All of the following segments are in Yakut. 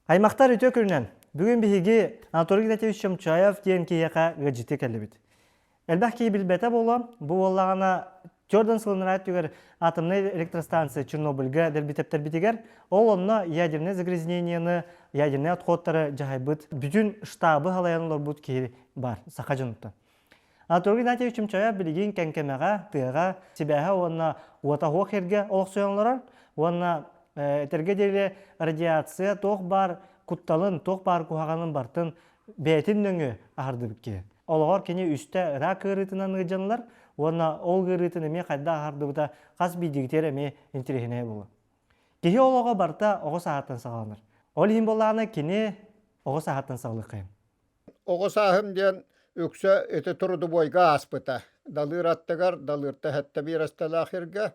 Аймахтар үтүө күнүнэн! Бүгүн биһиги Анатолий Игнатьевич Чомчоев диэн киһиэхэ ыалдьыты кэллибит. Элбэх киһи билбэтэ буолуо, бу буоллаҕына Тёрден сылынараа өттүгэр атомнай электростанция Чернобыльга дэлби тэптэрбитигэр, ол онно ядерное загрязнениены, ядернай отходтары дьаһайбыт бүтүн штабы халайан олорбут киһи бар, саха дьонуттан. Анатолий Игнатьевич Чомчоев билигин Кэҥкэмэҕэ, тыаҕа, сибээһэ уонна уота суох сиргэ олохсуйан олорор уонна этэргэ диэри радиация туох баар кутталын, туох баар куһаҕанын барытын бэйэтин нөҥүө аһардыбыт киһи. Олоҕор кини үстэ рак ыарыытынан ыалдьанылар уонна ол ыарыытын эмиэ хайдах аһардыбыта хас биирдиигитигэр эмиэ интэриэһинэй буолуо. Киһи олоҕо барыта оҕо сааһыттан саҕаланар. Ол иһин буоллаҕына кини оҕо сааһыттан саҕалыаххайым. Оҕо сааһым диэн үксэ ити трудовойга ааспыта. Далыыр аттыгар, Далыырта сэттэ биэрэстэлээх сиргэ.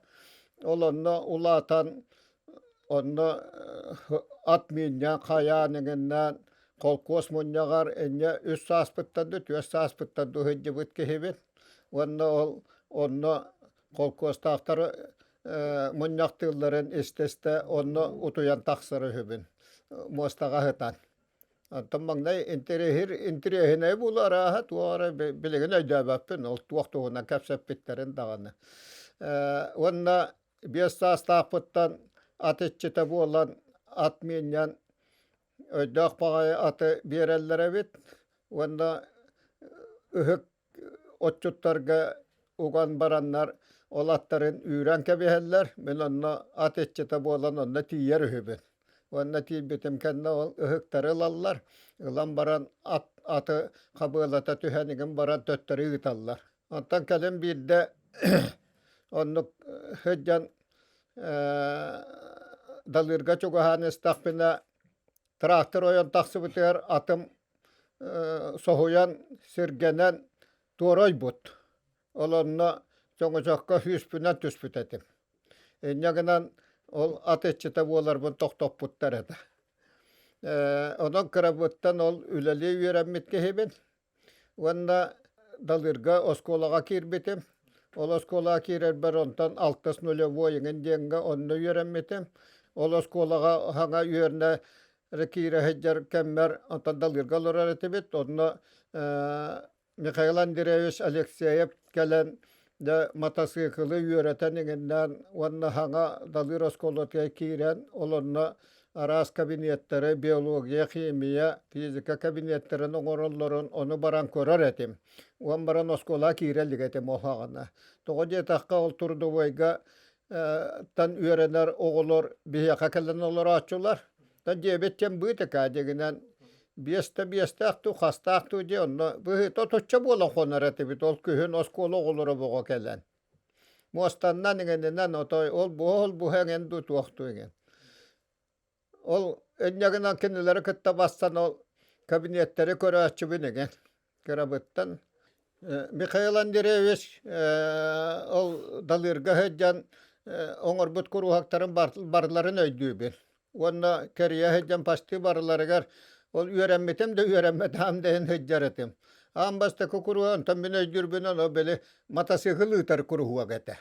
Ол онно улаатан, онно ат миинньээн, хайаан эҥиннээн, холкуос мунньаҕар инньэ үс сааспыттан да, түөрт сааспыттан да сылдьыбыт киһибин. Уонна ол онно холкуостаахтары мунньахтыылларын истэ-истэ онно утуйан тахсар үһүбүн муостаҕа сытан. Оттон маҥнай интэриэһир интэриэһинэй буолуо арааһа туох эрэ билигин өйдөөбөппүн ол туох туһунан кэпсэппиттэрин даҕаны. Уонна 5 саастаахпыттан ат иччитэ буолан ат миинньэн өйдөөх баҕайы аты биэрэллэр эбит уонна ыһык отчуттарга уган бараннар ол аттарын үүрэн кэбиһэллэр. Мин онно ат иччитэ буолан онно тиийэр үһүбүн. Уонна тиийбитим кэннэ ол ыһыктары ылаллар. Ылан баран ат аты хабыалата түһэн игин баран төттөрү ыыталлар. Онтон кэлин биирдэ оннук сылдьан Далыырга чугаһаан истэхпинэ трактор ойон тахсыбытыгар атым соһуйан сиргэнэн туора ойбут. Ол онно чоҥочоххо сүүспүнэн түспүт этим. Инньэ гынан ол ат иччитэ буоларбын тохтоппуттар этэ. Онон кырабыттан ол үлэлии үөрэммит киһибин. Уонна Далырга оскуолаҕа киирбитим. Ол оскуолаҕа киирэрбэр онтон алтыс нулевой эҥин диэҥҥэ онно үөрэммитим. Ол оскуолаҕа саҥа үөрэнэ киирэ сылдьар кэммэр онтон Далырга олорор этибит. Онно Михаил Андреевич Алексеев кэлэн дьэ матасыыкылы үөрэтэн иҥиннээн уонна саҥа Далыр оскуолатыгар киирэн ол онно араас кабинеттары, биология, химия, физика кабинеттарын оҥороллорун ону баран көрөр этим. Уон баран оскуолаҕа киирэ илик этим ол саҕана. Тоҕо диэтэххэ ол трудовойга тан үөрэнэр оҕолор биһиэхэ кэлэн олорооччулар. Та диэбит диэн быытыка дигинэн биэстэ биэстээх дуу, хастаах дуу диэ онно быһыыта отучча буолан хонор этибит ол күһүн оскуола оҕолоро боҕо кэлэн. Муостаннан иҥэнинэн отой ол буһа ол буһа эҥин дуу туох дуу иҥин. Ол инньэ гынан кинилэри кытта барсан ол кабинеттары көрөөччүбүн эҥин кырабыттан. Михаил Андреевич ол Далыырга сылдьан оҥорбут куруһуоктарын барыларын өйдүүбүн. Уонна кэрийэ сылдьан почти барыларыгар ол үөрэммитим да үөрэммэтэҕим да иһин сылдьар этим. Аан бастакы куруһуок онтон мин өйдүүрбүнэн ол били матасыыкыл ыытар куруһуок этэ.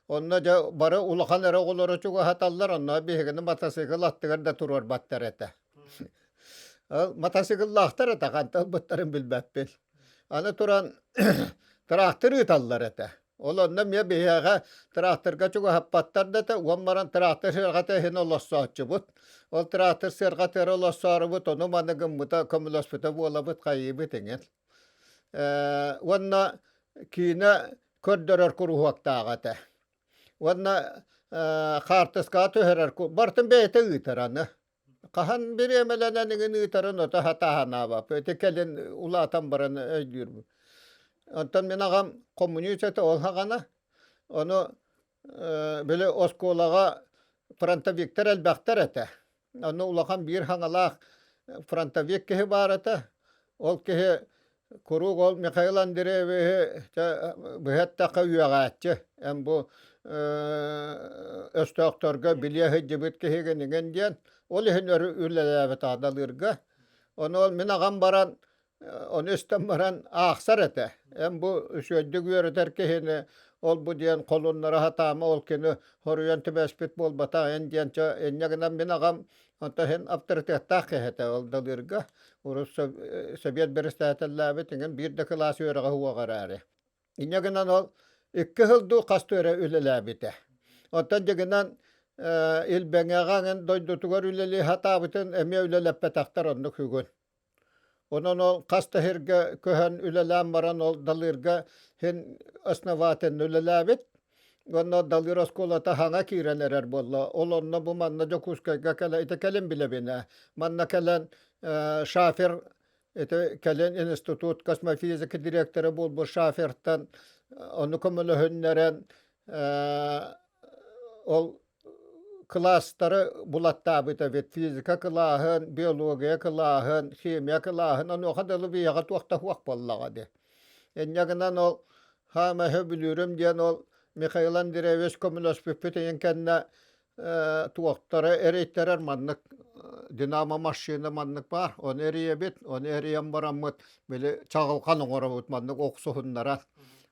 Онно дьэ бары улахан эрэ оҕолору чугаһаталлар, онно биһигини матасыыкыл аттыгар да туруорбаттар этэ. Ол матасыыкыллаахтар этэ, хантан ылбыттарын билбэппин. Аны туран тыраахтыр ыыталлар этэ. Ол онно эмиэ биһиэхэ тыраахтырга чугаһаппаттар да этэ, уон баран тыраахтыр сыарҕата иһин олорсооччубут. Ол тыраахтыр сыарҕатыгар олорсоорубут, ону-маны гыммыта, көмөлөспүтэ буолабыт, хайыыбыт иҥин. Уонна киинэ көрдөрөр куруһуоктаах этэ. Уонна хаартыскаҕа түһэрэр барытын бэйэтэ ыытар аны. Хаһан бириэмэлэнэн иҥин ыытарын ото хатааһынаабап. Ити кэлин улаатан баран өйдүүрбүн. Онтон мин аҕам коммунист этэ ол саҕана. Ону били оскуолаҕа фронтовиктар элбэхтэр этэ. Онно улахан биир хаҥалаах фронтовик киһи баар этэ. Ол киһи куруук ол Михаил Андреевиһы быһа эттэххэ үөҕээччи. Эн бу өстөөхтөргө билиэ сылдьыбыт киһигин иҥин диэн. Ол иһин өр үлэлээбит Аадалыырга. Ону ол мин аҕам баран ону истэн баран аахсар этэ. Эн бу үчүгэйдик үөрэтэр киһини. ол-бу диэн холуннара сатаама, ол кини хоруйан түбэспит буолбатах эн диэн чэ инньэ гынан мин аҕам онто иһин авторитеттаах киһи этэ ол далыырга урут сэбиэт бэрэстээтэллээбит иҥин биир да кылаас үөрэҕэ суоҕа эрээри. Инньэ гынан ол икки сыл дуу хас дуу эрэ үлэлээбитэ. Оттон дьигинэн Илбэҥэҕэ эҥин дойдутугар үлэлии сатаабытын эмиэ үлэлэппэтэхтэр оннук үгүн. Онон ол хас да сиргэ көһөн үлэлээн баран ол Далыырга син основательно үлэлээбит. Уонна Далыыр оскуолата саҥа киирэн эрэр буолла. Ол онно бу манна Дьокуускайга кэлэ ити кэлин билэбин ээ. Манна кэлэн шафер ити кэлин институт космофизика директора буолбут шафертан ону көмөлөһүннэрэн ол кылаастары булаттаабыт эбит физика кылааһын, биология кылааһын, химия кылааһын онуоха дылы биһиэхэ туох да суох буоллаҕа дии. Инньэ гынан ол хаамаһы сөбүлүүрүм диэн ол Михаил Андреевич көмөлөспүппүт ыйын кэннэ туохтара эрийтэрэр маннык динамо машина маннык баар ону эрийэбит ону эрийэн бараммыт били чаҕылхан оҥоробут маннык охсуһуннаран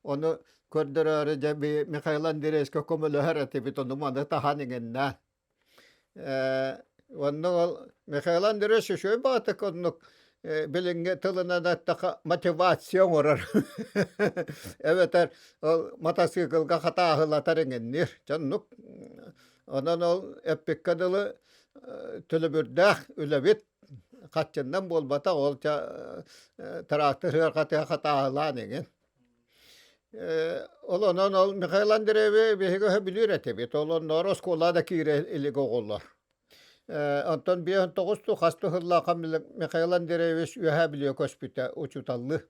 ону көрдөрөөрү дьэ Михаил Андреевичка көмөлөһөр этибит ону маны таһан иҥиннээн онно ол Михаил Андреевич үчүгэй баҕатык оннук билиҥҥи тылынан эттэххэ мотивация оҥорор эбэтэр ол матасыыкылга хатааһылатар иҥинниир дьоннук онон ол эппиккэ дылы төлөбүрдээх үлэбит хаччыннан буолбатах ол трактор ыархатыга хатааһылаан иҥин Ол онон ол Михаил Андреевы биһиги өһө билиир этибит. Ол онноор оскуола да киирэ илик оҕолор. Онтон 59 ту хас сыллаахха Михаил Андреевич Үөһээ Бүлүүгэ көспүтэ учууталлыы.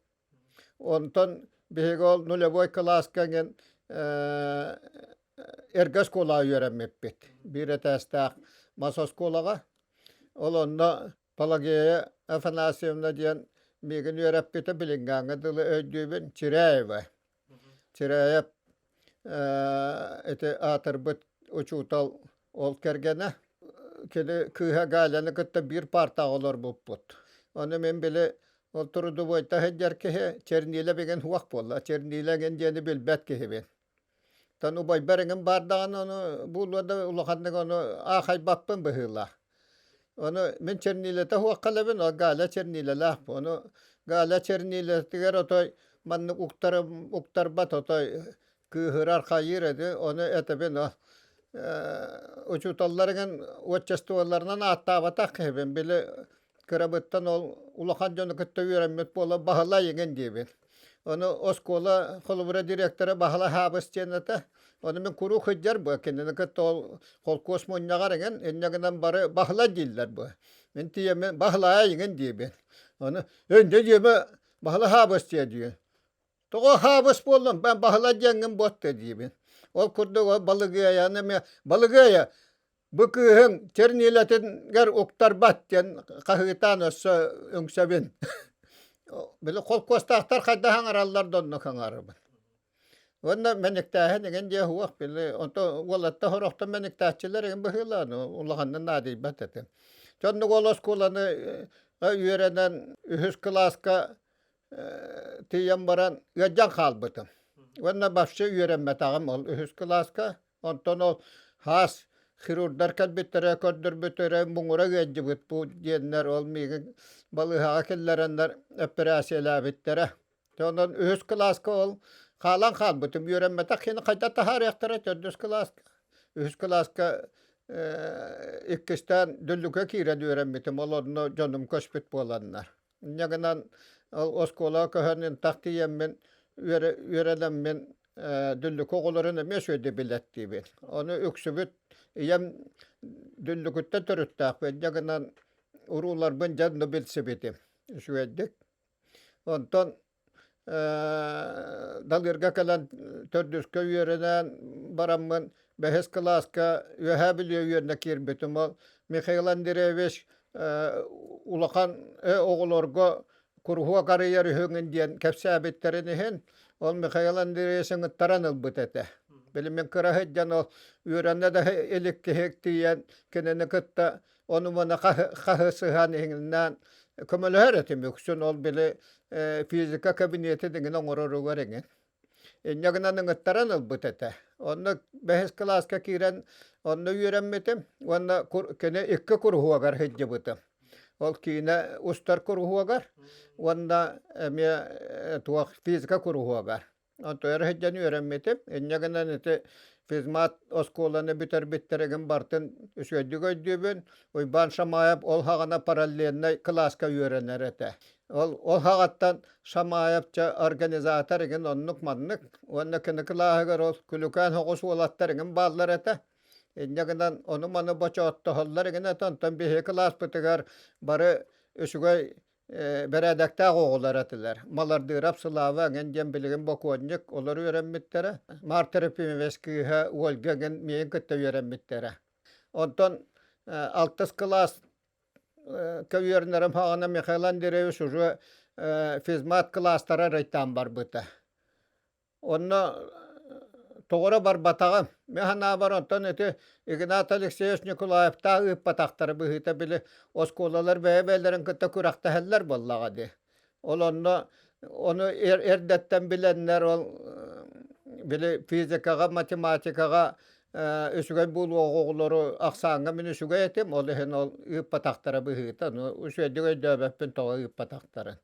Онтон биһиги ол нулевой кылааска эҥин эргэ оскуолаҕа үөрэммиппит. Биир этээстээх мас оскуолаҕа. Ол онно Пелагея Афанасьевна диэн миигин үөрэппитэ билиҥҥээҥҥэ дылы өйдүүбүн Чиряева. Чиряев ити аатырбыт учуутал ол кэргэнэ. Кини кыыһа Галяны кытта биир паартаҕа олорбуппут. Ону мин били ол трудовойта сылдьар киһи чернилэ бигин суох буолла. Чернилэ эҥин диэни билбэт киһибин. Оттон убайбар эҥин баар даҕаны ону буолуо да улаханнык ону аахайбаппын быһыылаах. Ону мин чернилэтэ суох кэлэбин, ол Галя чернилэлээх. Ону Галя чернилэтигэр отой маннык уктарым уктарбат отой кыыһырар хайыыр эти ону этэбин ол учууталлар эҥин отчестволарынан ааттаабатах киһибин били кырабыттан ол улахан дьону кытта үөрэммит буола Баһылай эҥин диибин. Ону оскуола холобура директора Баһылай Хаабыс диэн этэ. Ону мин куруук сылдьар бу кинини кытта ол холкуос мунньаҕар эҥин инньэ гынан бары Баһылай дииллэр бу. Мин тиийэммин Баһылай эҥин диибин. Ону инньэ диэмэ Баһылай Хаабыс диэ диэн. Тоҕо хаабыс буоллум, бэн Баһылай диэҥҥин буотта диибин. Ол курдук ол Балыгыайаны эмиэ Балыгыайа Бу кыыһыҥ чернилэтигэр уктарбат диэн хаһыытаан өссө үҥсэбин. Били холкуостаахтар хайдах аҥараллар да оннук аҥарабын. Уонна мэниктээһин эҥин диэ суох били онто уолаттар сорохтор мэниктээччилэр эҥин быһыылаан улаханнык наадыйбат этим. Дьоннук ол оскуоланы үөрэнэн үһүс кылааска тиийэн баран ыалдьан хаалбытым. Уонна вообще үөрэммэтэҕим ол үһүс кылааска. Онтон ол хаас хирурдар кэлбиттэрэ, көрдөрбүттэрэ муҥура ыалдьыбыт бу диэннэр ол миигин балыыһаҕа киллэрэннэр эппэрээссийэлээбиттэрэ. Онон үһүс кылааска ол хаалан хаалбытым. Үөрэммэтэх киһини хайдах таһаарыахтара төрдүс кылааска. Үһүс кылааска иккистээн Дүллүкэ киирэн үөрэммитим. Ол онно дьонум көспүт буоланнар. Инньэ гынан ол оскуолаҕа көһөн ынтах тиийэммин үөрэнэммин Дүллүкү оҕолорун эмиэ үчүгэйдик билэттиибин. Ону үксүбүт ийэм Дүллүкүттэн төрүттээхпин, инньэ гынан урууларбын дьэ онно билсибитим үчүгэйдик. Онтон Далыырга кэлэн төрдүскэ үөрэнэн бараммын бэһис кылааска Үөһээ Бүлүү үөрэнэ киирбитим. Ол Михаил Андреевич улахан оҕолорго куруһуок арыйар үһүҥүн диэн кэпсээбиттэрин иһин ол Михаил Андреевич ыҥыттаран ылбыт этэ. Били мин кыра сылдьан ол үөрэнэ да илик киһи тиийэн кинини кытта ону-маны хаһысыһан иһиннээн көмөлөһөр этим үксүн ол били физика кабинетин иҥин оҥороругар иҥин. Инньэ гынан ыҥыттаран ылбыт этэ. Онно бэһис кылааска киирэн онно үөрэммитим уонна кини икки куруһуогар сылдьыбытым. Ол киинэ устар куруһуогар уонна эмиэ туох физика куруһуогар. Онтон сылдьан үөрэммитим. Инньэ гынан ити физмат оскуоланы бүтэрбиттэригин бартын үчүгэйдик өйдүүбүн. Уйбаан Шамаев ол хаҕана параллельнай кылааска үөрэнэр этэ. Ол ол хаҕаттан Шамаев чэ организатор игин оннук-маннык уонна кини кылааһыгар ол күлүкээн соҕус уолаттар игин бааллар этэ. Инньэ гынан ону-маны бочооттоһоллор игин этэ. Онтон биһиги кылааспытыгар бары үчүгэй бэрээдэктээх оҕолор этилэр. Малардыырап Сылаава эҥин диэн билигин бокуонньук, олор үөрэммиттэрэ. Марта Трофимович кыыһа Ольга эҥин миигин кытта үөрэммиттэрэ. Онтон алтыс кылаас үөрэнэрим хаҕана Михаил Андреевич уже физмат кылаастара арайтаан барбыта. Онно тоҕо эрэ барбатаҕым. Мин санаабар, онтон ити Игнат Алексеевич Николаевтаах ыыппатахтара быһыыта били оскуолалар бэйэ-бэйэлэрин кытта күрэхтэһэллэр буоллаҕа дии. Ол онно ону эрдэттэн билэннэр ол били физикаҕа, математикаҕа үчүгэй буолуох оҕолору ахсааҥҥа мин үчүгэй этим, ол иһин ол ыыппатахтара быһыыта. Ну, үчүгэйдик өйдөөбөппүн тоҕо ыыппатахтарын.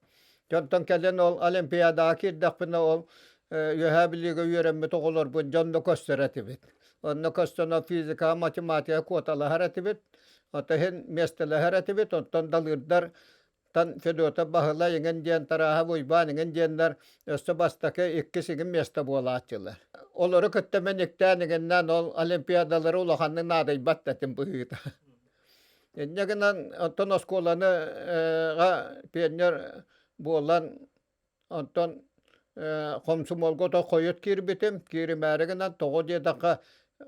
Дьонтон кэлин ол Олимпиадаҕа киирдэхпинэ ол Үөһээ Бүлүүгэ үөрэммит оҕолорбун дьонно көстөр этибит. Онно көстөн ол физика, математика куоталаһар этибит. Ото иһин миэстэлэһэр этибит. Оттон далыырдар тан Федотов Баһылай иҥин диэн Тарааһап Уйбаан иҥин диэннэр өссө бастакы иккис иҥин миэстэ буолааччылар. Олору кытта мин иктээн иҥиннээн ол олимпиадалары улаханнык наадыйбат да этим быһыыта. Инньэ гынан оттон оскуоланы пионер буолан онтон хомсомуолга ото хойут киирбитим. Кииримээри гынан тоҕо диэтэххэ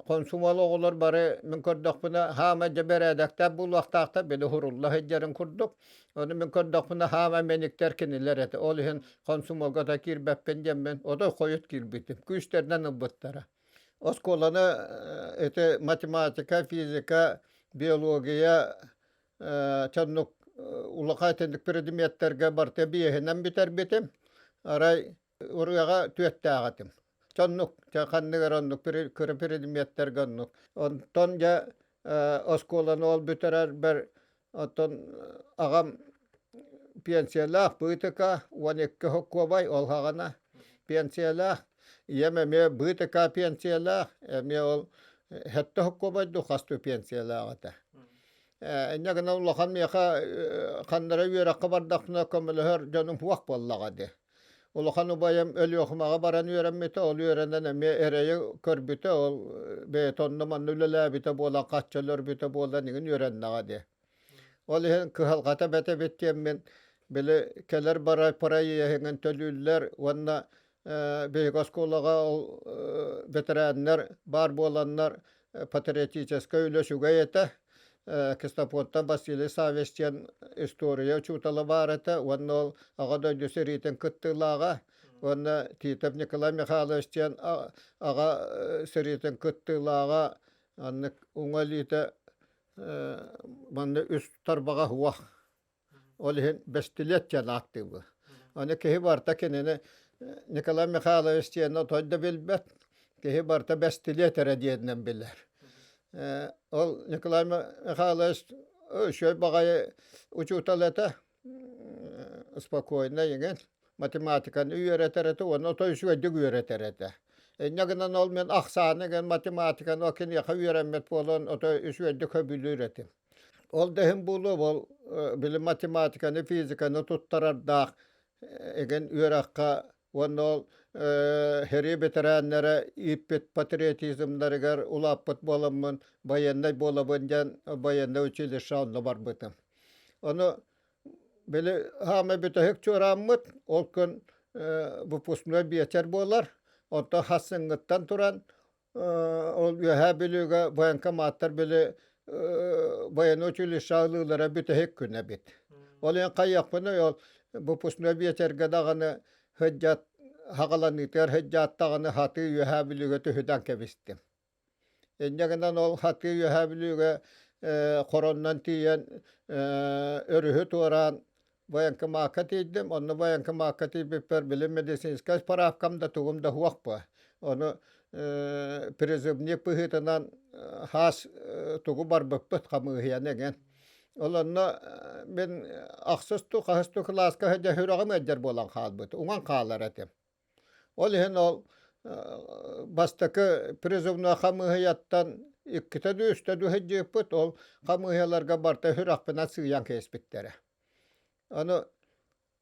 хомсомуол оҕолор бары мин көрдөхпүнэ хаама дьэ бэрээдэктээх буолуохтаахтар били уһурулла сылдьарын курдук. Ону мин көрдөхпүнэ хаама мэниктэр кинилэр этэ. Ол иһин хомсомуолга да киирбэппин диэммин отой хойут киирбитим. Күүстэринэн ылбыттара. Оскуоланы ити математика, физика, биология чоннук улахан итинник предметтэргэ барыта биэһинэн бүтэрбитим. Арай ырыаҕа түөттээх этим. Чоннук, ханнык эрэ оннук кыра предметтэргэ оннук. Онтон дьэ оскуоланы ол бүтэрэрбэр Оттон аҕам пенсиялаах быытыка 12 сокуобай ол хаҕана пенсиялаах. Ийэм эмиэ быытыка пенсиялаах, эмиэ ол сэттэ сокуобай дуу хас дуу пенсиялаах этэ. Инньэ гынан улахан миэхэ ханна эрэ үөрэххэ бардахпына көмөлөһөр дьонум суох буоллаҕа дии. Улахан убайым Өлүөхүмэҕэ баран үөрэммитэ, ол үөрэнэн эмиэ эрэйи көрбүтэ, ол бэйэтэ онно-манна үлэлээбитэ буолан, хачча өлөрбүтэ буолан игин үөрэннэҕэ дии. Ол иһин кыһалҕата бэт эбит диэммин, били кэлэр-барар проеһыҥын төлүүллэр уонна биһиги оскуолаҕа ол бэтэрээннэр баар буоланнар патриотическай үлэ үчүгэй этэ. Ксенофонтов Василий Саввич диэн история учуутала баар этэ уонна ол Аҕа дойду сэриитин кыттыылааҕа уонна Титов Николай Михайлович диэн аҕа сэриитин кыттыылааҕа аннык уҥа илиитэ манна үс тарбаҕа уох Ол иһин бэстилиэт диэн ааттыыбын. Аны киһи барыта кинини Николай Михайлович диэн отой да билбэт. Киһи барыта бэстилиэт эрэ диэнинэн билэр. Ол Николай Михайлович үчүгэй баҕайы учуутал этэ. Спокойно иҥин математиканы үөрэтэр этэ уонна отой үчүгэйдик үөрэтэр этэ. Инньэ гынан ол мин ахсааны гын математиканы киниэхэ үөрэммит буолан отой үчүгэйдик сөбүлүүр этим. Ол да иһин буолуо, ол били математиканы, физиканы туттарардаах игин үөрэххэ уонна ол сэрии бэтэрээннэрэ ииппит патриотизмнарыгар улааппыт буоламмын байыаннай буолабын диэн байыаннай училище онно барбытым. Ону били хаамай бүтэһик чуорааммыт ол күн выпускной биэчэр буолар. Онтон хассыҥҥыттан туран Ол Үөһээ Бүлүүгэ военкоматтар били военнай училище ылыылара бүтэһик күнэ эбит. Ол иһин хайыахпыный ол выпускной биэчэргэ даҕаны сылдьат хаҕаланыытыгар сылдьаат даҕаны хатыы Үөһээ Бүлүүгэ түһүтэн кэбистим. Инньэ гынан ол хатыы Үөһээ Бүлүүгэ хороннон тиийэн өрүһү туораан. Военкомакка тиийдим. Онно военкомакка тиийбиппэр били медицинскэй справкам да тугум да суох буо. Ону призывник быһыытынан хаас тугу барбыппыт хамыыһыйаны эҥин. Ол онно мин ахсыс ту хаһыс ту кылааска сылдьа сүрэҕим ыалдьар буолан хаалбыт. Уҥан хаалар этим. Ол иһин ол бастакы призывной хамыыһыйаттан иккитэ дуу, үстэ дуу сылдьыыппыт, ол хамыыһыйаларга барыта сүрэхпинэн сыыйан кээспиттэрэ. Аны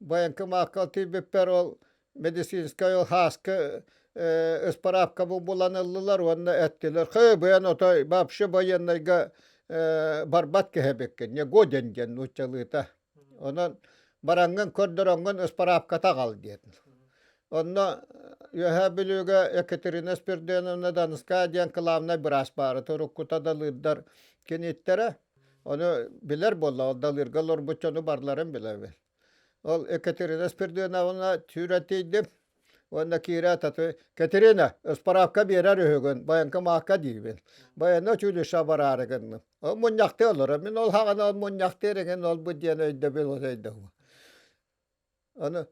военкомакка тиийбиппэр ол медицинскэй ол һааскы ыспараапкабын булан ыллылар уонна эттилэр «Хы, быйан отой вообще военнайга барбат киһи эбиккин, не годен» диэн нууччалыыта. Онон бараҥҥын көрдөрөҥҥүн ыспараапката аҕал диэн. Онно Үөһээ Бүлүүгэ Екатерина Спирденовна Донская диэн кылаабынай быраас баара уруккута далыырдар киниттэрэ. Ону билэр буолла, ол далыырга олорбут дьону барыларын билэбин. Ол Екатерина Спирденовна сүүрэн тиийдим. Уонна киирээт аты Катерина, ыспараапка биэрэр үһүгүн, военкомакка диибин. Военнай училище бараары гынным. Ол мунньахтыы олорор. Мин ол хаҕана ол мунньахтыыр эҥин ол-бу диэн өйдөбүл ол өйдөбүл. Аны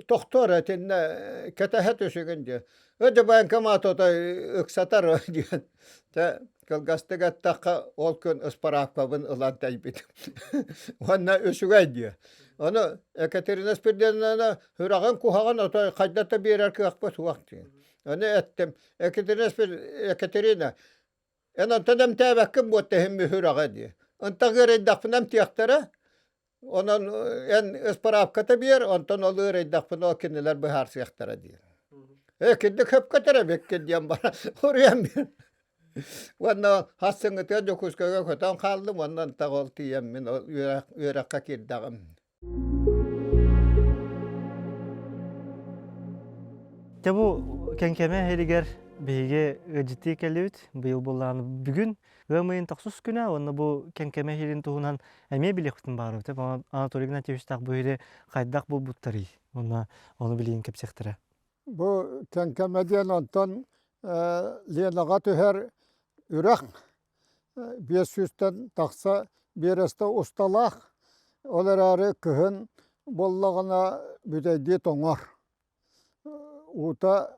тохтоор итиннэ кэтэһэ түсүгүн диэн. Өдө военкомат отой ыксатар диэн. Тэ кылгастык эттэххэ ол күн ыспараапкабын ылан тэйбитим. Уонна үчүгэй диэ. Ону Екатерина Спиридоновна Сүрэҕиҥ куһаҕан отой хайда да биэрэр кыахпыт суох диэн. Ону эттим, Екатерина, Екатерина, эн онтон эмтээбэккин буотта иһин мүһүрэҕэ дии. Ынтах ыарыйдахпына эмтиэхтэрэ, онон эн ыспараапката биэр, онтон ол ыарыйдахпына ол кинилэр быһаарсыахтара диэн. Ээ, кирдик хөпкө эбиккин диэн баран уруйан биэр. Уонна хассыҥҥытыгар Дьокуускайга көтөн хааллым, уонна ынтах ол тиийэммин ол үөрэххэ киирдэҕим. Дьэ бу Кэҥкэмэ иһигэр биһиги ыалдьыттыы кэллибит. Быйыл буоллаҕына бүгүн ыам ыйын тохсус күнэ уонна бу Кэҥкэмэ иһирин туһунан эмиэ билиэхпитин баҕарабыт. Анатолий Игнатьевичтаах бу иһири хайдах булбуттарый? Уонна ону билигин кэпсиэхтэрэ. Бу Кэҥкэмэ диэн онтон Ленаҕа түһэр үрэх биэс сүүстэн тахса биэрэстэ усталаах, ол эрээри кыһын буоллаҕына бүтэйдии тоҥор. Уута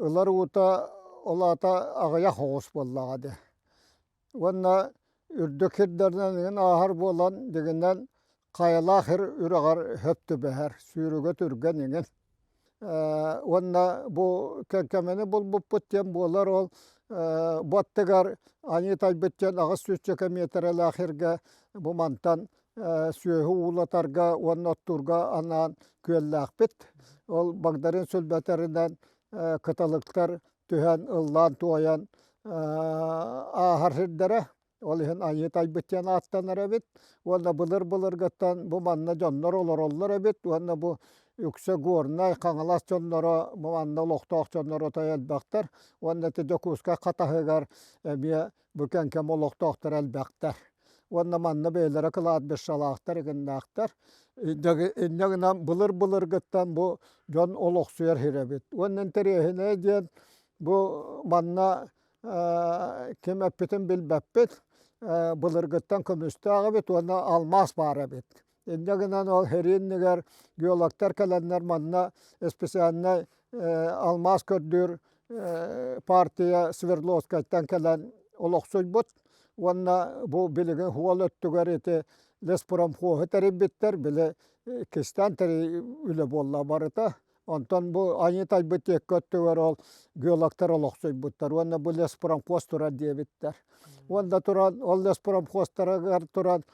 ылар уута ол аата аҕыйах оҕус буоллаҕа дии. Уонна үрдүк сирдэринэн иҥин ааһар буолан дьиҥинэн хайалаах сир үрэҕэр сөп түбэһэр, сүүрүгэ түргэн иҥин. Уонна бу Кэҥкэмэни булбуппут диэн буолар ол бу аттыгар Аньыы Тайбыт диэн аҕыс сүүсчэкэ миэтэрэлээх сиргэ бу мантан сүөһү уулатарга уонна оттуурга анаан күөллээхпит. Ол Багдарыын сүлбэтэринэн кыталыктар түһэн ыллаан-туойан ааһар сирдэрэ. Ол иһин Айыы Тайбыт диэн ааттанар эбит. Уонна былыр-былыргыттан бу манна дьоннор олороллор эбит. Уонна бу үксэ Горнай, Хаҥалас дьонноро, бу манна олохтоох дьоннор отой элбэхтэр. Уонна ити Дьокуускай Хатаһыгар эмиэ бу Кэҥкэм олохтоохторо элбэхтэр. Уонна манна бэйэлэрэ кладбищалаахтар, игиннээхтэр. Инньэ гынан былыр-былыргыттан бу дьон олохсуйар сир эбит. Уонна интэриэһинэй диэн бу манна ким эппитин билбэппит, былыргыттан көмүстээх эбит уонна алмаас баар эбит. Инньэ гынан ол сэрии иннигэр геологтар кэлэннэр манна специальнай алмаас көрдүүр партия Свердловскайтан кэлэн олохсуйбут уонна бу билигин уол өттүгэр ити леспромхоһу тэрийбиттэр, били кистээн тэрий үлэ буолла барыта. Онтон бу айыы тайбыт диэкки өттүгэр ол геологтар олохсуйбуттар уонна бу леспромхоз турар диэбиттэр. Уонна туран ол леспромхозтарыгар туран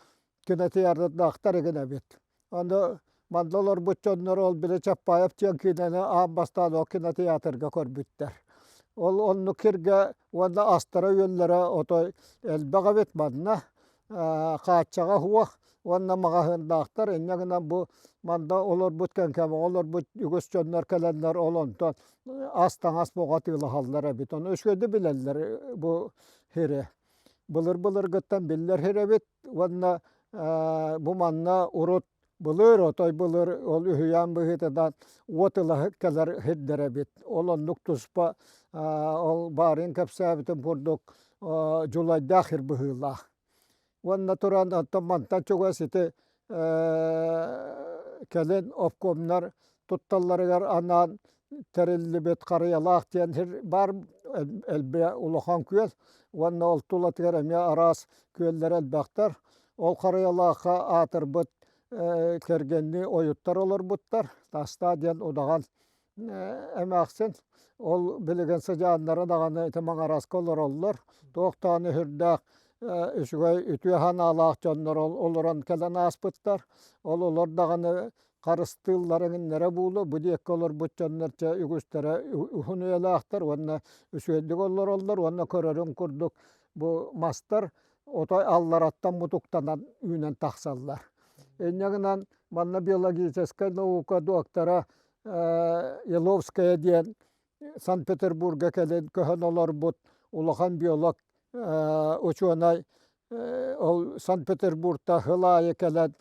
кинотеатрдаахтар игин эбит. Аны манна олорбут дьоннор ол били Чапаев диэн киинэни аан бастаан ол кинотеатрга көрбүттэр. Ол оннук сиргэ уонна астара-үөллэрэ отой элбэх эбит манна хааччаҕа суох уонна маҕаһыыннаахтар инньэ гынан бу манна олорбут Кэҥкэмэҕэ олорбут үгүс дьоннор кэлэннэр ол онтон ас-таҥас бөҕө атыылаһаллар эбит ону үчүгэйдик билэллэр бу сири былыр-былыргыттан биллэр сир эбит уонна бу манна урут Былыр, отой былыр ол үһүйээн быһыытынан уот ыла кэлэр сирдэр эбит. Ол оннук туспа ол баарыын кэпсээбитим курдук дьулайдаах сир быһыылаах. Уонна туран оттон мантан чугас ити кэлин обкомнар тутталларыгар анаан тэриллибит Харыйалаах диэн сир баар элбэ улахан күөл уонна ол тулатыгар эмиэ араас күөллэр элбэхтэр. Ол Харыйалаахха аатырбыт кэргэннии ойуттар олорбуттар. Тастаа диэн удаҕан эмээхсин ол билигин сыдьааннара даҕаны ити Маҥараска олороллор. Туох даҕаны сүрдээх үчүгэй үтүө санаалаах дьоннор олорон кэлэн ааспыттар. Ол олор даҕаны харыстыыллар эҥиннэрэ буолуо. Бу диэки олорбут дьоннор чэ үгүстэрэ уһун үйэлээхтэр уонна үчүгэйдик олороллор уонна көрөрүҥ курдук бу мастар отой аллараттан мутуктанан үүнэн тахсаллар. Инньэ гынан манна биологическай наука доктора Еловская диэн Санкт-Петербурга кэлин көһөн олорбут улахан биолог учуонай ол Санкт-Петербургта сыл аайы кэлэн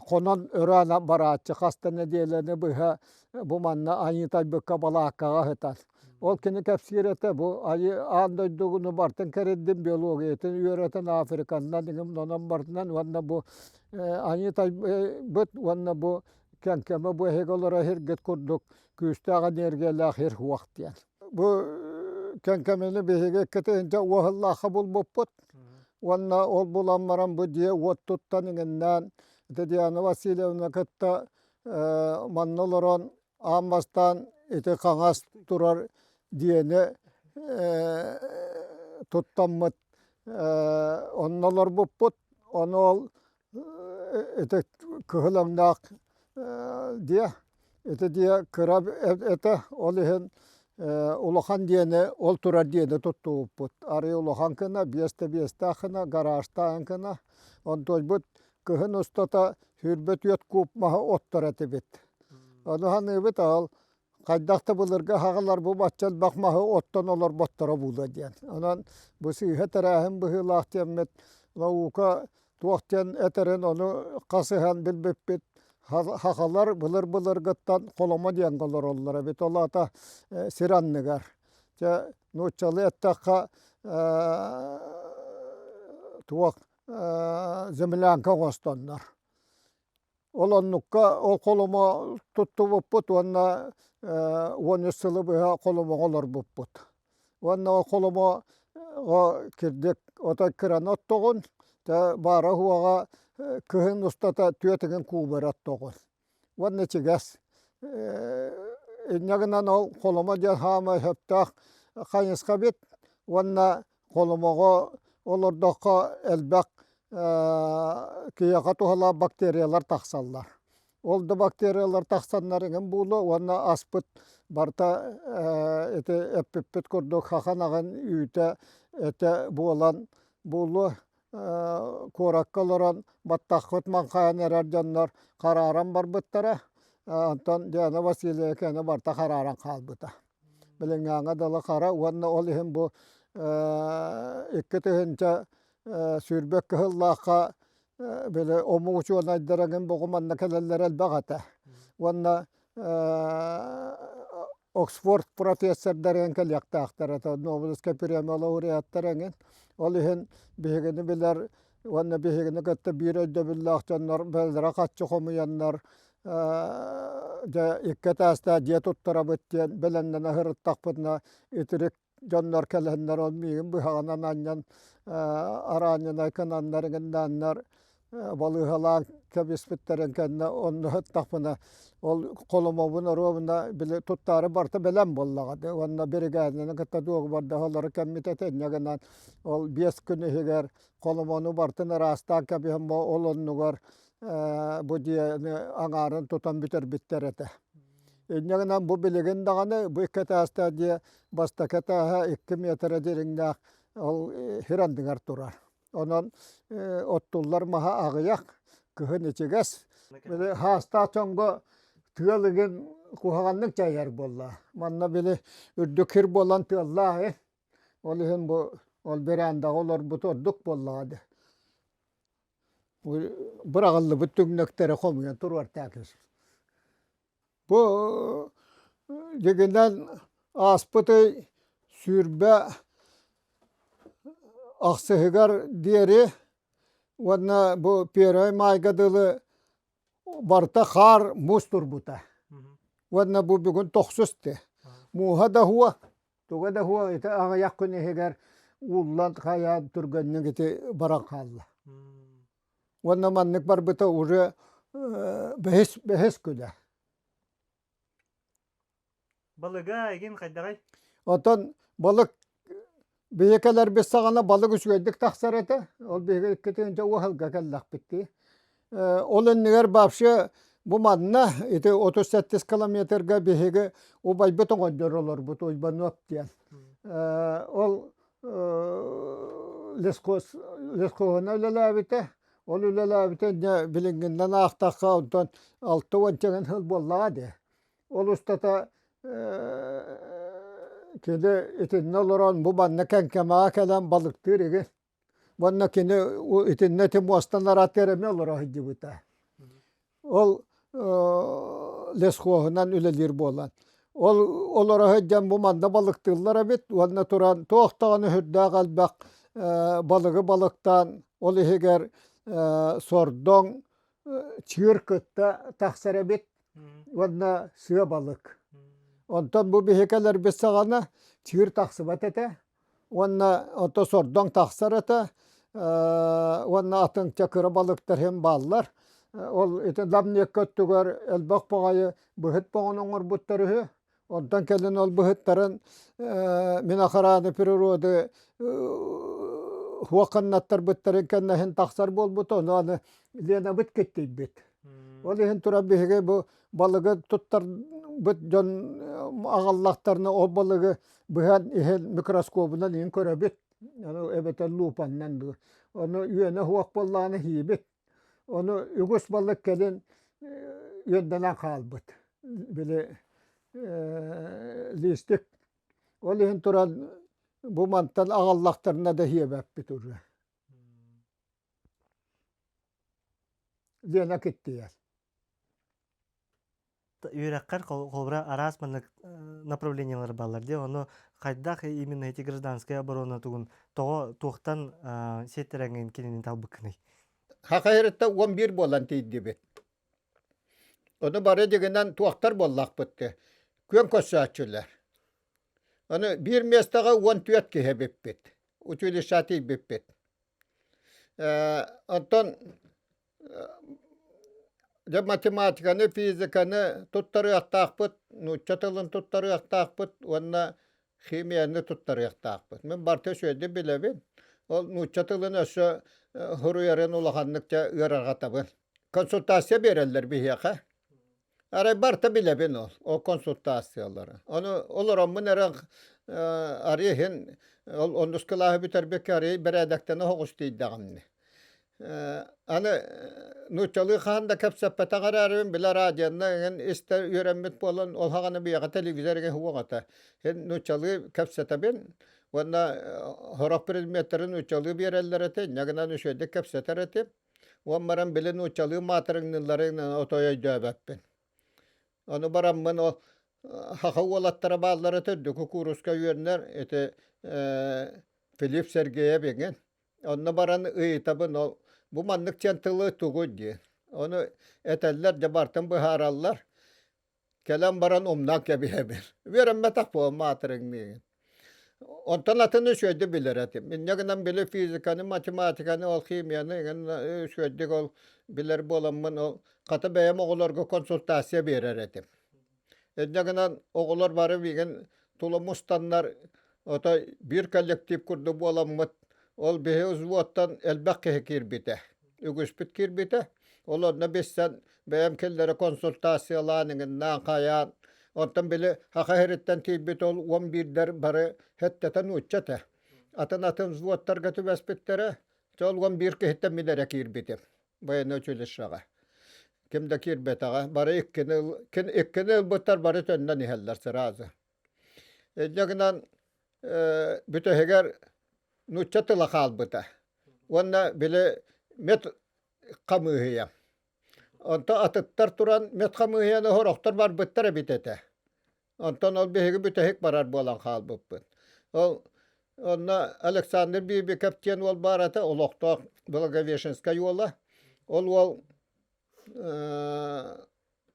хонон өрөөн барааччы хас да нэдиэлэни быһа бу манна айыы тайбыкка балааккаҕа сытар. Ол кини кэпсиир этэ бу айыы аан дойдугуну бартын кэрийдим биологиятын үөрэтэн Африканнан иҥим барытынан уонна бу айыы тайбыт уонна бу Кэҥкэмэ бу эһиги олоро иһиргит курдук күүстээх энергиялаах ир уох диэн. Бу Кэҥкэмэни биһиги иккитинчэ уоһуллаахха булбуппут. Уонна ол булан баран бу дьиэ уот туттан иҥиннээн Татьяна Васильевна кытта манна олорон аан бастаан ити хаҥас турар дьиэни туттаммыт онно олорбуппут. Ону ол ити кыһыл өҥнөөх дьиэ ити дьиэ кыра этэ ол иһин улахан дьиэни ол турар дьиэни туттубуппут арыый улахан гына биэс да биэстээх гына гаражтаах гына онтуойбут кыһын устата 24 куб маһы оттор этибит ону саныыбыт ол хайдах да былыргы аҕалар бу бачча элбэх маһы оттон олорботторо буолуо диэн. Онон бу сыыһа тэрээһин быһыылаах диэммит наука туох диэн этэрин ону хасыһан билбиппит. Хахалар былыр-былыргыттан холомо диэн олороллор эбит. Ол аата сир анныгар. Дьэ нууччалыы эттэххэ туох землянка оҥостоннор. Ол оннукка ол холомо туттубуппут уонна 13 сылы быһа холомоҕо олорбуппут. Уонна ол холомо кирдик отой кыраны оттоҕун, баара уоҕа кыһын устата түөтүгүн куубара оттоҕун. Уонна ичигэс. Инньэ гынан ол холомо диэн хаамай сөптөөх хайысха эбит. Уонна холомоҕо олордоххо элбэх киһиэхэ туһалаах бактериялар тахсаллар. Ол да бактериялар тахсаннар эҥин буолуо уонна аспыт барыта ити эппиппит курдук хахан аҕын үүтэ этэ буолан буолуо куоракка олорон баттаххыт маҥхайан эрэр дьоннор харааран барбыттара. Онтон Диана Васильева кэнэ барыта харааран хаалбыта. Билиҥҥээҥҥэ дылы хара уонна ол иһин бу 2020 кыһыллаахха били омук учуонайдара эҥин бугу манна кэлэллэрэ элбэх этэ. Уонна Оксфорд профессордара эҥин кэлиэхтээхтэр этэ, Нобелевскай премия лауреаттара эҥин. Ол иһин биһигини билэр уонна биһигини кытта биир өйдөбүллээх дьоннор бэйэлэрэ хаччы хомуйаннар дьэ икки этээстээх дьиэ туттарабыт диэн бэлэмнэнэ сырыттахпытына итирик дьоннор кэлэннэр ол миигин быһаҕынан анньан араанньынай гынаннар иҥиннээннэр балыыһалаан кэбиспиттэрин кэннэ онно сыттахпына ол холомобун оруобуна били туттаары барыта бэлэм буоллаҕа дии уонна биригээдэни кытта дуогубардаһаллары кэммит этэ инньэ гынан ол 5 күн иһигэр холомону барытын ыраастаан кэбиһэн ол оннугар бу дьиэни аҥаарын тутан бүтэрбиттэр этэ. Инньэ гынан бу билигин даҕаны бу икки этээстээх дьиэ бастакы этээһэ 2 миэтэрэ дириҥнээх ол сир анныгар турар. Онон оттуллар маһа аҕыйах, кыһын ичигэс. Били хаастаах дьоҥҥо тыал игин куһаҕаннык дьайар буолла. Манна били үрдүк сир буолан тыаллаах Ол иһин бу ол верандаҕа олорбут ордук буоллаҕа дии. Быраҕыллыбыт түҥнэктэри хомуйан туруортаах Бу дьигинэн ааспыт ый 28-ыгар диэри. Уонна бу Первай Маайга дылы барыта хаар муус турбута. Уонна бу бүгүн тохсус ти. Мууһа да хуо, туга да хуо ити аҕыйах күн иһигэр ууллан хайаан түргэнник ити баран хаалла. Уонна маннык барбыта уже бэһис бэһис күнэ. Балыга игин хайдаҕай? Оттон балык биһи кэлэрбит саҕана балык үчүгэйдик тахсар этэ. Ол биһиги иккитинчэ уоһалга кэллэхпит дии. Ол иннигэр вообще бу манна ити 37 километрга биһиги убайбыт оҥордор олорбут Уйбанов диэн. Ол лесхоз лесхоһуна үлэлээбитэ. Ол үлэлээбитэ дьэ билиҥҥиннэн аахтахха онтон 60 чэгин сыл буоллаҕа дии. Ол устата кини итиннэ олорон бу манна Кэҥкэмэҕэ кэлэн балыктыыр игин. Уонна кини итиннэ ити муостан араатыар эмиэ олоро сылдьыбыта. Ол лесхоһунан үлэлиир буолан. Ол олоро сылдьан бу манна балыктыыллар эбит уонна туран туох даҕаны сүрдээх элбэх балыгы балыктаан ол иһигэр сордоҥ, чыыр кытта тахсар эбит уонна сыа балык. Онтон бу биһи кэлэрбит саҕана чыыр тахсыбат этэ уонна ото сордоҥ тахсар этэ уонна атын кыра балыктар иһин бааллар. Ол ити Ламнекка өттүгэр элбэх баҕайы быһыт боҕун оҥорбуттар үһү. Онтон кэлин ол быһыттарын Минохраны природы хуохханнаттарбыттарын кэннэ иһин тахсар буолбут, ону аны Ленабыт киттийбит. Ол иһин туран биһиги бу балыгы туттарбыт дьон аҕаллахтарына ол балыгы быһан иһин микроскобунан иһин көрөбүт, ону эбэтэр лупаннан дуу. Ону үөнэ суох буоллаҕына иһиибит. Ону үгүс балык кэлин үөрдэнэн хаалбыт. Били лиистик. Ол иһин туран бу мантан аҕаллахтарына да иһиэбэппит уже. Лена киттийэр. Үөрэххэр холобура араас маннык направлениелар бааллар дии. Ону хайдах именно эти гражданская оборона тугун тоҕо туохтан сиэттэрэҥҥин кинини талбыккыный? Хахайырытта 11 буолан тиийдибит. Ону бары дигинэн туохтар буоллахпыт күөн көрсөөччүлэр. Аны биир миэстэҕэ 14 киһи эбиппит. Училищеҕа тиийбиппит. Оттон дьэ математиканы, физиканы туттарыахтаахпыт, нуучча тылын туттарыахтаахпыт уонна химияны туттарыахтаахпыт. Мин барыта үчүгэйдик билэбин. Ол нуучча тылын өссө суруйарын улаханнык дьэ ыарырҕатабын. Консультация биэрэллэр биһиэхэ. Арай барыта билэбин ол, ол консультациялары. Ону олороммун эрэ арый иһин ол онус кылааһы бүтэрбиккэ арый бэрээдэктэнэ оҕус тиийдэҕим Аны нууччалыы хаһан да кэпсэппэтэх эрээрибин били радионы эҥин истэ үөрэммит буолан ол хаҕана биһиэхэ телевизор эҥин суох этэ. Һин нууччалыы кэпсэтэбин уонна сорох предметтэри нууччалыы биэрэллэр этэ, инньэ гынан үчүгэйдик кэпсэтэр этим. Уон баран били нууччалыы маатырыҥныылларын отой өйдөөбөппүн. Ону бараммын ол саха уолаттара бааллара этэ, үрдүкү кууруска үөрэнэр ити Филипп Сергеев эҥин. Онно баран ыйытабын ол бу маннык диэн тылы тугуй диэн. Ону этэллэр дьэ бартын быһаараллар. Кэлэн баран умнан кэбиһэбин. Үөрэммэтэх буолан маатырыҥныыгын. Онтон атын үчүгэйдик билэр этим. Инньэ гынан били физиканы, математиканы, ол химияны эҥин үчүгэйдик ол билэр буоламмын ол хата бэйэм оҕолорго консультация биэрэр этим. Инньэ гынан оҕолор бары миигин тула мустаннар, отой биир коллектив курдук буоламмыт, ол биһи взводтан элбэх киһи киирбитэ, үгүспүт киирбитэ. Ол онно билсэн бэйэм кинилэри консультациялаан, иҥиннээн хайаан, онтон били Саха сириттэн тиийбит ол 11-дэр бары сэттэтэ нуучча этэ. Атын-атын взводтарга түбэспиттэрэ, чэ ол 11 киһиттэн мин эрэ киирбитим. Военнай училищеҕа. Ким да киирбэтэҕэ. Бары иккини, иккини ылбыттар бары төннөн иһэллэр сразу. Инньэ гынан бүтэһигэр нуучча тыла хаалбыта. Уонна били мед хамыыһыйа. Онто атыттар туран мед хамыыһыйаны сорохтор барбыттар эбит этэ. Онтон ол биһиги бүтэһик барар буолан хаалбыппыт. Ол Онно Александр Бибиков диэн уол баар этэ, олохтоох Благовещенскай уола. Ол уол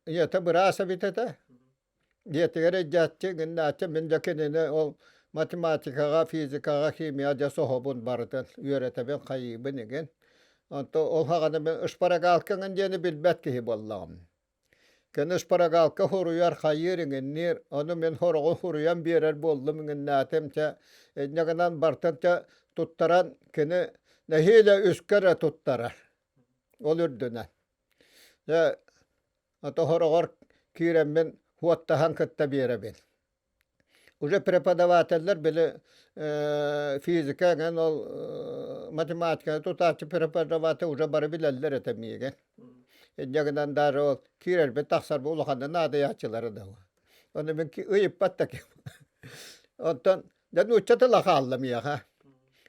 ийэтэ быраас эбит этэ. Дьиэтигэр илдьээччи, гыннааччы мин да кинини ол математикаҕа, физикаҕа, химияҕа дьэ соһобун барытын үөрэтэбин, хайыыбын игин. Онто ол хаҕана мин ышпарагаалкаҥын диэни билбэт киһи буоллаҕым. Кини ышпарагаалка хуруйар, хайыыр иҥинниир, ону мин хороҕу хуруйан биэрэр буоллум иҥиннээтим чэ, инньэ гынан бартын чэ туттаран кини нэһиилэ үскэ эрэ туттарар. Ол үрдүнэн. Дьэ Ото хороҕор киирэммин хуоттаһан кытта биэрэбин. Уже преподавателлэр били физика эҥин ол математиканы тутааччы преподаватель уже бары билэллэр этэ миигин. Инньэ гынан даже ол киирэрбит тахсарбыт улаханнык наадыйааччылара да. Ону мин ыйыппат да ким. Онтон Дьэ нуучча тыла хаалла миэхэ.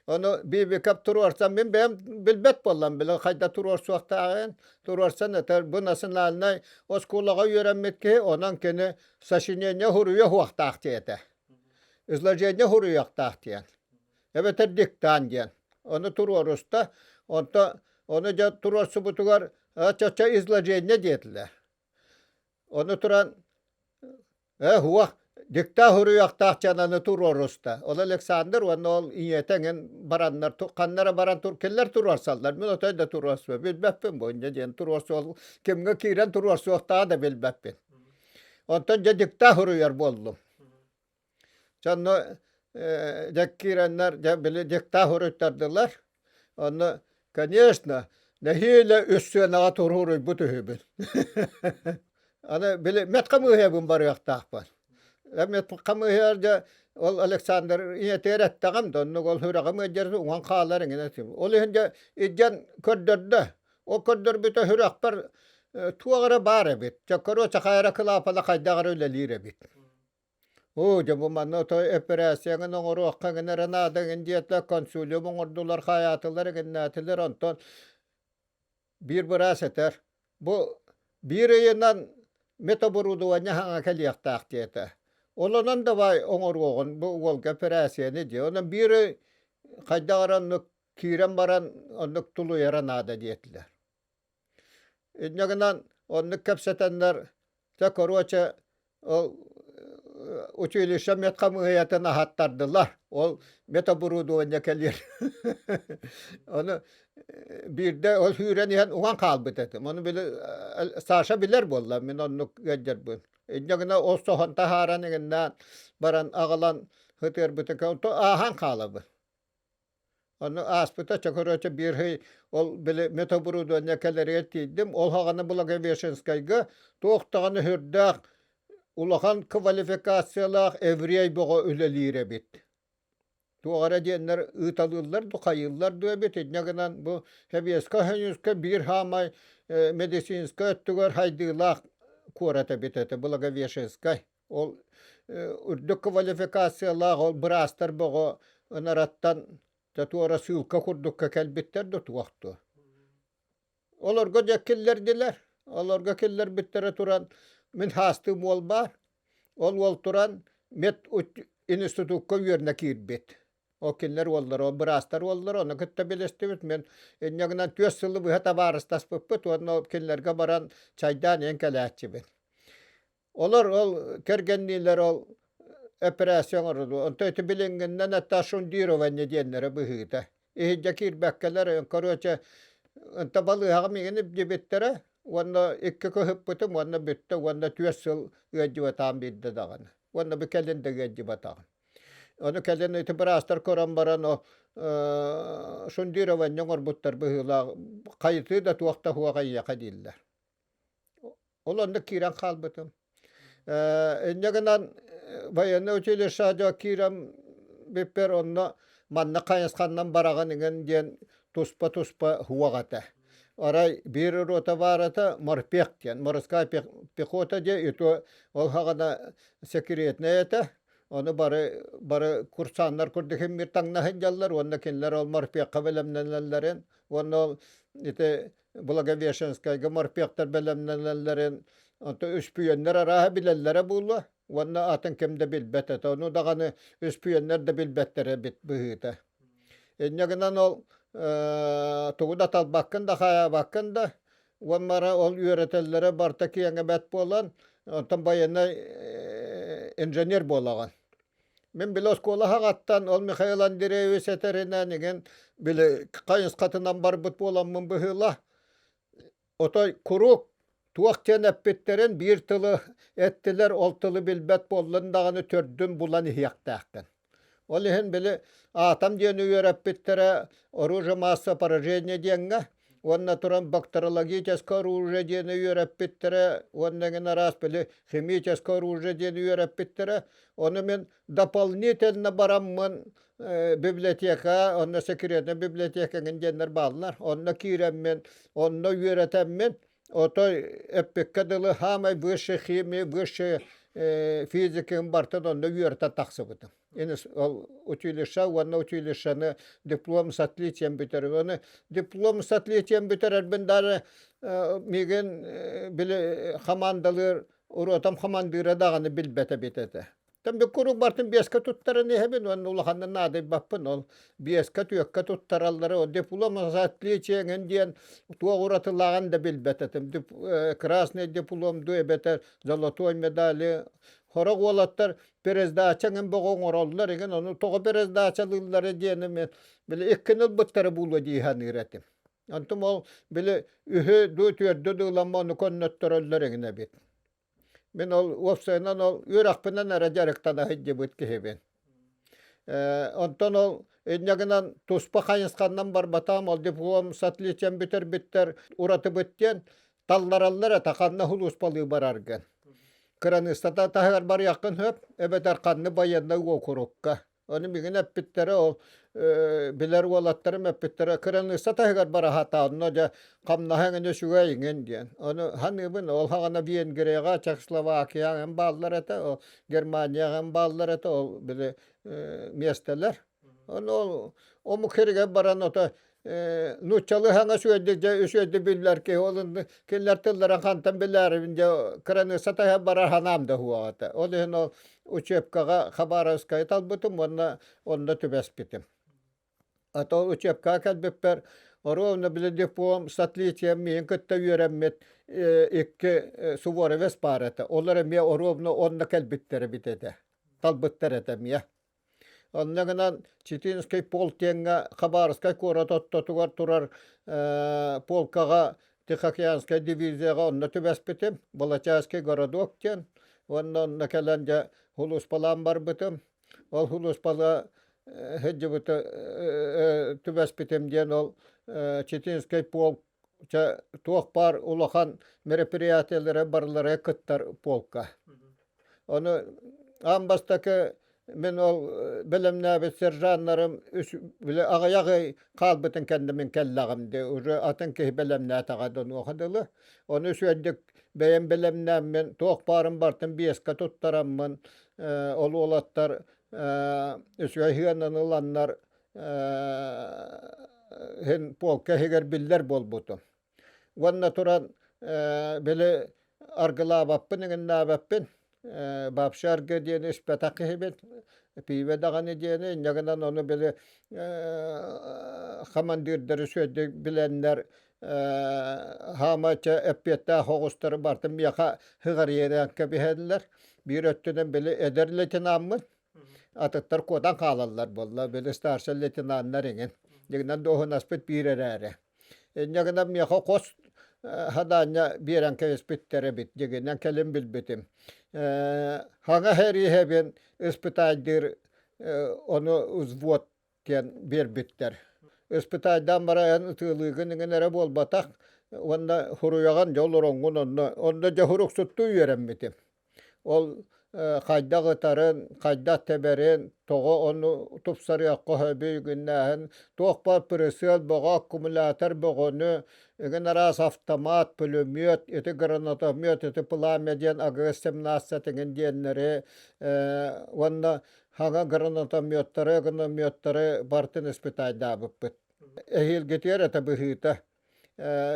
Ону Бибиков туруорсан мин бэйэм билбэт буоллам били хайда туруорсуохтааҕын туруорсан этэр бу национальнай оскуолаҕа үөрэммит киһи онон кини сочинение суруйа суохтаах диэтэ. Изложение суруйуохтаах диэн. Эбэтэр диктант диэн. Ону туруоруста. Онто ону дьэ туруорсубутугар чоччо изложение диэтилэр. Ону туран Ээ, уох, диктаа суруйуохтаах дьананы туруоруста. Ол Александр уонна ол ийэтэ эҥин бараннар ханна эрэ баран тур кинилэр туруорсаллар. Мин отой да туруорсуо билбэппин бу инньэ диэн туруорсуол кимҥэ киирэн туруорсуохтааҕа да билбэппин. Онтон дьэ диктаа суруйар буоллум. Дьэ онно дьэ киирэннэр дьэ били диктаа суруйтардылар. Онно конечно нэһиилэ үс сыанаҕа туруоруйбут үһүбүн. Аны били медхамыыһыйабын барыахтаахпын. Медхамыыһыйар дьэ ол Александр ийэтигэр эттэҕим да оннук ол сүрэҕим ыалдьар уҥан хаалар эҥинэ Ол иһин дьэ илдьэн көрдөрдө. Ол көрдөрбүтэ сүрэхпэр туох эрэ баар эбит. Дьэ короче хайа эрэ кылаапана хайдах эрэ үлэлиир эбит. Оо, дьэ бу манна отой эпэрээссийэҥин оҥоруохха эҥин эрэ наада эҥин диэтэ, консилиум оҥордулар, хайаатылар эҥиннээтилэр, онтон биир быраас этэр, бу биир ыйынан метоборудование хаҥа кэлиэхтээх диэтэ. Ол онон давай оҥоруоҕун бу уолга эпэрээссийэни диэ. Онон биир ый хайдах эрэ оннук киирэн баран оннук тулуйара наада диэтилэр. Инньэ гынан оннук кэпсэтэннэр, дьэ короче, ол училище медхамыыһыйатын аһаттардылар. Ол метоборудование кэлиэр. Ону биирдэ ол сүүрэн иһэн уҥан хаалбыт этим. Ону били Саша билэр буолла, мин оннук ыалдьарбын. Инньэ гына ол соһон таһааран иҥиннээн баран аҕалан ытыарбытын ааһан хаалабын. Ону ааспыта чөкөрөөчө биир ый ол били метоборудование кэлэригэр тиийдим. Ол хаҕана Благовещенскайга туох даҕаны сүрдээх улахан квалификациялаах еврей бөҕө үлэлиир эбит. Туох эрэ диэннэр ыыталыыллар ду хайыыллар ду эбит. Инньэ гынан бу Сэбиэскэй Союзка биир саамай медицинскэй өттүгэр хайдыылаах куорат эбит этэ Благовещенскай. Ол үрдүк квалификациялаах ол быраастар бөҕө ынараттан туора сыылка курдукка кэлбиттэр да туох дуо. Олорго дьэ киллэрдилэр. Олорго киллэрбиттэрэ туран мин хаастыым уол баар. Ол уол туран мед институкка үөрэнэ киирбит. Ол кинилэр уоллара, ол быраастар уоллара, ону кытта билистибит. Мин инньэ гынан түөрт сылы быһа табаарыстаспыппыт уонна кинилэргэ баран чайдаан иһэн кэлээччибин. Олор ол кэргэнниилэр ол эпэрээссийэ оҥордулар. Онтон ити билиҥҥиннэн это шундирование диэннэрэ быһыыта. Иһирдьэ киирбэккэлэр, короче, ынта балыыһаҕа миигин илдьибиттэрэ уонна икки кыһыппытым уонна бүттэ уонна түөрт сыл ыалдьыбатаҕым биирдэ даҕаны. Уонна бу кэлин да ыалдьыбатаҕым. Ону кэлин ити быраастар көрөн баран шундирование оҥорбуттар быһыылаах хайытыы да туох да суох эйиэхэ дииллэр. Ол онно киирэн хаалбытым. Инньэ гынан военнай училище киирэн бүппэр онно манна хайысханнан бараҕын иҥин диэн туспа-туспа уох этэ. Арай биир рота баар этэ морпех диэн, морская пехота диэ и то ол хаҕана секретнэй этэ. Ону бары бары курсаннар курдук химмир таҥна сылдьаллар уонна кинилэр ол морпехха бэлэмнэнэллэрин уонна ол ити Благовещенскайга морпехтар бэлэмнэнэллэрин Онто үспүйэннэр арааһа билэллэрэ буолуо уонна атын ким да билбэт этэ. Ону даҕаны үспүйэннэр да билбэттэрэ эбит быһыыта. Инньэ гынан ол тугу да талбаккын да хаайабаккын да уонна ол үөрэтэллэрэ барыта киэҥэ бэрт буолан, онтон байыаннай инженер буолаҕын. Мин били оскуола аҕаттан ол Михаил Андреевич этэринэн игин били хайысхатынан барбыт буоламмын быһыыла. Отой куруук туох диэн эппиттэрин биир тылы эттилэр, ол тылы билбэт буоллун даҕаны төрдүн булан иһиэхтээххин. Ол иһин били атом диэни үөрэппиттэрэ оружие массового поражения диэҥҥэ уонна туран бактериологическое оружие диэни үөрэппиттэрэ уонна эҥин араас били химическое оружие диэни үөрэппиттэрэ. Ону мин дополнительно бараммын библиотека, онно секретная библиотека эҥин диэннэр бааллар. Онно киирэммин, онно үөрэтэммин, отой эппиккэ дылы саамай высшей химии, высшей физикин барытын онно үөрэтэн тахсыбытым. Ол училище уонна училищены диплом с отличием бүтэрим. Ону диплом с отличием бүтэрэрбин даже миигин били хамаандалыыр ротам хамандыыра даҕаны билбэт эбит этэ. Там куруук бартын биэскэ туттаран иһэбин уонна улаханна наадыйбаппын ол биэскэ түөккэ туттараллара ол диплом за отличие эҥин диэн туох уратылааҕын да билбэт этим красный диплом дуу эбэтэр золотой медали сорох уолаттар пересдача эҥин бөҕө оҥороллор игин ону тоҕо пересдачалыыллара диэни мен били иккини ылбыттара буолуо дии саныыр этим онтум ол били үһү дуу түөрдү дуу ыламма ону көннөттөрөллөр эҥин эбит Мин ол уопсайынан ол үөрэхпинэн эрэ дьарыктана сылдьыбыт киһибин. Онтон ол инньэ гынан туспа хайысханнан барбатаҕым, ол диплом с отличием бүтэрбиттэр уратыбыт диэн таллараллар этэ ханна сулууспалыы бараргын. Кыраныыссата таһыгар барыаххын сөп, эбэтэр ханна байыаннай уокурукка. Ону миигин эппиттэрэ ол билэр уолаттарым эппиттэрэ кыраныысса таһыгар бара сатаанна дьэ хамнаһа эҥин үчүгэй иҥин диэн. Ону саныыбын ол хаҕана Венгрияҕа, Чехословакияҕа эҥин бааллар этэ, ол Германияҕа эҥин бааллар этэ ол били миэстэлэр. Ону ол омук сиригэр баран ото нууччалыы саҥа үчүгэйдик дьэ үчүгэйдик биллэр киһи ол кинилэр тылларын хантан билээрибин дьэ кыраныысса таһыгар барар санаам да суоҕа этэ. Ол иһин ол учебкаҕа Хабаровскайы талбытым уонна онно түбэспитим. А то учебкаҕа кэлбиппэр ровно били диплом с отличием миигин кытта үөрэммит икки суворовец баар этэ. Олор эмиэ ровно онно кэлбиттэр эбит этэ. Талбыттар этэ эмиэ. Онно гынан Читинский полк диэҥҥэ Хабаровскай куорат ортотугар турар полкаҕа Тихоокеанскай дивизияҕа онно түбэспитим. Волочайский городок диэн. Уонна онно кэлэн дьэ сулууспалаан барбытым. Ол сулууспала сылдьыбыты түбэспитим диэн ол Читинский полк чэ туох баар улахан мероприятиелары барылара кыттар полка. Ону аан бастакы мин ол бэлэмнээбит сержаннарым үс били аҕыйах ый хаалбытын кэннэ мин кэллэҕим дии уже атын киһи бэлэмнээтэҕэ да онуоха дылы. Ону үчүгэйдик бэйэм бэлэмнээммин туох баарын барытын биэскэ туттараммын ол уолаттар үчүгэй сыананы ыланнар иһин полка иһигэр биллэр буолбутум. Уонна туран били аргылаабаппын, иҥиннээбэппин, вообще аргы диэни испэтэх киһибин, пиибэ даҕаны диэни, инньэ гынан ону били хамандыырдары үчүгэйдик билэннэр хаама чэ эппиэттээх оҕустары барытын миэхэ сыҕарыйан кэбиһэллэр. Биир өттүнэн били эдэр лейтенаммын, Атыттар куотан хаалаллар буолла, били старшай лейтенаннар эҥин. Дьиҥинэн дуоһунаспыт биир эрээри. Инньэ гынан миэхэ хос хадаанньа биэрэн кэбиспиттэр эбит, дьиҥинэн кэлин билбитим. Хаҥа эриэһэбин испытайдыыр ону взвод диэн биэрбиттэр. Испытайдаан баран ытыалыыгын эҥин эрэ буолбатах уонна суруйаҕын дьэ олороҥҥун онно онно дьэ суруксуттуу үөрэммитим. Ол хайдах ытарын, хайдах тэбэрин, тоҕо ону тупсарыахха сөбүй гыннааһын, туох баар прицел бөҕө, аккумулятор бөҕөнү, эҥин араас автомат, пулемет, ити гранатомет, ити пламя диэн АГС-17 эҥин диэннэри уонна хаҥа гранатометтары, огнометтары барытын испытайдаабыппыт. Эһиилгитигэр этэ быһыыта.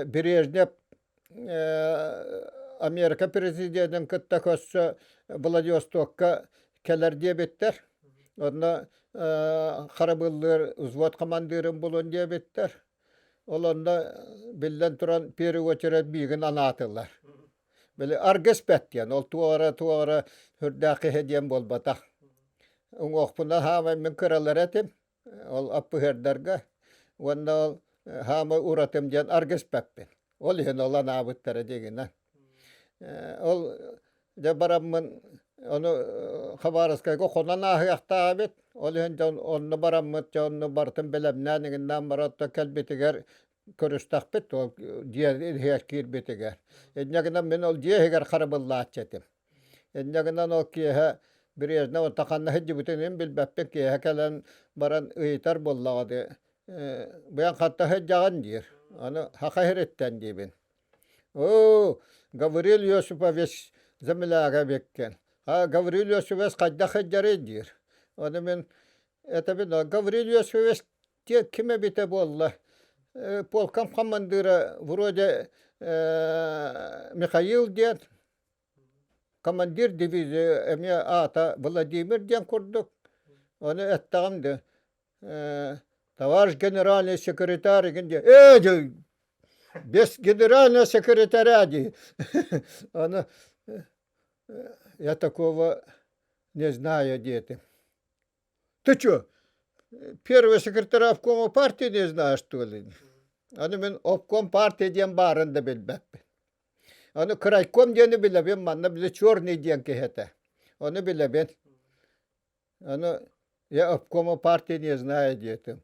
Брежнев Америка президенин кытта көрсө Владивостокка кэлэр диэбиттэр. Онно харабыллыыр взвод командирын булун диэбиттэр. Ол онно биллэн туран первый очередь миигин анаатылар. Били аргыс бэт диэн, ол туора туора үрдээх киһи диэн буолбатах. Уҥуохпунан хаамай мин кыралар этим, ол аппыһыардарга уонна ол хаамай уратым диэн аргыс бэппин. Ол иһин ол анаабыттара дигинэн. Ол дьэ бараммын ону Хабаровскайга хонон ааһыахтаах эбит. Ол иһин дьон онно бараммыт, дьэ онно барытын бэлэмнээн иҥиннээн баран кэлбитигэр көрүстэхпит ол дьиэ иһигэр киирбитигэр. Инньэ гынан мин ол дьиэ иһигэр харабыллааччы этим. Инньэ гынан ол киэһэ Брежнев онто ханна сылдьыбытын мин билбэппин киэһэ кэлэн баран ыйытар буоллаҕа дии. Быйан хатта сылдьаҕын диир. Аны Саха сириттэн диибин. Оо, Гаврил Иосифович земляга эбиккин. А Гаврил Иосифович хайдах сылдьарый диир. Ону мин этэбин, Гаврил Иосифович ким эбитэ буолла полкам хамандыыра вроде Михаил диэн командир дивизии эмиэ аата Владимир диэн курдук ону эттэҕим да товарищ генеральный секретарь игин диэн ээ без генерального секретаря дии ону я такого не знаю диэтим Ты что, первый секретарь обкома партии не знаешь, что ли? Аны мин обком партия диэн баарын да билбэппин. Аны крайком диэни билэбин, манна били черный диэн киһи этэ. Ону билэбин. Аны я обкома партии не знаю диэтим.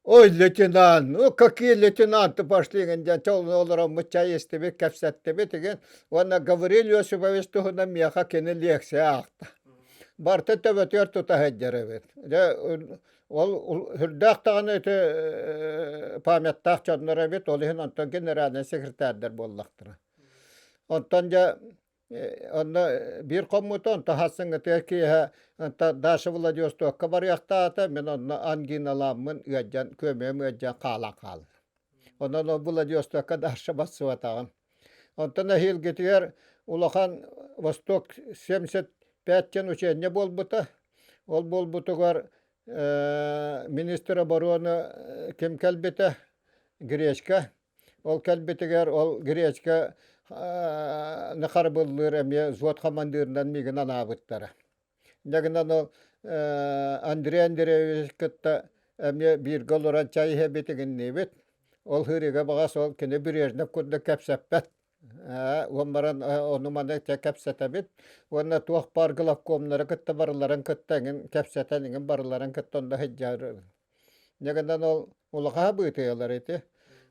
Ой, лейтенант, ну какие лейтенанты пошли диэн олороммут чай истибит, кэпсэттибит игин. Уонна Гаврил Иосифович туһунан миэхэ кини лекция аахта. Барыта төбөтүгэр тута сылдьар эбит. Дьэ, ол сүрдээх даҕаны ити памяттаах дьоннор эбит, ол иһин онтон генеральнай секретардар буоллахтара. Онтон дьэ Онно биир хоммута, онто хассыҥҥытыгар киэһэ Даша Владивостокка барыахтаата, мин онно ангиналааммын ыалдьан, күөмэйим ыалдьан хаалан хаалла. Онон ол Владивостокка Даша барсыбатаҕым. Онтон эһиилгитигэр улахан Восток 75 диэн учение буолбута. Ол буолбутугар министр обороны ким кэлбитэ? Гречка. Ол кэлбитигэр ол гречка харабыллыыр эмиэ взвод хамандыырынан миигин анаабыттара. Дьэ гынан ол Андрей Андреевич кытта эмиэ бииргэ олорон чай иһэбит иҥинниибит. Ол һыырыга баҕас ол кини Брежнев курдук кэпсэппэт. Уон баран ону-маны кэпсэтэбит. Уонна туох баар главкомнары кытта барыларын кытта эҥин кэпсэтэн эҥин барыларын кытта онно сылдьар Дьэ гынан ол улахаһа быытыйалар ити.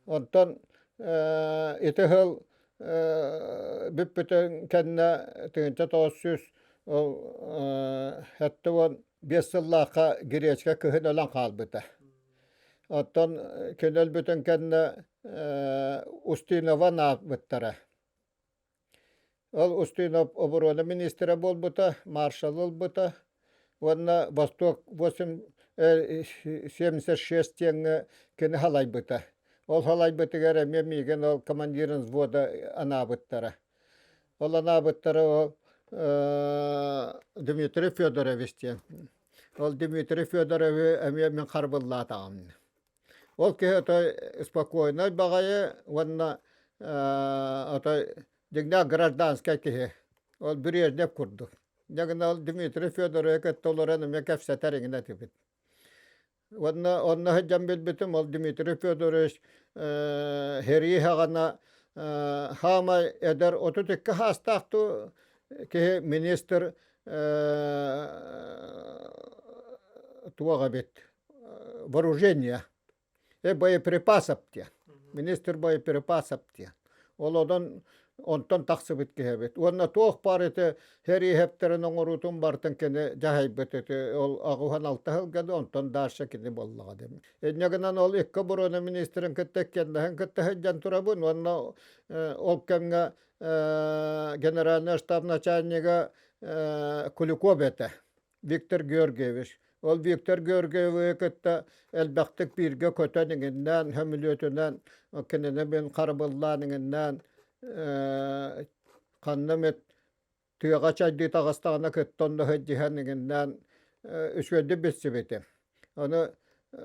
Онтон ити сыл бүппүтүн кэннэ 1900 ол 75 сыллаахха гречка кыһын өлөн хаалбыта. Оттон кини өлбүтүн кэннэ Устинова анаабыттара. Ол Устинов оборона министрэ буолбута, маршал ылбыта уонна Восток 8 76 диэҥҥэ кини халайбыта. Ол халайбытыгар эмиэ миигин ол командирын взвода анаабыттара. Ол анаабыттара ол Дмитрий Федорович диэн. Ол Дмитрий Федоровы эмиэ мин харбыллаатаҕым. Ол киһи отой спокойнай баҕайы уонна отой дьиҥнээх гражданскай киһи. Ол Брежнев курдук. Дьэ гына ол Дмитрий Федоровы кытта олорон эмиэ кэпсэтэр иҥин этибит. Уонна онно сылдьан билбитим ол Дмитрий Федорович сэрии саҕана хаамай эдэр 32 саастаах киһи министр туох эбит вооружение боеприпасов диэн министр боеприпасов диэн ол онон онтон тахсыбыт киһи эбит уонна туох баар ити сэрииһэптэрин оҥоруутун барытын кини дьаһайбыт ити ол аҕыһан алта сылга да онтон дальше кини буоллаҕа диэн инньэ гынан ол икки оборона министрин кытта иккиэннэһин кытта сылдьан турабын уонна ол кэмҥэ генеральный штаб начальнига Куликов этэ Виктор Георгиевич. Ол Виктор Георгиевы кытта элбэхтик бииргэ көтөн иҥиннээн, сөмүлүөтүнэн, кинини мин харабыллаан иҥиннээн. Ханна эмит тыаҕа чайдыы таҕыстаҕына кытта онно сылдьыһан иҥиннээн үчүгэйдик билсибитим. Ону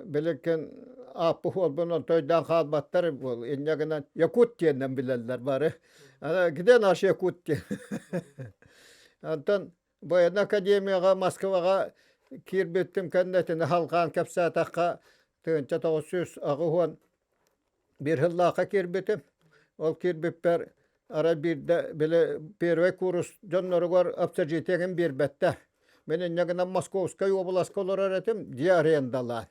билигин ааппыт уолбун онто өйдөөн хаалбаттар буол инньэ гынан якут диэннэн билэллэр бары. Где наш якут диэн. Онтон военнай академияҕа Москваҕа киирбиттим кэннэ итини халҕаан кэпсээтэххэ 1980 биир сыллаахха киирбитим. Ол киирбиппэр арай биирдэ били первый курс дьонноругар общежитиегин биэрбэттэр. Мин инньэ гынан Московскай уобаласка олорор этим, дьиэ арендалаан.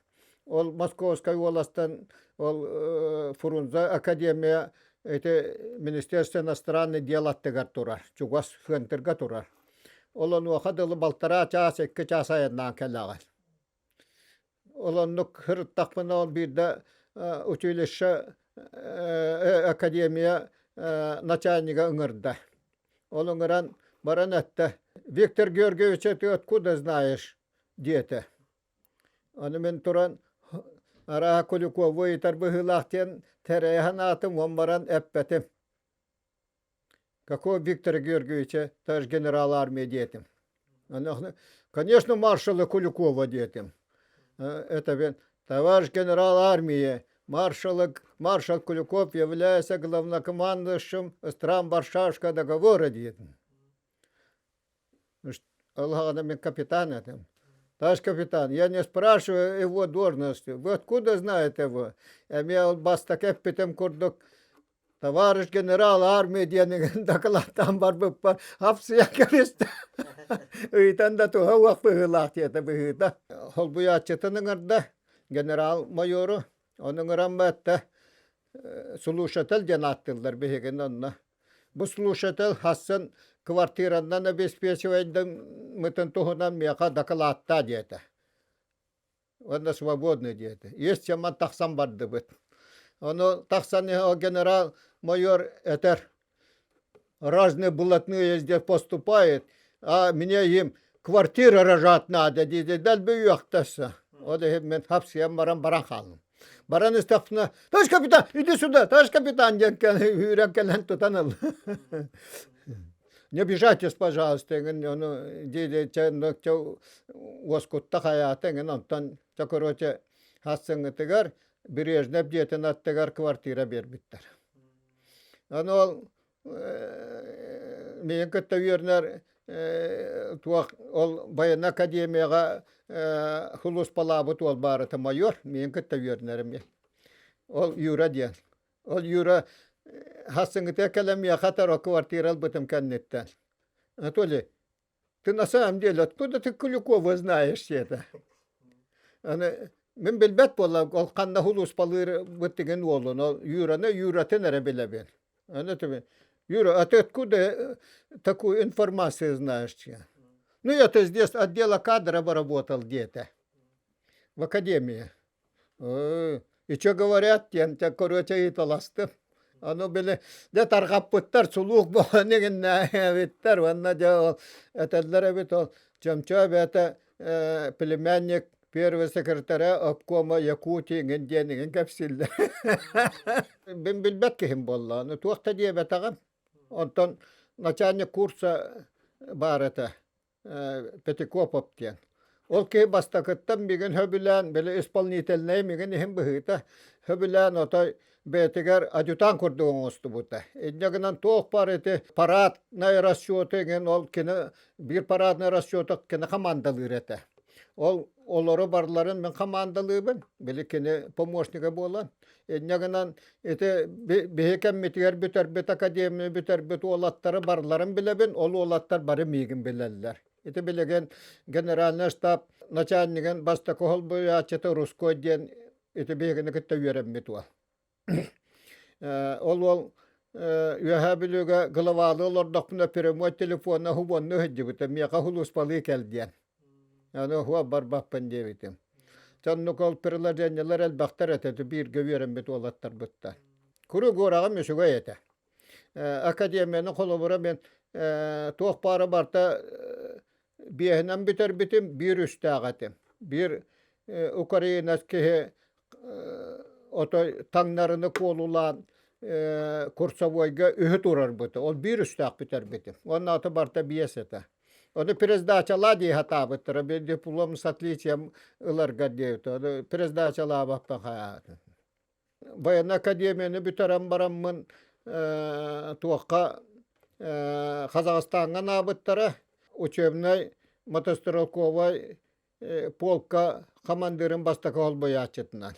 Ол Московскай уоластан ол Фрунзе академия ити Министерство иностранных дел аттыгар турар, чугас центрга турар. Ол онуоха дылы балтараа чаас, икки чаас айаннаан кэлэҕин. Ол оннук сырыттахпына ол биирдэ училище академия начальнига ыҥырда. Ол ыҥыран баран эттэ: «Виктор Георгиевич, ты откуда знаешь?» диэтэ. Аны мин туран арааһа Куликову ыйытар быһыылаах диэн тэрэйэ санаатым уон баран эппэтим. Какого Виктора Георгиевича, товарищ генерал армии диэтим. Конечно, маршала Куликова диэтим. Это товарищ генерал армии, маршал, маршал Куликов является главнокомандующим стран Варшавского договора диэтим. Аллаҕына мин капитан этим. Товарищ капитан, я не спрашиваю его должности. Вы откуда знаете его? Эмиэ ол бастакы эппитим курдук товарищ генерал армии диэн дакылааттаан барбыппар хапсыйа кэбистэ. Ыйтан да туһа уох быһыылаах диэтэ быһыыта. Холбуйааччытын ыҥырда генерал-майору. Ону ыҥыран баатта слушатель диэн ааттыыллар биһигини онно. Бу слушатель хассын квартираннан обеспечивайдыммытын туһунан миэхэ дакылааттаа диэтэ. Уонна свободный диэтэ. Есть чем тахсан бардыбыт. Ону тахсан иһэ генерал-майор этэр разные блатные здесь поступают, а мне им квартира рожать надо диде дэлби үөхтэссе. Ол иһин мен хапсыйан баран баран хааллым. Баран истэхпинэ, товарищ капитан, иди сюда, товарищ капитан диэн үүрэн кэлэн тутан ыл. Не обижайтесь, пожалуйста, эҥин ону диэри уоскутта хайаата эҥин онтон чэ короче хассыҥҥытыгар Брежнев дьиэтин аттыгар квартира биэрбиттэр. Аны ол миигин кытта үөрэнэр туох ол военнай академияҕа сулууспалаабыт уол баар этэ майор миигин кытта үөрэнэр эмиэ. Ол Юра диэн. Ол Юра хассыҥҥытыгар кэлэн миэхэ этэр квартира ылбытым кэнниттэн. Анатолий, Ты на самом деле откуда ты Куликова знаешь это? Аны мин билбэт буолла ол ханна хулууспалыыр быттыгын уолун ол Юраны Юратын эрэ билэбин. Аны тебе Юра, а ты откуда такую информацию знаешь? Ну, я-то здесь отдела кадров работал где-то в академии. И что говорят диэн дьэ короче ыйыталастым. Ону били дьэ тарҕаппыттар сулуук буолан игиннээбиттэр уонна дьэ ол этэллэр эбит ол Чөмчөө бэйэтэ племянник первый секретаря обкома Якутии иҥин диэн иҥин кэпсииллэр. Мин билбэт киһим буолла, ону туох да диэбэтэҕим. Онтон начальник курса баар этэ. Пятикопов диэн. Ол киһи бастакыттан мигин сөбүлээн, били исполнительнай мигин иһин быһыыта сөбүлээн отой бэйэтигэр адъютант курдук оҥостубута. Инньэ гынан туох баар ити параднай расчеты иҥин ол кини биир параднай расчеты кини хамаандалыыр этэ. Ол олору барыларын мин хамаандалыыбын, били кини помощнига буолан. Инньэ гынан ити биһи кэммитигэр бүтэрбит академия бүтэрбит уолаттары барыларын билэбин, ол уолаттар бары миигин билэллэр. Ити билигин генеральный штаб начальнигын бастакы холбуйааччыта Русской диэн ити биһигини кытта үөрэммит уол. Ол уол Үөһээ Бүлүүгэ главалыы олордохпуна прямой телефонна уһубуонну сылдьыбыта, миэхэ сулууспалыы кэл диэн. Аны уһуо барбаппын диэбитим. Соннук ол приложениелар элбэхтэр этэ, бииргэ үөрэммит уолаттарбыттан. Куруук уораҕым үчүгэй этэ. Академияны холобура мен туох баара барыта биэһинэн бүтэрбитим, биир үстээх этим. Биир украинец киһи отой таҥнарыны куолулаан. курсовойга үһү турарбыт. Ол биир үстээх бүтэрбитим. Уонна аты барыта биэс этэ. Ону пересдачалаа дии сатаабыттара. Бир диплом с отличием ыларга диэбит. Ону пересдачалаабаппын хайаатын. Военнай академияны бүтэрэн бараммын туохха Казахстаҥҥа анаабыттара. Учебнай мотострелковай полка хамандыырын бастакы холбойооччутунан.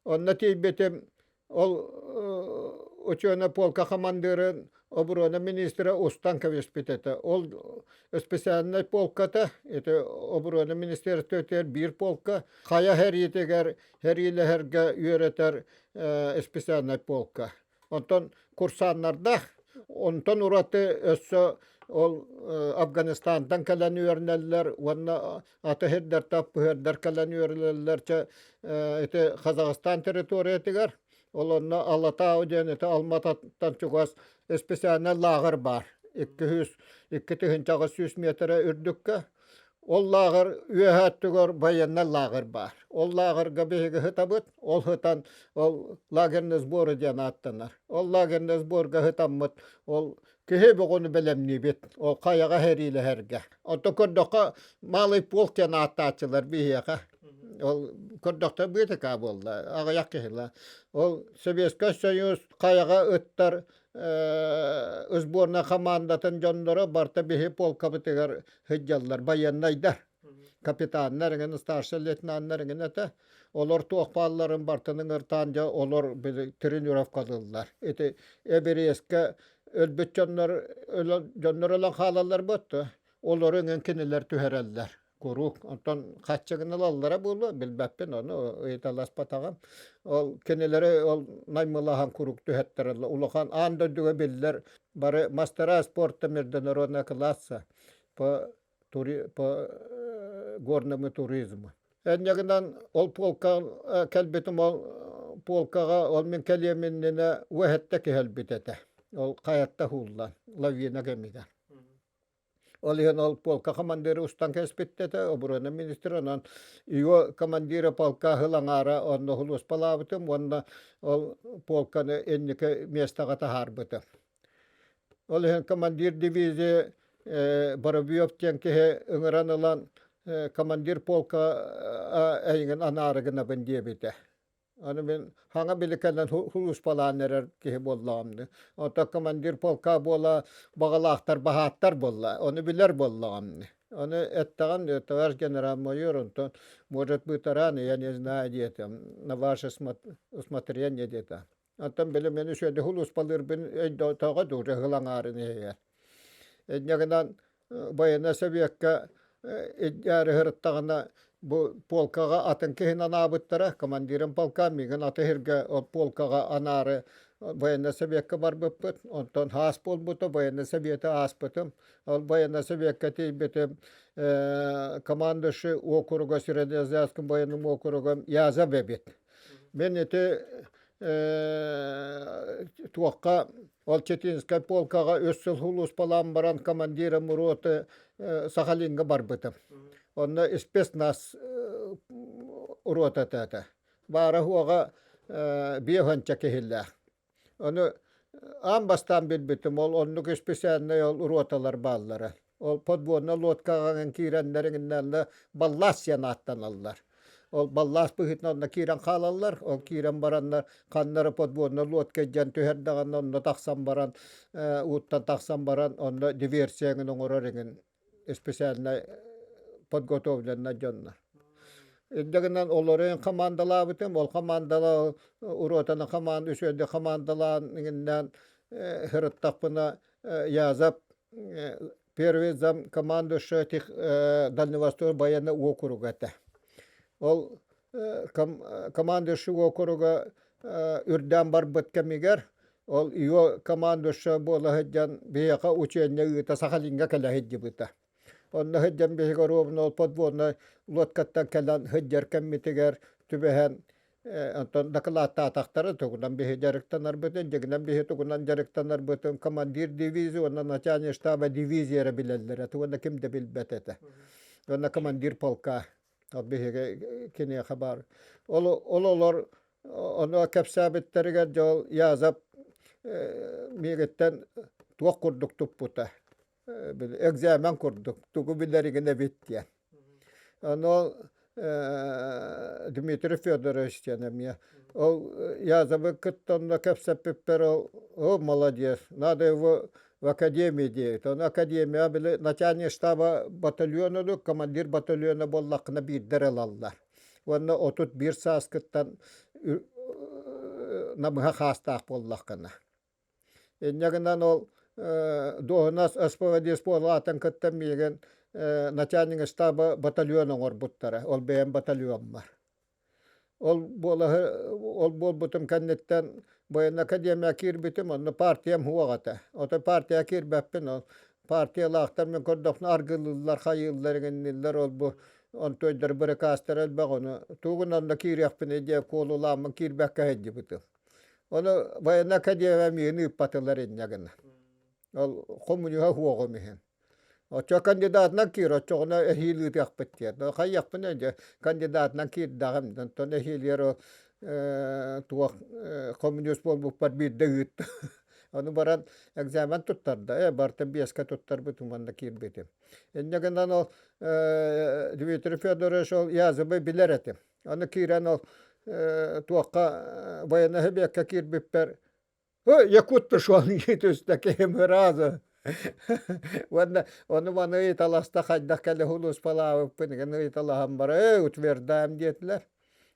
Онно тиийбитим, ол учуонай полка хамандыырын оборона министрэ устан кэбиспит этэ. Ол специальнай полката, ити оборона министерствотыгар биир полка, хайа сэриитигэр сэриилэһэргэ үөрэтэр специальнай полка. Онтон курсаннардаах, онтон ураты өссө ол Афганистантан кэлэн үөрэнэллэр уонна аты сирдэр таппыһыардар кэлэн үөрэнэллэр чэ ити Казахстан территориятыгар ол онно Алатау диэн ити Алмататтан чугас специальный лааҕыр баар 200 2800 метрэ үрдүккэ. Ол лааҕыр үөһээ өттүгэр военнай лааҕыр баар. Ол лааҕырга биһиги сытабыт, ол сытан ол лагерный сборы диэн ааттанар. Ол лагерный сборга сытаммыт, ол киһи бөҕөнү бэлэмниибит, ол хайаҕа сэриилэһэргэ. Оттон көрдөххө, малый полк диэн ааттааччылар биһиэхэ. Ол көрдөхтөр быытыкаа буолла, аҕыйах киһилэ. Ол Советскай Союз хайаҕа ыттар сборная хамаандатын дьонноро барыта биһи полкабытыгар сылдьаллар байыаннайдар капитаннар эҥин старшай лейтенаннар эҥин этэ олор туох баалларын барытын ыҥыртаан дьэ олор тренировкалыыллар ити эбириэскэ өлбүт дьоннор дьоннор өлөн хаалаллар буотта олору эҥин кинилэр түһэрэллэр куруук. Онтон хаччыгын ылаллара буолуо, билбэппин, ону ыйыталаспатаҕым. Ол кинилэри ол наймылаһан куруук түһэттэрэллэр. Улахан аан дойдуга биллэр бары мастера спорта международного класса по, тури, по горному туризму. Энньэ гынан ол полка кэлбитим ол полкаҕа ол мин кэлиэм иннинэ уэһэттэ киһэлбит этэ. Ол хайатта уһууллан лавина кэмигэр. Ол иһин ол полка командира устан кэспит этэ, оборона министрэ, онон его командира полка сыл аҥаара онно сулууспалаабытым уонна ол полканы инники миэстэҕэ таһаарбытым. Ол иһин командир дивизии Воробьев диэн киһи ыҥыран ылан командир полка эйигин анаары гынабын диэбитэ. Аны мин хаҥа били кэлэн сулууспалаан эрэр киһи буоллаҕым дии. Онтон командир полка буола баҕалаахтар баһааттар буолла, ону билэр буоллаҕым дии. Ону эттэҕим, товарищ генерал-майор, онтон может быть рано, я не знаю диэтим, на ваше усмотрение диэтэ. Онтон били мин үчүгэйдик сулууспалыырбын өйдөөтөҕө дуу, ыһыл аҥаарын иһигэр. Инньэ гынан Байыаннай сэбиэккэ илдьээри сырыттаҕына бу полкаҕа атын киһини анаабыттара, командирым полка миигин аты сиргэ ол полкаҕа анаары военнай сэбиэккэ барбыппыт. Онтон аас буолбута, военнай сэбиэти ааспытым. Ол военнай сэбиэккэ тиийбитим командующий округа Среднеазиатским военным округом Язов эбит. Мин ити туохха ол Четинскай полкаҕа үс сыл сулууспалаан баран командиром роты Сахалиҥҥа барбытым. Онно спецназ ротата этэ. Баара-суоҕа биэс киһилээх. Ону аан бастаан билбитим, ол оннук исписээннэй ол роталар бааллара. Ол подводная лодкаҕа киирэннэр иҥиннэллэ баллаас диэн ааттаналлар. Ол баллаас быһыытынан онно киирэн хаалаллар. Ол киирэн бараннар ханна эрэ подводная лодка илдьэн түһэрдэҕинэ онно тахсан баран ууттан тахсан баран онно диверсия эҥин оҥорор эҥин специально подготовленный дьоннор. Инньэ гынан олору хамаандалаабытым, ол хамаандала уротаны хамаанда үчүгэйдик хамаандалаан иҥиннээн сырыттахпына Язов первый зам командующий этих Дальневосточного военного округа этэ. Ол командующий округа үрдээн барбыт кэмигэр ол ее командующая буола сылдьан биһиэхэ учение ыыта Сахалиҥҥа кэлэ сылдьыбыта. Онно сылдьан биһиги оруобуна ол подводнай лодкаттан кэлэн сылдьар кэммитигэр түбэһэн онтон дакылааттаатахтара тугунан биһи дьарыктанарбытын, дьигинэн биһи тугунан дьарыктанарбытын командир дивизии уонна начальник штаба дивизия эрэ билэллэрэ, уонна ким да билбэт этэ. Уонна командир полка ол биһиги киниэхэ баар. Ол, ол олор Ону кэпсээбиттэригэр дьол Язов миигиттэн туох курдук туппута экзамен курдук тугу билэригин эбит диэн. Ону Дмитрий Федорович диэн эмиэ ол Язовы кытта онно кэпсэппиппэр ол о молодец надо его в академии диэбит. Ону академия били начальник штаба батальону командир батальона буоллаххына биирдэр ылаллар. Уонна 31 сааскыттан намыһах хаастаах буоллаххына. Инньэ гынан ол дуоһунас СПВД буолаатын кытта миигин начальник штаба батальон оҥорбуттара. Ол бэйэм батальоммар. Ол буолаһы ол буолбутум кэнниттэн военная академия киирбитим, онно партиям суох этэ. Ото партия киирбэппин, ол партиялаахтар мин көрдөхпүнэ аргылыыллар, хайыыллар иҥинниллэр, ол бу онтуойдар быракаастар элбэх ону тугун онно киириэхпиний диэн куолулааммын киирбэккэ сылдьыбытым. Ону военная академия миигин ыыппатылар инньэ гына. Ол хомуньуһа суоҕум иһин. Оччо кандидатынан киир, оччоҕуна эһиил ыытыахпыт диэн. Хайыахпын дьэ кандидатынан киирдэҕим. Онтон эһиилигэр ол туох коммунист буолбуппар биирдэ ыытта. Ону баран экзамен туттарда. Барыта биэскэ туттарбытым уонна киирбитим. Инньэ гынан ол Дмитрий Федорович ол языбы билэр этим. Аны киирэн ол туохха военный сэбиэккэ киирбиппэр Якут пришел түстэ киһим сразу. Уонна ону маны ыйыталаста хайдах кэлэ улууспалаабыппын игин ыйыталаһан бара ээ утвердаем диэтилэр.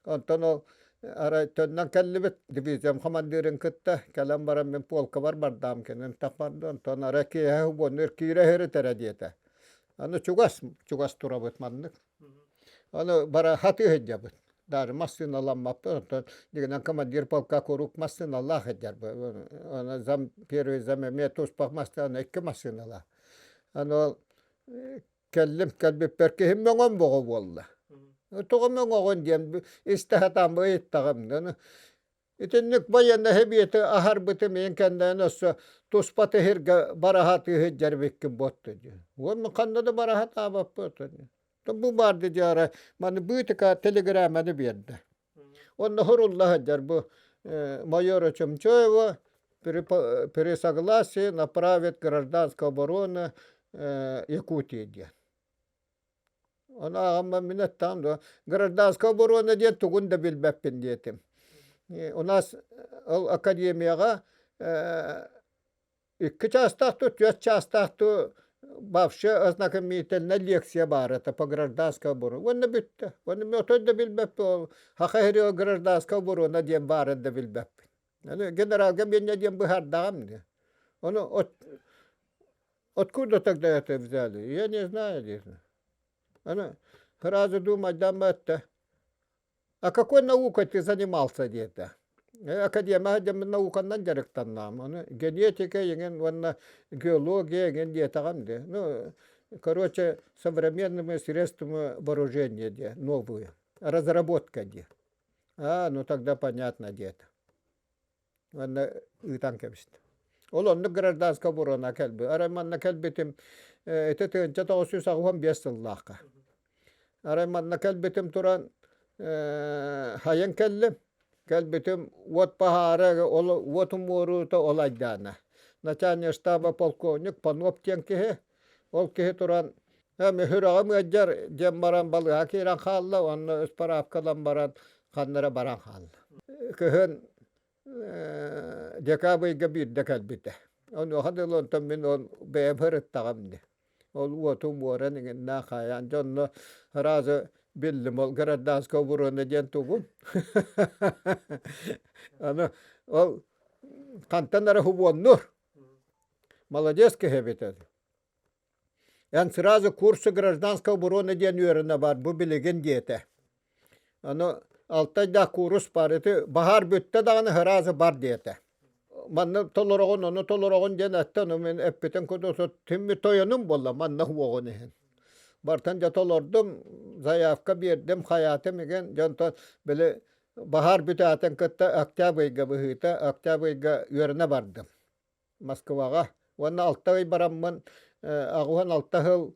Онтон ол арай төннөн кэллибит дивизиям хамандыырын кытта кэлэн баран мин полкабар бардаам кэнэн тахпарды онтон арай киэһэ уоннур киирэ сырытара диэтэ. Аны чугас чугас турабыт маннык. Аны бара хатыы сылдьабыт. Даже массыыналаммаппыт, оттон дигинэн командир полка куруук массыыналаах сылдьар. Аны зам первый зам эмиэ туспах массыына, икки массыыналаах. Аны ол кэллим, кэлбиппэр киһим мөҥөн боҕо буолла. Тоҕо мөҥөҕүн диэн истэ сатаан ыйыттаҕым. Итинник байыаннай сэбиэти аһарбытым иһин кэннинэн өссө туспа тыһырга бараһа тыыһыт дьэрбиккин буотта дии. Уонна ханна да бараһа таабаппыт. Бу барды дьара маны быытыка телеграмманы биэрдэ. Онно хурулла сылдьар бу майора Чомчоева при, при согласии направит гражданскую оборону Якутии диэн. Ону аҕам мин эттэҕим дуо, гражданская оборона диэн тугун да билбэппин диэтим. У нас ол академияҕа икки чаастаах ту, түөрт чаастаах ту вообще ознакомительная лекция баар это по гражданской обороне. Уонна бүттэ. Уонна мен отой да билбэппин ол Саха сиригэр гражданская оборона диэн баарын да билбэппин. Аны генералга миэннэ диэн быһаардаҕым дии. Ону Откуда тогда это взяли? Я не знаю, диэтэ. Аны сразу думайдаама эттэ. А какой наукой ты занимался диэтэ. Академия диэн науканан дьарыктаннаам. Ону генетика иҥин уонна геология иҥин диэтэҕим дии. Ну, короче, современными средствами вооружения диэ, новые. Разработка диэ. А, ну тогда понятно диэтэ. Уонна ыытан кэбистим. Ол оннук гражданскай оборона кэлбит. Арай манна кэлбитим ити 1985 сыллаахха. Арай манна кэлбитим туран хайан кэллим. Кэлбитим уот баһаара ол уот умуоруута ол айдаана. Начальник штаба полковник Панов диэн киһи ол киһи туран сүрэҕим ыалдьар диэн баран балыыһа киирэн хаалла уонна ыспараапкалан баран ханна эрэ баран хаалла. Кыһын декабрьга биирдэ кэлбитэ. Онуоха дылы онтон мин ол бэйэм сырыттаҕым дии. Ол уотум уоран иҥиннээх хаайан дьонно сразу биллим ол гражданская оборона диэн тугун. Аны ол хантан эрэ хубуоннур. Молодец киһи эбит Эн сразу курсы гражданской обороны диэн үөрэнэ бар, бу билигин диэтэ. Аны алтайдаах куурус бар, ити баһаар бүттэ даҕаны сразу бар диэтэ. Манна толороҕун, ону толороҕун диэн эттэ, ону мин эппитин курдук түммүт тойонум буолла манна уоҕун иһин. Бартан дьэ толордум, заявка биэрдим, хайаатым игин, дьонтон били баһаар бүтээтин кытта октябрьга быһыыта, октябрьга үөрэнэ бардым. Москваҕа уонна алта ый бараммын 86 сыл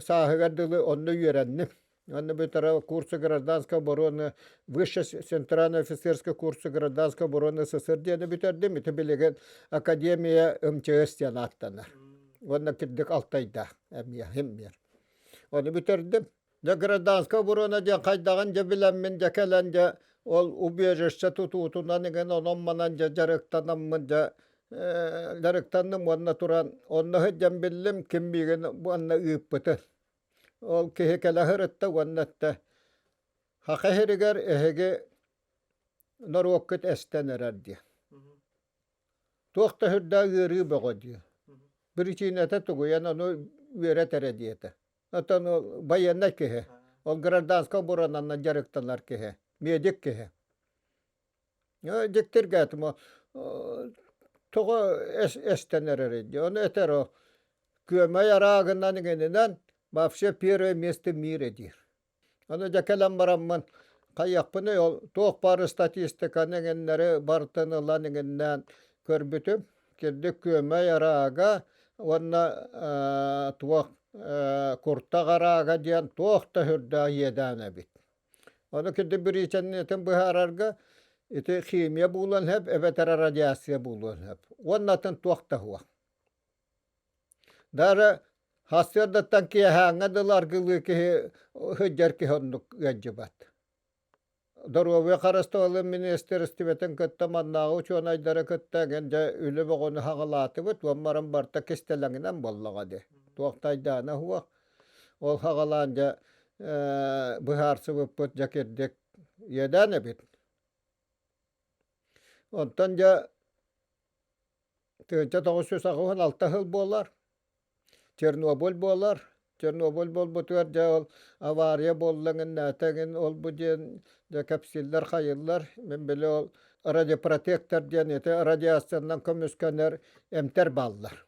сааһыгар дылы онно үөрэнним. Онно бүтэрэ курсы гражданской обороны, высшая центральная офицерская курсы гражданской обороны СССР диэни бүтэрдим. Ити билигин Академия МЧС диэн ааттанар. Уонна кирдик Алтайдаах эмиэ химмер. Ону бүтэрдим. Дьэ гражданская оборона диэн хайдаҕын дьэ билэммин дьэ кэлэн дьэ ол убежище тутуутунан игин онон-манан дьэ дьарыктанаммын дьэ дьарыктанным уонна туран онно сылдьан биллим ким миигин уонна ыыппытын. Ол киһи кэлэ сырытта уонна эттэ Саха сиригэр эһиги норуоккут эстэн эрэр диэн. Туох да сүрдээх ыарыы бөҕө дии. Биричиинэтэ тугуйан ону үөрэт эрэ диэтэ. Оттон ол байыаннай киһи, ол гражданскай оборонанан дьарыктанар киһи, медик киһи. Дьиктиргээтим тоҕо эстэн эрэрий дии. Ону этэр о күөмэй араагынан иҥининэн вообще первое место в мире диир. Аны дьэ кэлэн бараммын хайыахпыный ол туох баар статистиканы иҥиннэри барытын ылан иҥиннээн көрбүтүм. Кирдик күөмэй араага уонна туох куртах араага диэн туох да сүрдээх иэдээн эбит. Ону кирдик бириичэннэтин быһаарарга ити химия буолуон сөп эбэтэр радиация буолуон сөп. Уонна атын туох да суох. Даже сарсыардаттан киэһээҥҥэ дылы аргылыы киһи сылдьар киһи оннук ыалдьыбат. Доруобуйа харыстабылын министиэристибэтин кытта маннааҕы учуонайдары кытта эҥин дьэ үлэ бөҕөнү саҕалаатыбыт уон баран барыта кистэлэҥинэн буоллаҕа дии. Туох да айдаана суох. Ол саҕалаан дьэ быһаарсыбыппыт дьэ кирдик иэдээн эбит. Онтон дьэ 1986 сыл буолар. Чернобыль буолар. Чернобыль буолбутугар дьэ ол авария буолла эҥин эҥин ол бу диэн дьэ кэпсииллэр хайыыллар. Мин били ол радиопротектор диэн ити радиациянан көмүскэнэр эмтэр бааллар.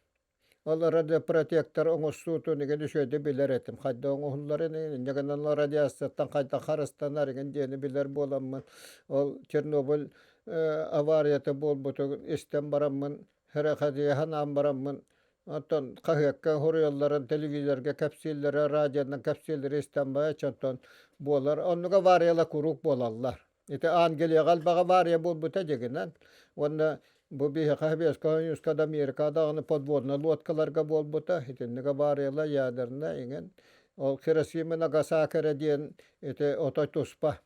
Ол радиопротектор оҥостуутун игин үчүгэйдик билэр этим. Хайдах оҥоһулларын инньэ гынан радиацияттан хайдах харыстанар игин диэни билэр буоламмын ол Чернобыль аварията буолбутун истэн бараммын сэрэхэдийэ санаан бараммын оттон хаһыакка суруйалларын телевизорга кэпсииллэрэ радионан кэпсииллэрэ истэн баайча оттон буолар оннук авариялар куруук буолаллар ити Англияҕа элбэх авария буолбута дьигинэн уонна бу биһиэхэ Советскай Союзка да Америка даҕаны подводнай лодкаларга буолбута итинник авариялар ядернай иҥин ол Хиросима Нагасаки эрэ диэн ити отой туспа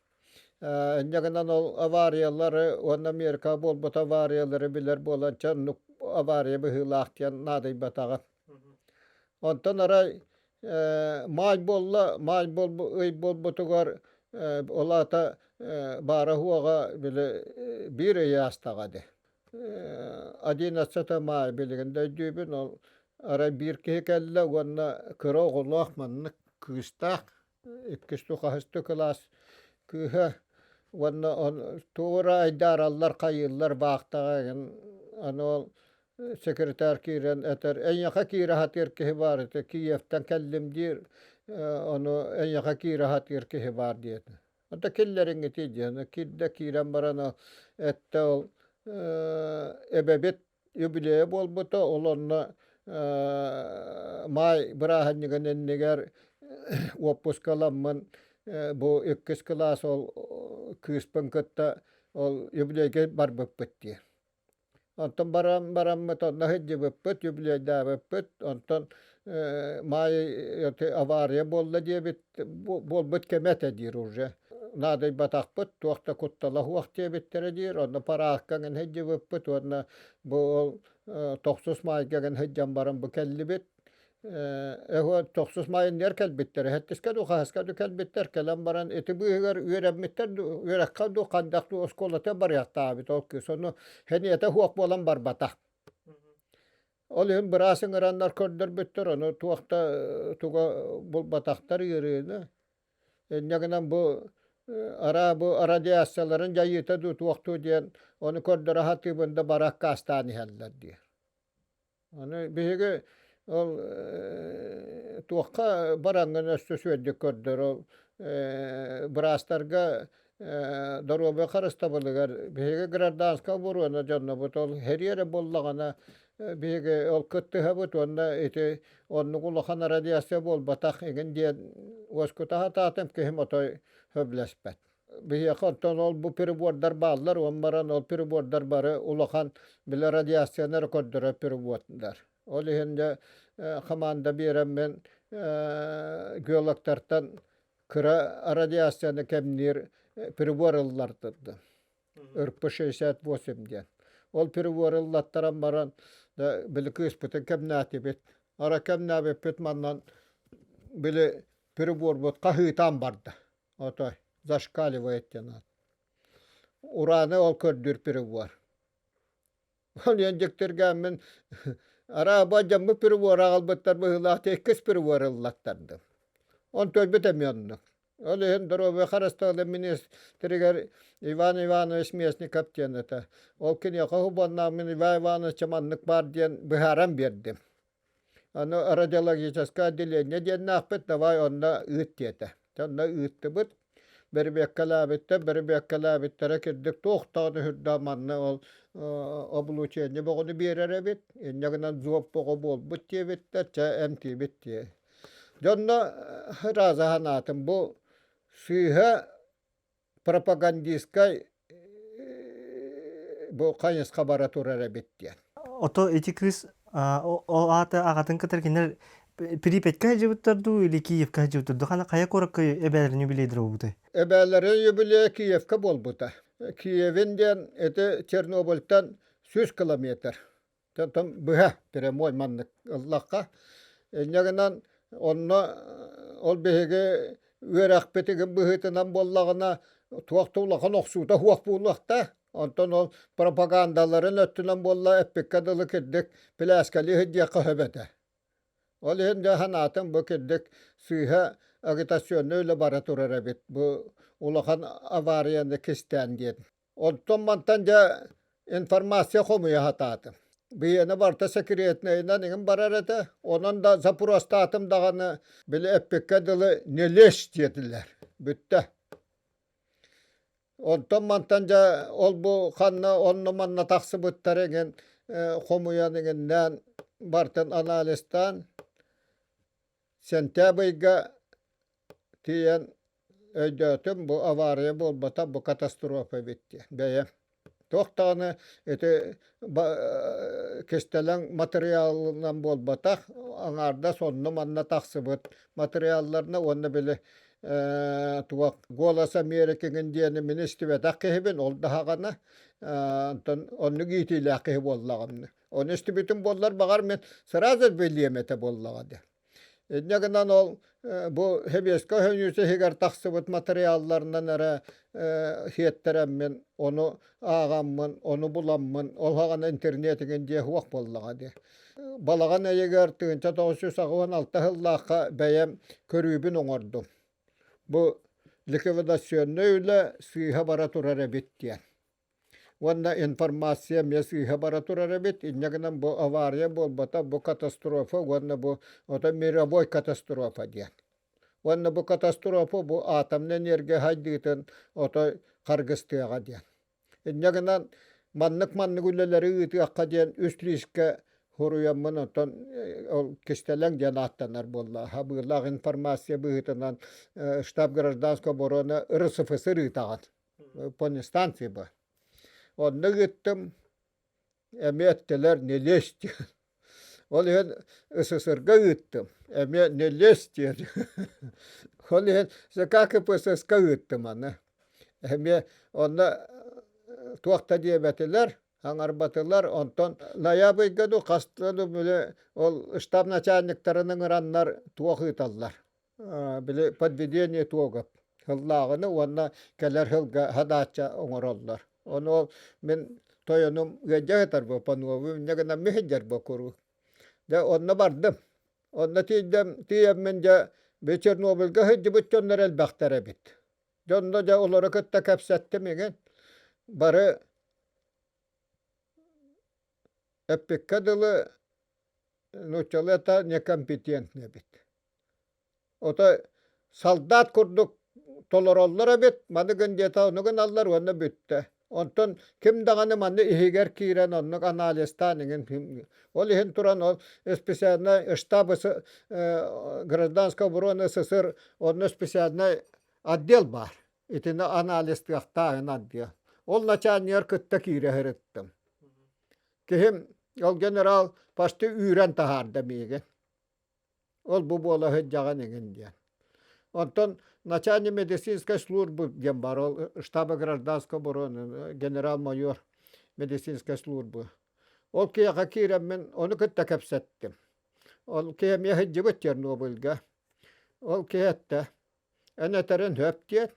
Инньэ гынан ол авариялары уонна Америка буолбут авариялары билэр буолан чэ оннук авария быһыылаах диэн наадыйбатаҕым. Онтон арай маай буолла, маай ый буолбутугар ол аата баара-суоҕа били биир ый аастаҕа дии. 11 маай билигин да өйдүүбүн ол арай биир киһи кэллэ уонна кыра оҕолоох маннык кыыстаах иккис хаһыс кылаас кыыһа уонна туора айдаараллар хайыыллар баахтаҕа эҥин аны ол секретарь киирэн этэр эйиэхэ киирэ сатыыр киһи баар этэ Киевтэн кэллим диир ону эйиэхэ киирэ сатыыр киһи баар диэтэ Ото киллэриҥҥитий диэн киирдэ киирэн баран эттэ ол эбэбит юбилейа буолбута, ол онно маай бырааһынньыгын иннигэр уоппускаламмын бу иккис кылаас ол кыыспын кытта ол юбилейга барбыппыт дии. Онтон баран бараммыт онно сылдьыбыппыт, юбилейдаабыппыт, онтон маай авария буолла диэбит буолбут кэмэ этэ диир уже. Наадыйбатахпыт, туох да куттала суох диэбиттэрэ диир, онно параакка эҥин сылдьыбыппыт уонна бу ол тохсус маайга эҥин сылдьан баран бу кэллибит. Эһо тохсус маайыннар кэлбиттэр, сэттискэ дуу, хаһыска дуу кэлбиттэр, кэлэн баран ити быыһыгар үөрэммиттэр дуу, үөрэххэ дуу, хандах дуу оскуолата барыахтаабыт ол кыыс. Ону сэниэтэ суох буолан барбатах. Ол иһин быраас ыҥыраннар көрдөрбүттэр, ону туох да туга булбатахтар ыарыыны. Инньэ гынан бу араа бу радиацияларын дьайыыта дуу туох дуу диэн ону көрдөрө сатыыбын да бары аккаастаан иһэллэр диир. Аны биһиги ол туохха бараҥҥын өссө үчүгэйдик көрдөр ол быраастарга доруобуйа харыстабылыгар биһиги гражданскай оборуона дьоннобут ол сэрии эрэ буоллаҕына. Биһиги ол кыттыһабыт уонна ити оннук улахан радиация буолбатах игин диэн уоскута сатаатым, киһим отой сөбүлэспэт. Биһиэхэ оттон ол бу прибордар бааллар, уон баран ол прибордар бары улахан били радиацияны эрэ көрдөрөр прибордар. Ол иһин дьэ хамаанда биэрэммин геологтартан кыра радиацияны кэмниир прибор ыллартырдым. РП-68 диэн. Ол прибор ыллаттаран баран били кыыспытын кэмнээтибит. Ара кэмнээбиппит манан били приборбут хаһыытаан барда. Отой зашкаливает диэн. Ураны ол көрдүүр прибор. Ол диэн дьиктиргээммин арааба дьаммыт прибор аҕалбыттар быһыылаах иккис прибор ыллаттардым. Онтуойбут эмиэ оннук. Ол иһин доруобуйа харыстабылын министригэр Иван Иванович Местников диэн этэ. Ол киниэхэ уһубаннааммын Иван Иванович маннык баар диэн быһааран биэрдим. Аны радиологическое отделение диэннээхпит, давай онно ыыт диэтэ. Онно ыыттыбыт. Бэрэбиэккэлээбиттэр, бэрэбиэккэлээбиттэрэ кирдик туох даҕаны сүрдээх манна ол облучение бөҕөнү биэрэр эбит. Инньэ гынан зоб бөҕө буолбут диэбиттэр, чэ эмтиибит диэ. Дьонно ырааза санаатым бу сыыһа пропагандистскай бу хайысха бара турар эбит диэн. Ото ити кыыс ол аата аҕатын кытары кинилэр Припятька сылдьыбыттар дуу или Киевка сылдьыбыттар дуу? Хайа куоракка эбээлэрин юбилейдара буолбутай? Эбээлэрин юбилейа Киевка буолбута. Киевин диэн ити Чернобыльтан 100 километр. Онтон быһа прямой маннык ыллахха. Инньэ гынан онно ол биһиги үөрэхпитигин быһыытынан буоллаҕына туох да улахан охсуута суох буолуохтаах. Онтон ол пропагандаларын өттүнэн буолла эппиккэ дылы кирдик пилээскэлии сылдьыахха сөп этэ. Ол иһин дьэ санаатым бу кирдик сыыһа агитационнай үлэ бара турар эбит. Бу улахан аварияны кистээн диэн. Онтон мантан дьэ информация хомуйа сатаатым. Биһиэнэ барыта секретнэйинэн иҥин барар этэ. Онон да запростаатым даҕаны, били эппиккэ дылы не лезь диэтилэр. Бүттэ. Онтон мантан дьэ ол-бу ханна онно-манна тахсыбыттар эҥин хомуйан иҥиннээн барытын анализтаан сентябрьга Тиийэн өйдөөтүм, бу авария буолбатах, бу катастрофа эбит диэн бэйэм. Туох даҕаны ити кистэлэҥ матырыйаалынан буолбатах, аҥаардас онно-манна тахсыбыт матырыйаалларына уонна били туох «Голос Америки» диэни мин истибэтэх киһибин, ол да саҕана онтон оннук иитиилээх киһи буоллаҕым. Ону истибитим буоллар, баҕар мин сразу билиэм этэ буоллаҕа дии. Инньэ гынан ол бу Сэбиэскэй Сойуус иһигэр тахсыбыт матырыйаалларынан эрэ сиэттэрэммин, ону ааҕаммын, ону буламмын, ол саҕана интернет игин диэ суох буоллаҕа дии. Балаҕан ыйыгар 1986 сыллаахха бэйэм көрүүбүн оҥордум. Бу ликвидационнай үлэ сыыһа бара турар эбит диэн. Уонна информация эмиэ сыыһа бара турар эбит. Инньэ гынан бу авария буолбата, бу катастрофа уонна бу ото мировой катастрофа диэн. Уонна бу катастрофа бу атомнай энергия хайдыытын ото харгыстыаҕа диэн. Инньэ гынан маннык-маннык үлэлэри ыытыахха диэн үс лиискэ суруйаммын оттон ол кистэлэҥ диэн ааттанар буолла. Хабыылаах информация быһыытынан штаб гражданской обороны РСФСР ыытаҕын. Станция бар. Онно ыыттым, эмиэ эттилэр не лезь диэн. Ол иһин СССРга ыыттым, эмиэ не лезь диэн. Ол иһин ЦК КПСС-ка ыыттым аны. Эмиэ онно туох да диэбэтилэр, аҥарбатылар. Онтон ноябрьга дуу, хаста дуу били ол штаб начальниктарын ыҥыраннар туох ыыталлар. Били подведение итогов сыллааҕыны уонна кэлэр сылга хадаачча оҥороллор. Ону ол мин тойонум ыалдьа сытар бу Панову инньэ гынан миһийдэр бу куруук. Дьэ онно бардым. Онно тиийдим, тиийэммин дьэ бу Чернобыльга сылдьыбыт дьоннор элбэхтэр эбит. Дьонно дьэ олору кытта кэпсэттим игин. Бары эппиккэ дылы нууччалыы это некомпетентный эбит. Ото солдат курдук толороллор эбит, маны гын диэтэ, ону гыналлар уонна бүттэ. Онтон ким даҕаны манна иһигэр киирэн оннук анализтаан иҥин ол иһин туран ол специальнай штаб гражданской обороны СССР онно специальнай отдел баар. Итини анализтыахтааҕын отдел. Ол начальнигар кытта киирэ сырыттым. Киһим ол генерал почти үүрэн таһаарда миигин. Ол бу буола сылдьаҕын эҥин диэн. Онтон начальник медицинской службы диэн баар, ол штаба гражданской обороны, генерал-майор медицинской службы. Ол киһиэхэ киирэммин ону кытта кэпсэттим. Ол киһи эмиэ сылдьыбыт Чернобыльга. Ол киһи эттэ, эн этэрин сөп диэн,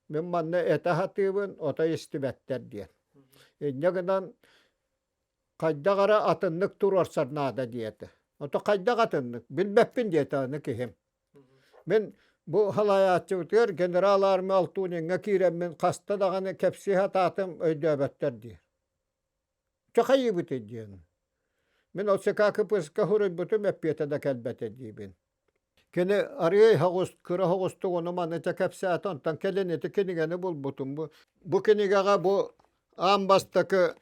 мин манна этэ сатыыбын, отой истибэттэр диэн. Инньэ гынан хайдах эрэ атыннык туруорсар наада диэтэ. Ото хайдах атыннык? Билбэппин диэтэ аны киһим. Мин бу халайааччыбытыгар генерал армия Алтуниҥҥа киирэммин хаста даҕаны кэпсии сатаатым өйдөөбөттөр диир. Чэ хайыыбытый диэн. Мин ол СККПС-ка суруйбутум эппиэтэ да кэлбэтэ диибин. Кини арыый соҕус, кыра соҕустук ону маны кэпсээтэ, онтон кэлин ити кинигэни булбутум. Бу, бу кинигэҕэ бу аан бастакы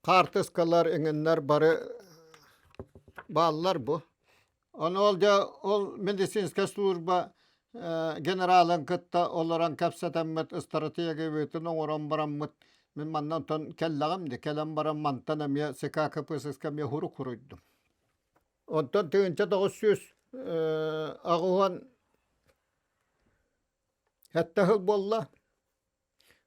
хаартыскалар иҥиннэр бары бааллар бу. Ону ол дьэ ол медицинскэй служба генералын кытта олорон кэпсэтэммит ыстратегиябытын оҥорон бараммыт мин манна онтон кэллэҕим дии кэлэн баран мантан эмиэ ЦК КПСС-ка эмиэ сурук суруйдум. Онтон 1987 сыл буолла.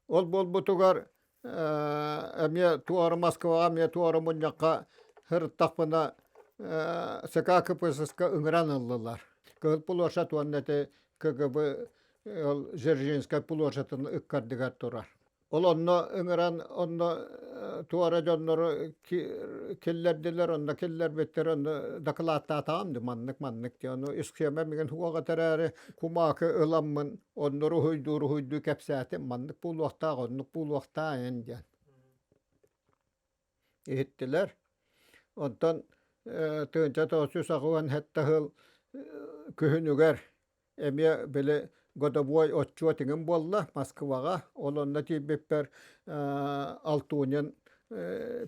Ол буолбутугар эмиэ туора Москваҕа эмиэ туора мунньахха сырыттахпына СК КПСС-ка ыҥыран ыллылар. Кыһыл площадь уонна ити КГБ ол Дзержинскай площадын ыккардыгар турар. Ол онно ыҥыран онно туора дьоннору киллэрдилэр, онно киллэрбиттэр, онно дакылааттаатаҕым дии маннык-маннык диэн. Ону исхиэмэ миигин суох этэрээри кумаакы ыламмын онно уруһуйдуу-уруһуйдуу кэпсээтим, маннык буолуохтаах, оннук буолуохтаах эҥин диэн. Иһиттилэр. Онтон 1987 сыл күһүнүгэр Эмиэ били годовой отчуот иҥин буолла Москваҕа. Ол онно тиийбиппэр Алтунин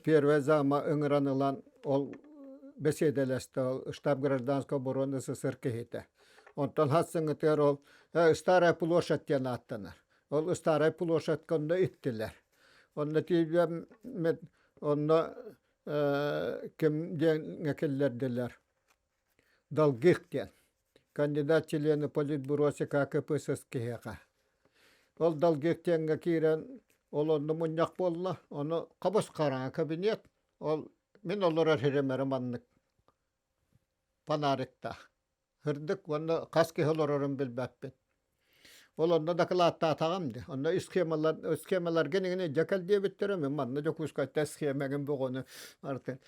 первый зама ыҥыран ылан ол бэсиэдэлэстэ ол штаб гражданской обороны СССР киһитэ. Онтон хас сыҥытыгар ол Старая площадь диэн ааттанар. Ол Старая площадька онно иттилэр. Онно тиийбэммит онно ким диэҥҥэ киллэрдилэр. Долгих диэн кандидат члены Политбюро ЦК КПСС киһиэхэ. Ол Долгих диэҥҥэ киирэн ол онно мунньах буолла. Ону хабыс хараҥа кабинет. Ол мин олорор сирим эрэ маннык фонариктаах. Сырдык уонна хас киһи олорорун билбэппин. Ол онно дакылааттаатаҕым дии. Онно схемалар, схемаларга иҥин илдьэ кэл диэбиттэрэ. Мин манна Дьокуускайта схемэгин бөҕөнү артын.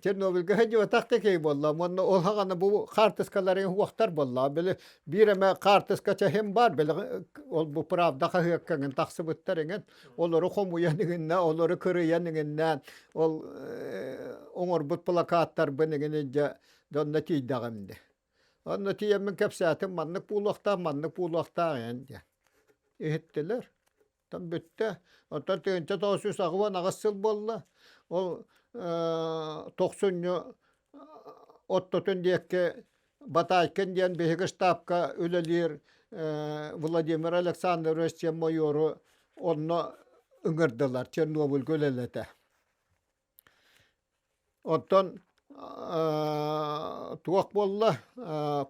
Чернобыльга сылдьыбатах да киһи буолла. Уонна ол хаҕана бу хаартыскаларын уохтар буолла. Били биир эмэ хаартыска чэһим баар. Били ол бу правда хаһыакка иҥин тахсыбыттар иҥин. Олору хомуйан иҥиннэ, олору кырыйан иҥиннээн ол оҥорбут плакаттарбын иҥин илдьэ дьонно тиийдэҕим дии. Онно тиийэммин кэпсээтим, маннык буолуохтаах, маннык буолуохтаах эн диэн. Иһиттилэр. Оттон бүттэ. Оттон 1988 сыл буолла. Ол тохсунньу оттотун диэки Батайкин диэн биһиги штабка үлэлиир Владимир Александрович диэн майору онно ыҥырдылар Чернобыльга үлэлэтэ. Оттон туох буолла,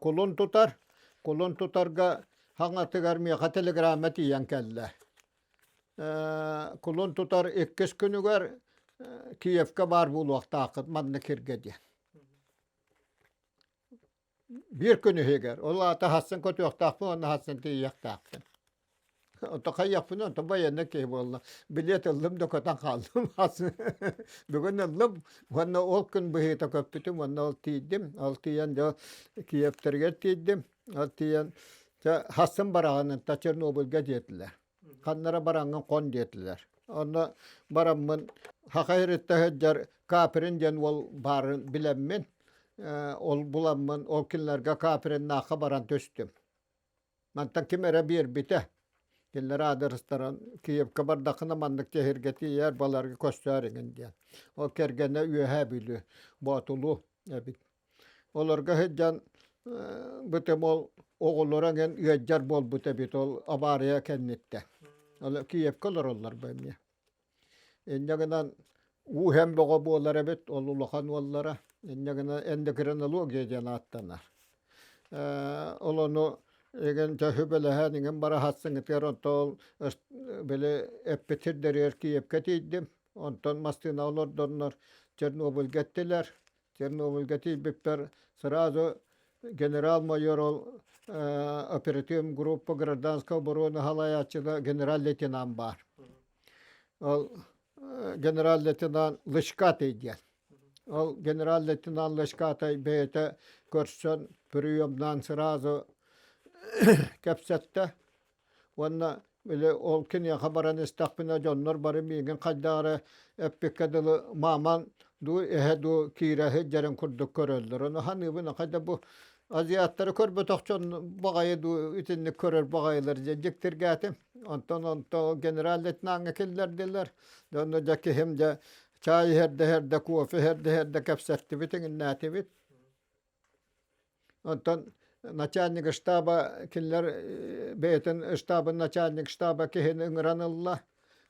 кулун тутар, кулун тутарга хаҥатыгар миэхэ телеграмма тиийэн кэллэ. Кулун тутар иккис күнүгэр Киевка баар буолуохтааххыт маннык сиргэ диэн. Биир күн иһигэр. Ол аата хассын көтүөхтаахпын уонна хассын тиийиэхтаахпын. Онто хайыахпын онто байыаннай киһи буолла. Билиэт ыллым да көтөн хааллым. Бүгүн ыллым уонна ол күн быһыыта көппүтүм уонна ол тиийдим. Ол тиийэн дьэ Киевтэригэр тиийдим. Ол тиийэн дьэ хассын бараҕын та Чернобыльга диэтилэр. Ханнара бараҥҥын хон диэтилэр. Онно бараммын Саха сириттэн сылдьар Каприн диэн уол баарын билэммин, ол буламмын ол кинилэргэ Каприннаахха баран түстүм. Мантан ким эрэ биэрбитэ. Кинилэр аадырыстарын Киевка бардаххына маннык тэһиргэ тиийэр, баларга көстөөр иҥин диэн. Ол кэргэнэ Үөһээ Бүлүү, Боотулуу эбит. Олорго сылдьан бытым ол оҕолоро эҥин ыалдьар буолбут эбит ол абаарыйа кэнниттэн. Ол Киевка олороллор бу эмиэ. Инньэ гынан уу иһэн бөҕө буолар эбит, ол улахан уоллара. Инньэ гынан эндокринология диэн ааттанар. Ол ону игин дьэ сүбэлэһэн иҥин бара сатсыҥытыгар онтон ол били эппит сирдэригэр Киевкэ тиийдим. Онтон массыына олордоннор Чернобыльга эттилэр. Чернобыльга тиийбиппэр сразу генерал-майор ол оперативная группа гражданской обороны салайааччыта генерал-лейтенант баар. Ол генерал-лейтенант Лычкатый диэн. Ол генерал-лейтенант Лычкатай бэйэтэ көрсөн приемнаан сразу кэпсэттэ. Уонна били ол киниэхэ баран истэхпинэ дьоннор бары миигин хайдах эрэ эппиккэ дылы мааман дуу эһэ дуу киирэ сылдьарын курдук көрөллөр. Ону саныыбын хайда бу азиаттары көрбөтөх дьон баҕайы дуу итинник көрөр баҕайылар диэн дьиктиргээтим. Онтон онто генерал-лейтенаҥҥа киллэрдилэр. Онно дьэ киһим дьэ чаай иһэрдэ иһэрдэ кофе иһэрдэ иһэрдэ кэпсэттибит иҥиннээтибит. Онтон начальник штаба кинилэр бэйэтин штабын начальник штаба киһини ыҥыран ылла.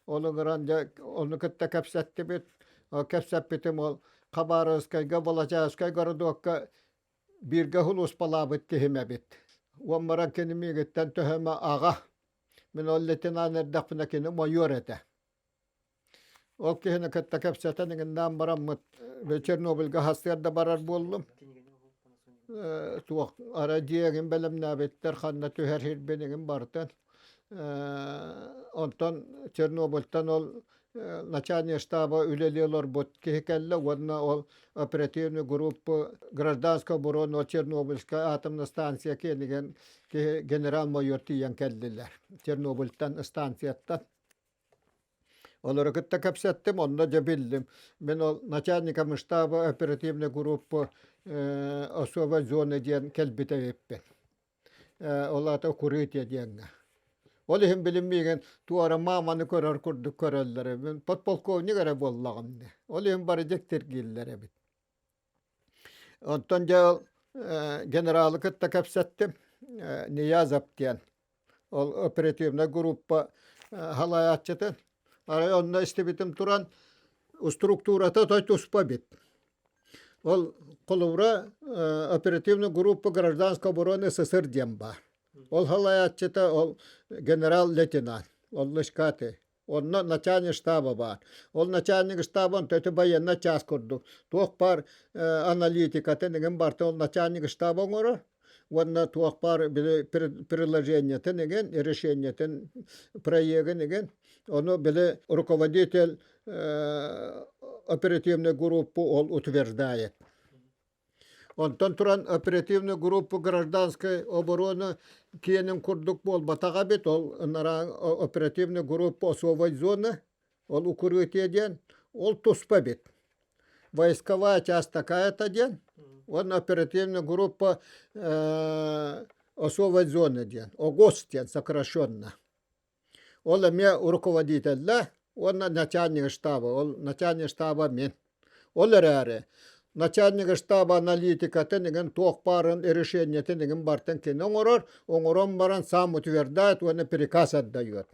Ол ыҥыран дьэ ону кытта кэпсэттибит. Ол кэпсэппитим ол Хабаровскайга, Волочаевскай городокка бииргэ сулууспалаабыт киһим эбит. Уон баран кини миигиттэн төһөмө аҕа. Мин ол лейтенант эрдэхпинэ кини майор этэ. Ол киһини кытта кэпсэтэн иҥиннээн бараммыт Чернобыльга сарсыарда барар буоллум. Туох арай дьиэгин бэлэмнээбиттэр, ханна түһэр сирбин иҥин бартын. Онтон Чернобыльтан ол начальник штаба үлэлии олорбут киһи кэллэ уонна ол оперативный группа гражданского обороны Чернобыльская атомная станция киэнигэн киһи генерал-майор тиийэн кэллилэр Чернобыльтан станцияттан. Олору кытта кэпсэттим, онно дьэ биллим. Мин ол начальником штаба оперативной группы особой зоны диэн кэлбит эбиппин. Ол аата укрытие диэҥҥэ. Ол иһин билим миигин туора мааманы көрөр курдук көрөллөр. Мин подполковник эрэ буоллаҕым дии. Ол иһин бары дьиктиргииллэр эбит. Онтон дьэ ол генералы кытта кэпсэттим. Ниязов диэн. Ол оперативнай группа халайааччытын. Арай онно истибитим туран структурата той туспа эбит. Ол холобура оперативная группа гражданской обороны СССР диэн баар. Ол халайааччыта ол генерал-лейтенант, ол Лышкаты. Онно начальник штаба баар. Ол начальник штаба онто военный час курдук. Туох баар аналитикатын игин барта ол начальник штаба оҥорор. Уонна туох баар били приложениетын игин, решениетын, проегын игин. Ону били руководитель оперативной группы ол утверждает. Онтон туран оперативная группа гражданской обороны киэнин курдук буолбатаҕа эбит, ол ынараа оперативная группа особой зоны, ол укрытие диэн, ол туспа эбит. Войсковая часть такая-то диэн, уонна оперативная группа особой зоны диэн, ОГОС диэн сокращенно. Ол эмиэ руководителлэ уонна начальник штаба. Ол начальник штаба мин. Ол эрээри начальник штаба аналитикатын игин туох баарын решениетин игин бартын кини оҥорор, оҥорон баран сам утверждает уонна приказ отдает.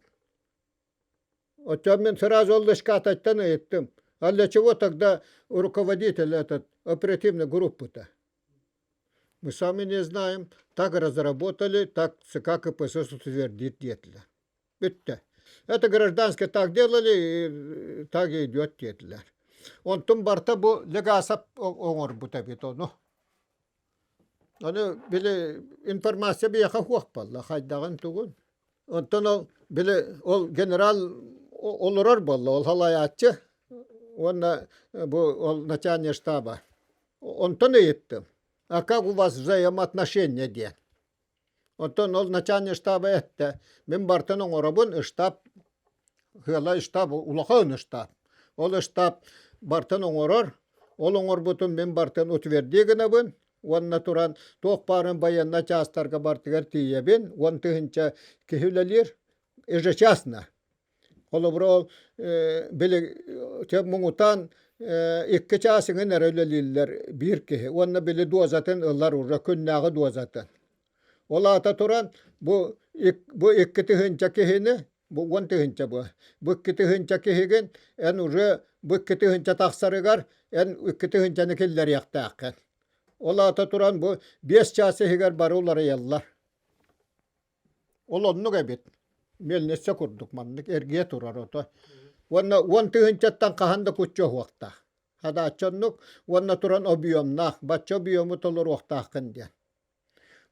Оттон мин сразу ол Лышкатайтан ыйыттым. А для чего тогда руководитель этот оперативной группы-то? Мы сами не знаем. Так разработали, так ЦК КПСС утвердит диэтилэр. Бүттэ. Это гражданские так делали, и так и идет диэтилэр. Онтун барта бу Легасов оҥорбут эбит ону. Ону били информация биһиэхэ суох буолла, хайдаҕын тугун. Онтон ол били ол генерал олорор буолла, ол халайааччы уонна бу ол начальник штаба. Онтон ыйыттым, а как у вас взаимоотношения диэн. Оттон ол начальник штаба эттэ, мин бартын оҥоробун, штаб, ыала штаб, улахан штаб. Ол штаб бартын оҥорор, ол оҥорбутун мин бартын утверди гынабын, уонна туран туох баарын байыаннай чаастарга бартыгар тиийэбин, 10 тыһыынча киһи үлэлиир. Ежечасно. Холобура ол били муҥутаан 2 чаас иҥин эрэ үлэлииллэр биир киһи уонна били дуозатын ылар уже күннээҕи дуозатын. Ол аата туран бу бу 2000 киһини бу 10 000 бу бу 2000 киһигин эн уже бу 2000 тахсарыгар эн 2000-ны киллэриэхтээххин. Ол аата туран бу 5 чаас иһигэр бары уларыйаллар. Ол оннук эбит. Мельница курдук маннык эргийэ турар ото. Уонна 10 000-ттан хаһан да куччу оһуохтаах. Хадааччы оннук уонна туран объемнаах, бачча объему толоруохтааххын диэн.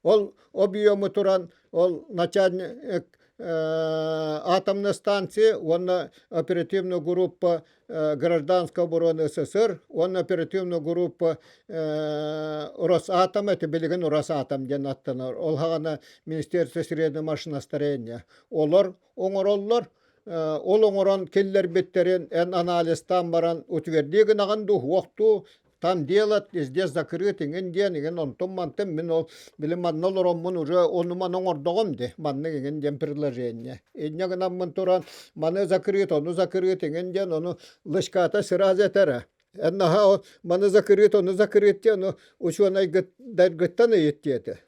Ол объему туран ол начальник атомной станции уонна оперативная группа гражданской обороны СССР уонна оперативная группа Росатом это билигин Росатом диэн аттанар. Ол хаҕана Министерство среднего машиностроения. Олор оҥороллор. Ол оҥорон киллэрбиттэрин эн анализтаан баран утверди гынаҕын дуу, уохтуу там делать, здесь закрыт иҥин диэн иҥин онтум мантым мин ол били манна олороммун уже ону маны оҥордоҕум ди маннык иҥин диэн предложение. Инньэ гынаммын туран маны закрыт, ону закрыт иҥин диэн ону лычката сразу этэрэ. Эн наһаа маны закрыт, ону закрыт диэн ону учуонайгыттан ыйыт диэтэ.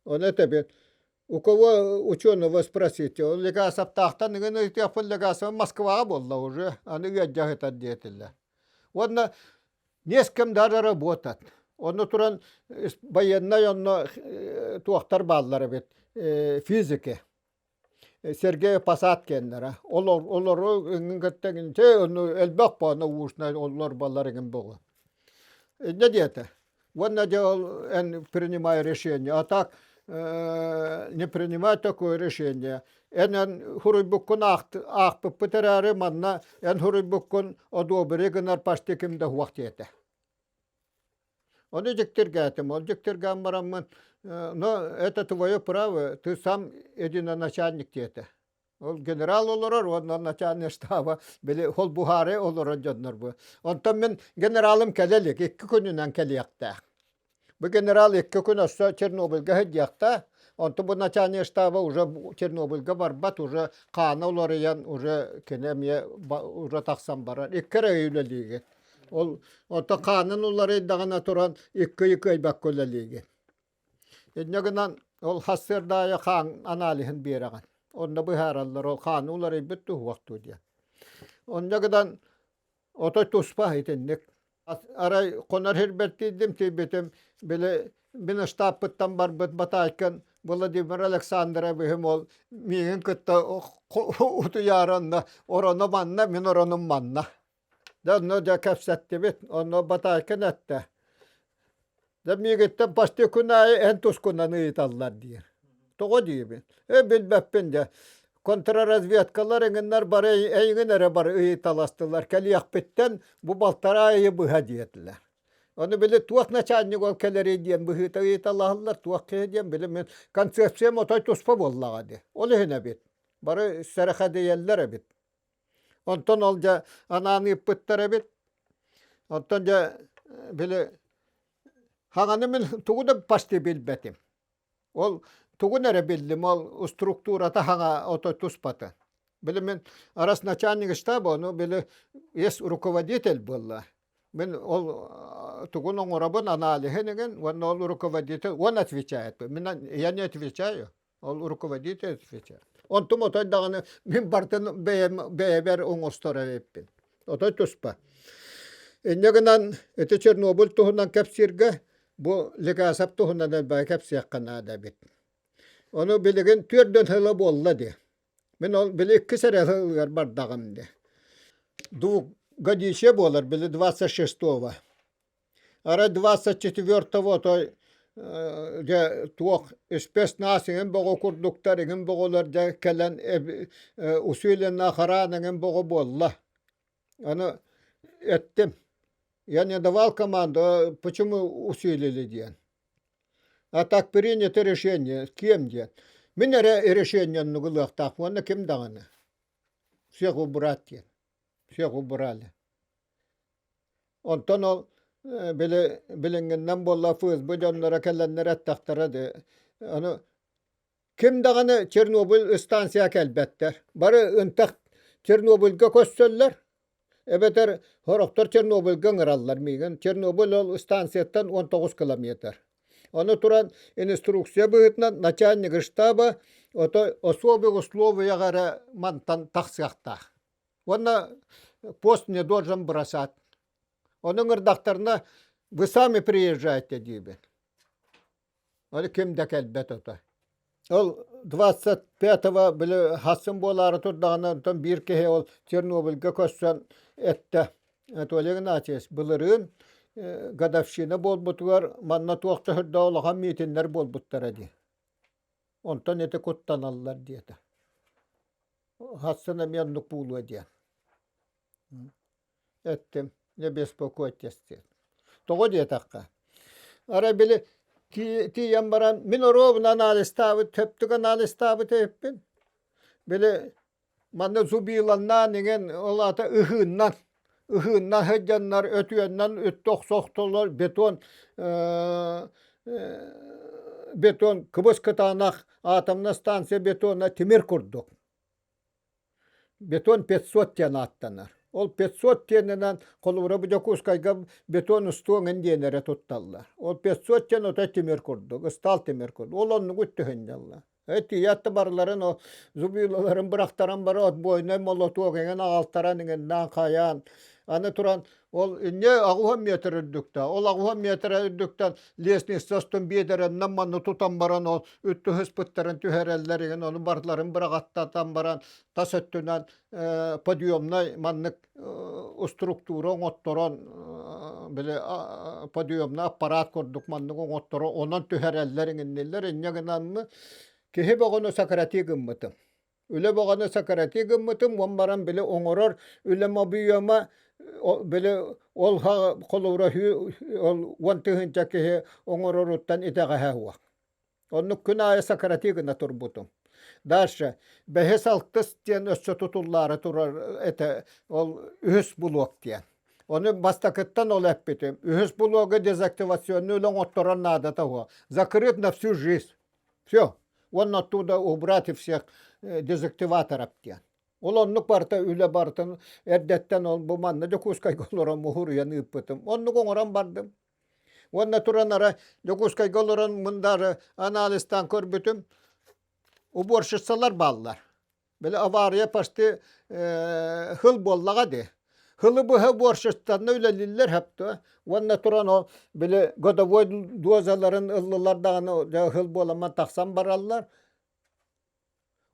Ону этэбин. У кого ученого спросите? Он Легасовтаахтан ыгын ыйытыахпын Легасов Москваҕа буолла уже. Аны ыаддьаһытар диэтилэр. Уонна не с кем даже работать. Онно туран военнай онно туохтар бааллар эбит физики. Сергей Посад кэннэрэ. Олору ыҥын кытта ону элбэх поно уушна оллор баллар иҥин буолу. Не диэтэ. Уонна дьэ ол эн принимай решение. А так не принимай такое решение. Эн эн хуруйбуккун аахпыппыт эрээри манна эн хуруйбуккун одобри гынар почти ким да суох диэтэ. Ону дьиктиргээтим. Ол дьиктиргээн бараммын, но это твое право, ты сам единоначальник диэтэ. Ол генерал олорор уонна начальник штаба били холбуһаары олорор дьоннор бу. Онтон мин генералым кэлэ илик, 2 күнүнэн кэлиэхтээх. Бу генерал 2 күн өссө Чернобыльга сылдьыахтаах. Онтон бу начальник штаба уже Чернобыльга барбат, уже хаана уларыйан, уже кини эмиэ уже тахсан барар. 2 эрэ ый үлэлиигин. Ол онтон хаанын уларыйдаҕына туран 2 ыйы кыайбакка үлэлиигин. Инньэ гынан ол сарсыарда аайы хаан аналиһын биэрэҕин. Онно быһаараллар ол хааны уларыйбыт дуу суох дуу диэн. Онно гынан отой туспа итинник. Арай хонор сирбэр тиийдим, тиийбитим били мин штабпыттан барбыт Батайкин Владимир Александровиһым ол миигин кытта утуйаары онно ороно манна, мин оронум манна. Дьэ онно дьэ кэпсэттибит, онно Батайкин эттэ. Дьэ миигиттэн почти күн аайы эн тускунан ыйыталлар диир. Тоҕо диибин? Э билбэппин дьэ. Контрразведкалар эҥиннэр бары эйигин эрэ бары ыйыталастылар. Кэлиэхпиттэн бу балтараа ыйы быһа диэтилэр. Ону били туох начальник ол кэлэрий диэн быһыыта ыйыталаһаллар, туох киһи диэн били мин концепциям отой туспа буоллаҕа дии. Ол иһин эбит. Бары сэрэхэдийэллэр эбит. Онтон ол дьэ анаан ыыппыттар эбит. Оттон дьэ били хаҥаны мин тугу да почти билбэтим. Ол тугун эрэ биллим, ол структурата хаҥа ото туспата. Били мин раз начальник штаба, ну били есть руководитель буолла. Мин ол тугун оҥоробун аналиһын игин, уонна ол руководитель, он отвечает. Мин я не отвечаю. Ол руководитель отвечает. Онтум отой даҕаны мин бартын бэйэм бэйэбэр оҥостор эбиппин. Отой туспа. Инньэ гынан ити Чернобыль туһунан кэпсииргэ бу Легасов туһунан элбэҕи кэпсиэххэ наада эбит. Ону билигин 4 сыла буолла дии. Мин ол били иккис эрэ сылыгар бардаҕым дии. Двухгодичье буолар били 26-го. Арай 24-го отой дьэ туох спецназ иҥин боҕо курдуктар иҥин боҕолор дьэ кэлэн усиленно охрана иҥин боҕо буолла. Аны эттим. Я не давал команду, почему усилили диэн. А так принято решение. Кем диэн. Мин эрэ решение оннук уонна ким даҕаны. Всех убрать диэн. Всех убрали. Онтон ол били билиҥҥиннэн буолла ФСБ дьонноро кэлэннэр эттэхтэрэ дии. Ону. Ким даҕаны Чернобыль ыстаансыйа кэлбэттэр. Бары ынтах Чернобыльга көссөллөр, эбэтэр сорохтор Чернобыльга ыҥыраллар миигин. Чернобыль ол ыстаансыйаттан 19 километр. Ону туран инструкция быһыытынан начальник штаба ото особых условияҕа эрэ мантан тахсыахтаах. Уонна пост не должен бросать. Ону ыҥырдахтарына вы сами приезжайте диибин. Ол ким да кэлбэт ото. Ол 25-го били хассын буолаары турдаҕына онтон биир киһи ол Чернобыльга көрсөн эттэ Анатолий Игнатьевич былырыын годовщина буолбутугар манна туох да сүрдээх улахан миитиннэр буолбуттара дии. Онтон ити куттаналлар диэтэ. Хассын эмиэ оннук буолуо диэн. Эттим, не беспокойтесь диэн. Тоҕо диэтэххэ, арай били тиийэн баран мин оруобуна анализтаабыт, төптүк анализтаабыт эбиппин. Били манна зубиланнаан иҥэн ол аата ыһыыннан ыһыыннан сылдьаннар өтүөннэн үттэ охсохтолор бетон бетон кыбыс кытаанах атомная станция бетона тимир курдук Бетон 500 диэн ааттанар. Ол 500 диэнинэн холобура бу Дьокуускайга бетон устуоҥун диэн эрэ тутталлар. Ол 500 диэн отой тимир курдук, ыстаал тимир курдук. Ол оннугу түһүннэллэр. Тиийээт да барыларын о зубилаларын бырахтаран бары отбойнай молотуок эҥин аҕалтаран иҥиннээн хайаан аны туран ол инньэ аҕыһан метр үрдүктэ ол аҕыһан метр үрдүктэн лестница устун биэдэрэннэн манны тутан баран ол үттүһүспүттэрин түһэрэллэр игин ону барыларын быраҕаттатан баран тас өттүнэн подъемнай маннык структура оҥотторон били подъемный аппарат курдук маннык оҥотторон онон түһэрэллэр иҥиннилэр инньэ гынан киһи бөҕөнү сократии гыммытым Үлэ бөҕөнү сократии гыммытым, уон баран били оҥорор үлэм объема били ол холобура ол 10 000 киһи оҥороруттан итэҕэһэ суох. Оннук күн аайы сократии гына турбутум. Дальше бэһис алтыс диэн өссө тутуллаары турар этэ ол үһүс булуок диэн. Ону бастакыттан ол эппитим. Үһүс булуогу дезактивационный үлэ оҥотторор наадата суох. Закрыт на всю жизнь. Все. Уонна оттуда убрать всех дезактиваторов диэн. Ол оннук барыта үлэ барытын эрдэттэн ол бу манна Дьокуускайга олорон муһуруйан ыыппытым. Оннук оҥорон бардым. Уонна туран ара Дьокуускайга олорон мындары анализтаан көрбүтүм. Уборщицалар бааллар. Били авария почти хыл буоллаҕа дии. Хылы быһа уборщицтарна үлэлииллэр хөптө. Уонна туран ол били годовой дозаларын ыллылар даҕаны хыл буоламман тахсан бараллар.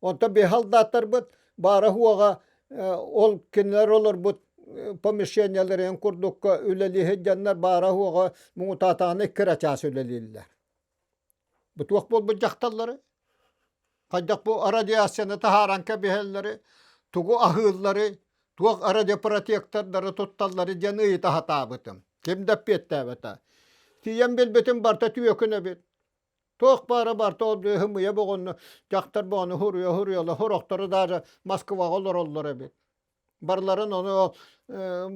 Онтон биһи солдаттарбыт баара суоҕа ол кинилэр олорбут помещениеларын курдукка үлэлии сылдьаннар баара суоҕа муҥутаатаҕына икки эрэ чаас үлэлииллэр. Бу туох буолбут дьахталлары? Хайдах бу радиацияны таһааран кэбиһэллэри, тугу аһыыллары, туох радиопротектордары тутталлары диэн ыйыта сатаабытым. Ким да эппиэттээбэтэ. Тиийэн билбитим барыта түөкүн эбит. Туох баара барыта ол ымыйа боҕонну, дьахтар боҕону хуруйа-хуруйала, сорохтору даже Москваҕа олороллор эбит. Барыларын ону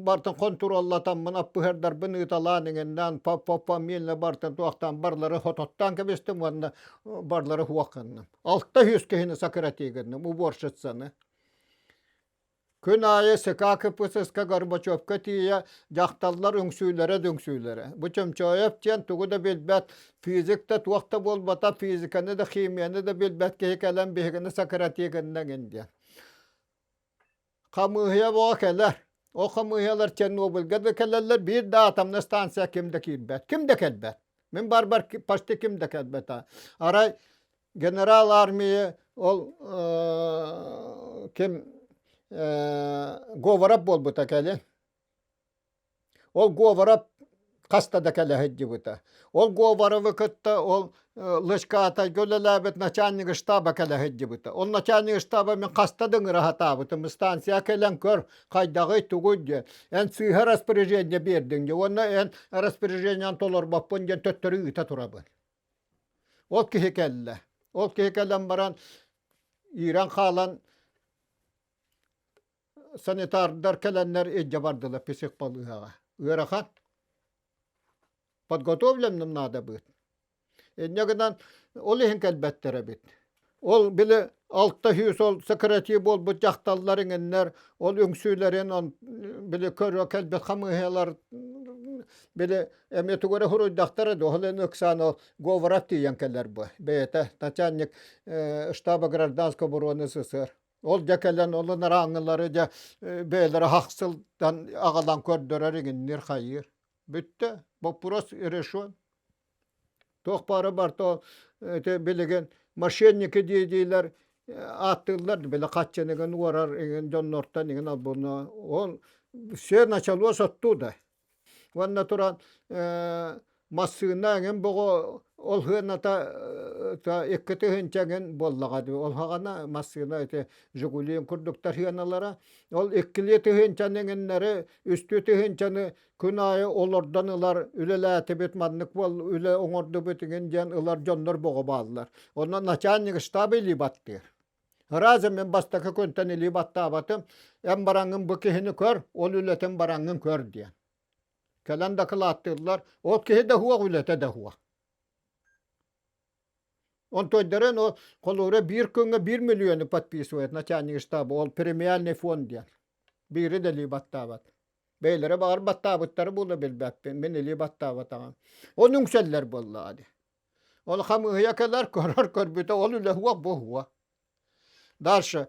бартын хонтуруоллатаммын, аппыһардарбын ыыталаан иҥиннээн, фамильно бартын туохтаан барылары хототтоон кэбистим уонна барылары суох гынным. 600 киһини сократии гынным, уборщицаны. Күн аайы СК КПСС-ка Горбачевка тиийэ дьахталлар үҥсүүлэрэ да үҥсүүлэрэ. Бу Чөмчөөйөп диэн тугу да билбэт, физик да туох да буолбата, физиканы да химияны да билбэт киһи кэлэн биһигини сократии гынна эҥин диэн. Хамыыһыйа буола кэлэр. Ол хамыыһыйалар Чернобыльга да кэлэллэр, биир да атомнай станция ким да киирбэт. Ким да кэлбэт. Мин барбар почти ким да кэлбэт. Арай генерал армии ол ким Говоров буолбута кэлин. Ол Говоров хаста да кэлэ сылдьыбыта. Ол Говоровы кытта ол Лышкаатайга үлэлээбит начальник штаба кэлэ сылдьыбыта. Ол начальник штаба мин хаста да ыҥыра сатаабытым. Станция кэлэн көр, хайдаҕый, тугуй диэн. Эн сыыһа распоряжение биэрдиҥ диэн. Уонна эн распоряжениены толорбоппун диэн төттөрү ыыта турабын. Ол киһи кэллэ. Ол киһи кэлэн баран иирэн хаалан санитардар кэлэннэр илдьэ бардылар психбалыыһаҕа. Ыарахан. Подготовленным наада быт. Инньэ гынан ол иһин кэлбэттэр эбит. Ол били 600 ол сократии буолбут дьахталлар иҥиннэр ол үҥсүүлэрин били көрө кэлбит хамыыһыйалар били эмиэ тугу эрэ суруйдахтара дуо ол ыксаан ол Говоров тиийэн кэлэр бу бэйэтэ начальник штаба гражданской обороны СССР ол дьэ кэлэн ол ынарааҥҥылары дьэ бэйэлэрэ хахсылтан аҕалан көрдөрөр иҥиннир хайыыр бүттэ вопрос решен Туох баара барыта ити билигин мошенники дии-диилэр ааттыыллар били хаччыныгын уорар иҥин дьоннортон иҥин албынна ол все началось оттуда уонна туран массыына эҥин боҕо ол сыаната 2 тыһыынча эҥин буоллаҕа дии ол саҕана массыына ити Жигули курдуктар сыаналара ол 2 тыһыынчаны эҥиннэри 3 тыһыынчаны күн аайы олордон ылар үлэлээтибит маннык буол үлэ оҥордубут иҥин диэн ылар дьоннор боҕо бааллар. Онно начальник штаба илии баттыыр. Раза мин бастакы күнтэн илии баттаабатым. Эн бараҥҥын бу киһини көр, ол үлэтин бараҥҥын көр диэн. Кэлэн дакылааттыыллар. Ол киһи да суох, үлэтэ да суох. Онтойдарын ол холуура биир күҥҥэ 1 миллиону подписывает начальник штаба, ол премиальный фонд диэн. Биири да илии баттаабат. Бэйэлэрэ баҕар баттаабыттара буолуо билбэппин, мин илии баттаабатаҕым. Ону үҥсэллэр буоллаҕа дии. Ол хамыыһыйа кэлэр, көрөр көрбүтэ, ол үлэ суох бу суох. Дальше,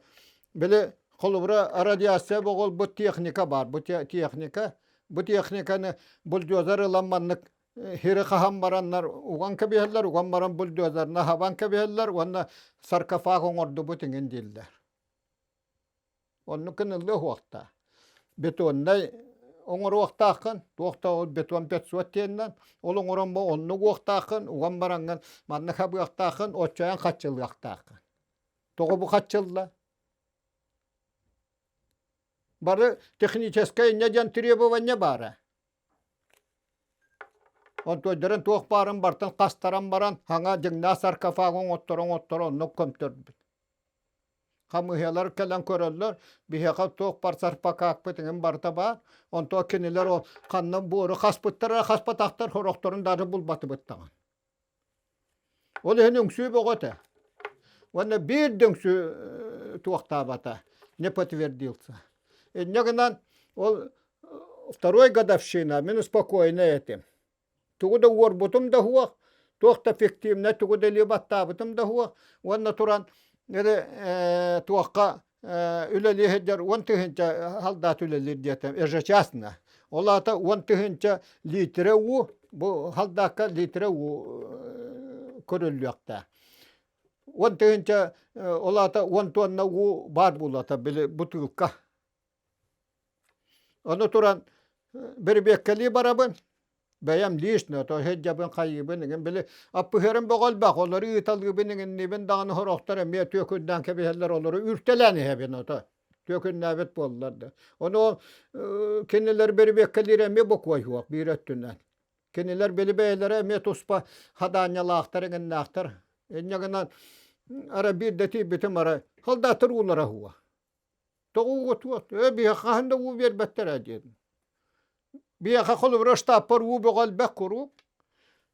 били холобура радиация боҕолбут техника баар. Бу техника, бу техниканы бульдозер ылан маннык хири хаһан бараннар уган кэбиһэллэр, уган баран бульдозерна хабан кэбиһэллэр уонна саркофаг оҥордубут иҥин дииллэр. Оннук гыныллыа уһуохтаах. Бетоннай оҥоруохтааххын, туох да ол бетон 500 диэнинэн, ол оҥорон бу оннук уохтааххын, уган бараҥҥын манна хабыахтааххын, оччойон хаччылыахтааххын. Тоҕо бу хаччылла? Бары техническэй инньэ диэн требование баара. Онтуойдарын туох баарын бартан хастаран баран, хаҥа дьиҥнээх саркофаг оҥотторо-оҥотторо оннук көмтөрбүт. Хамыыһыйалар кэлэн көрөллөр, биһиэхэ туох бар сарпакаакпыт иҥин барыта баар. Онтон кинилэр ол ханна буору хаспыттара хаспатахтар сорохторун даже булбатыбыт даҕаны. Ол иһин үҥсүү бөҕө этэ. Уонна биир да үҥсүү туохтаабата, не подтвердился. Инньэ гынан ол второй годовщина мин спокойно этим. Тугу да уорбутум да суох, туох да фиктивнэй тугу да илии баттаабытым да суох. Уонна туран эрэ туохха үлэлии сылдьар 10 тыһыынча халдаат үлэлиир диэтим ежечасно. Ол аата 10 тыһыынча литрэ уу бу халдаакка литрэ уу көрүллүөхтээх. 10 тыһыынча ол аата 10 тонна уу баар буолуота били бутылка. Ону туран бэрэбиэркэлии барабын. Бэйэм лично, то сылдьабын, хайыыбын иҥин били аппыһыарым бөҕө элбэх, олору ыыталыыбын иҥиннибин даҕаны сорохтор эмиэ түөкүннээн кэбиһэллэр, олору үртэлээн иһэбин ото. Түөкүннээбит буоллар да. Ону кинилэр бэрэбиэркэлиир эмиэ бокуой суох биир өттүнэн. Кинилэр били бэйэлэрэ эмиэ туспа хадаанньалаахтар иҥиннээхтэр. Инньэ гынан ара биирдэ тиийбитим арай халдааттар уулара уһуга. Тоҕо ууга туох? Ээ, биһиэхэ хаһан да уу биэрбэттэр ээ диэн. Биһиэхэ холобура штабпар уу бөҕө элбэх куруук.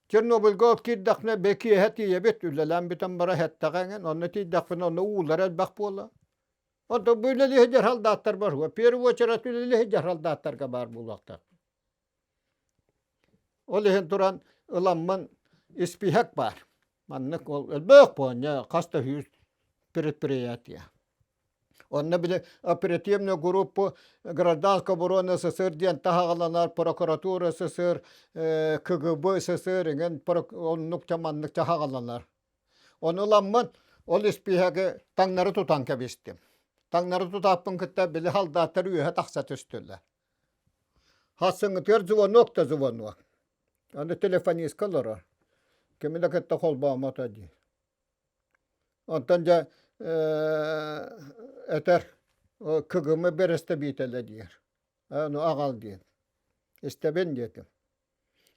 Чернобыльга от киирдэхпинэ бэкиэһэ тиийэбит, үлэлээн бүтэн бара иһэттэҕэ эҥин, онно тиийдэхпинэ онно уулара элбэх буолла. Онтон бу үлэлии сылдьар солдаттар бар, в первую очередь үлэлии сылдьар солдаттарга баар буолуохтаах. Ол иһин туран ыламмын испииһэк баар. Маннык ол элбэх буонньа хас да сүүс предприятие. Онно били оперативную группу гражданская оборона СССР диэн таһаҕаланар, прокуратура СССР, КГБ СССР иҥин оннук маннык таһаҕаланар. Ону ыламмын ол испииһэги таҥнары тутан кэбистим. Таҥнары тутааппын кытта били халдааттар үөһэ тахса түстүлэр. Хассыҥҥытыгар звонок да звонок. Аны телефонистка олорор. Кими да кытта холбоомото дии. Онтон дьэ этэр КГМ бэрэстэбиитэлэ диир. Ону аҕал диэн. Истэбин диэтим.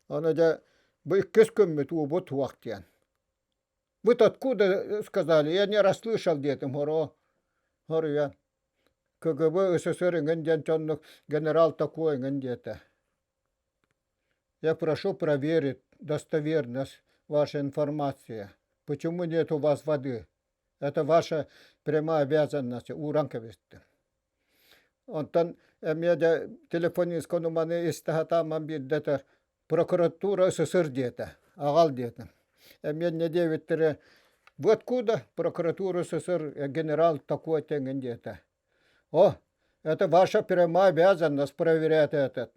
Аны дьэ бу иккис күммүт уубут суох диэн. Вы откуда сказали? Я не расслышал диэтим хоро. Хоруйан. КГБ СССР эҥин диэн дьоннук генерал такой эҥин диэтэ. Я прошу проверить достоверность вашей информации. Почему нет у вас воды? Это ваша прямая обязанность ууран кэбистим. Онтон эмиэ да телефонистка маны истэ сатааммын биирдэ этэр прокуратура СССР диэтэ, аҕал диэтим. Эмиэ инньэ диэбиттэрэ вы откуда прокуратура СССР генерал такой тэҥин диэтэ. О, это ваша прямая обязанность проверять этот.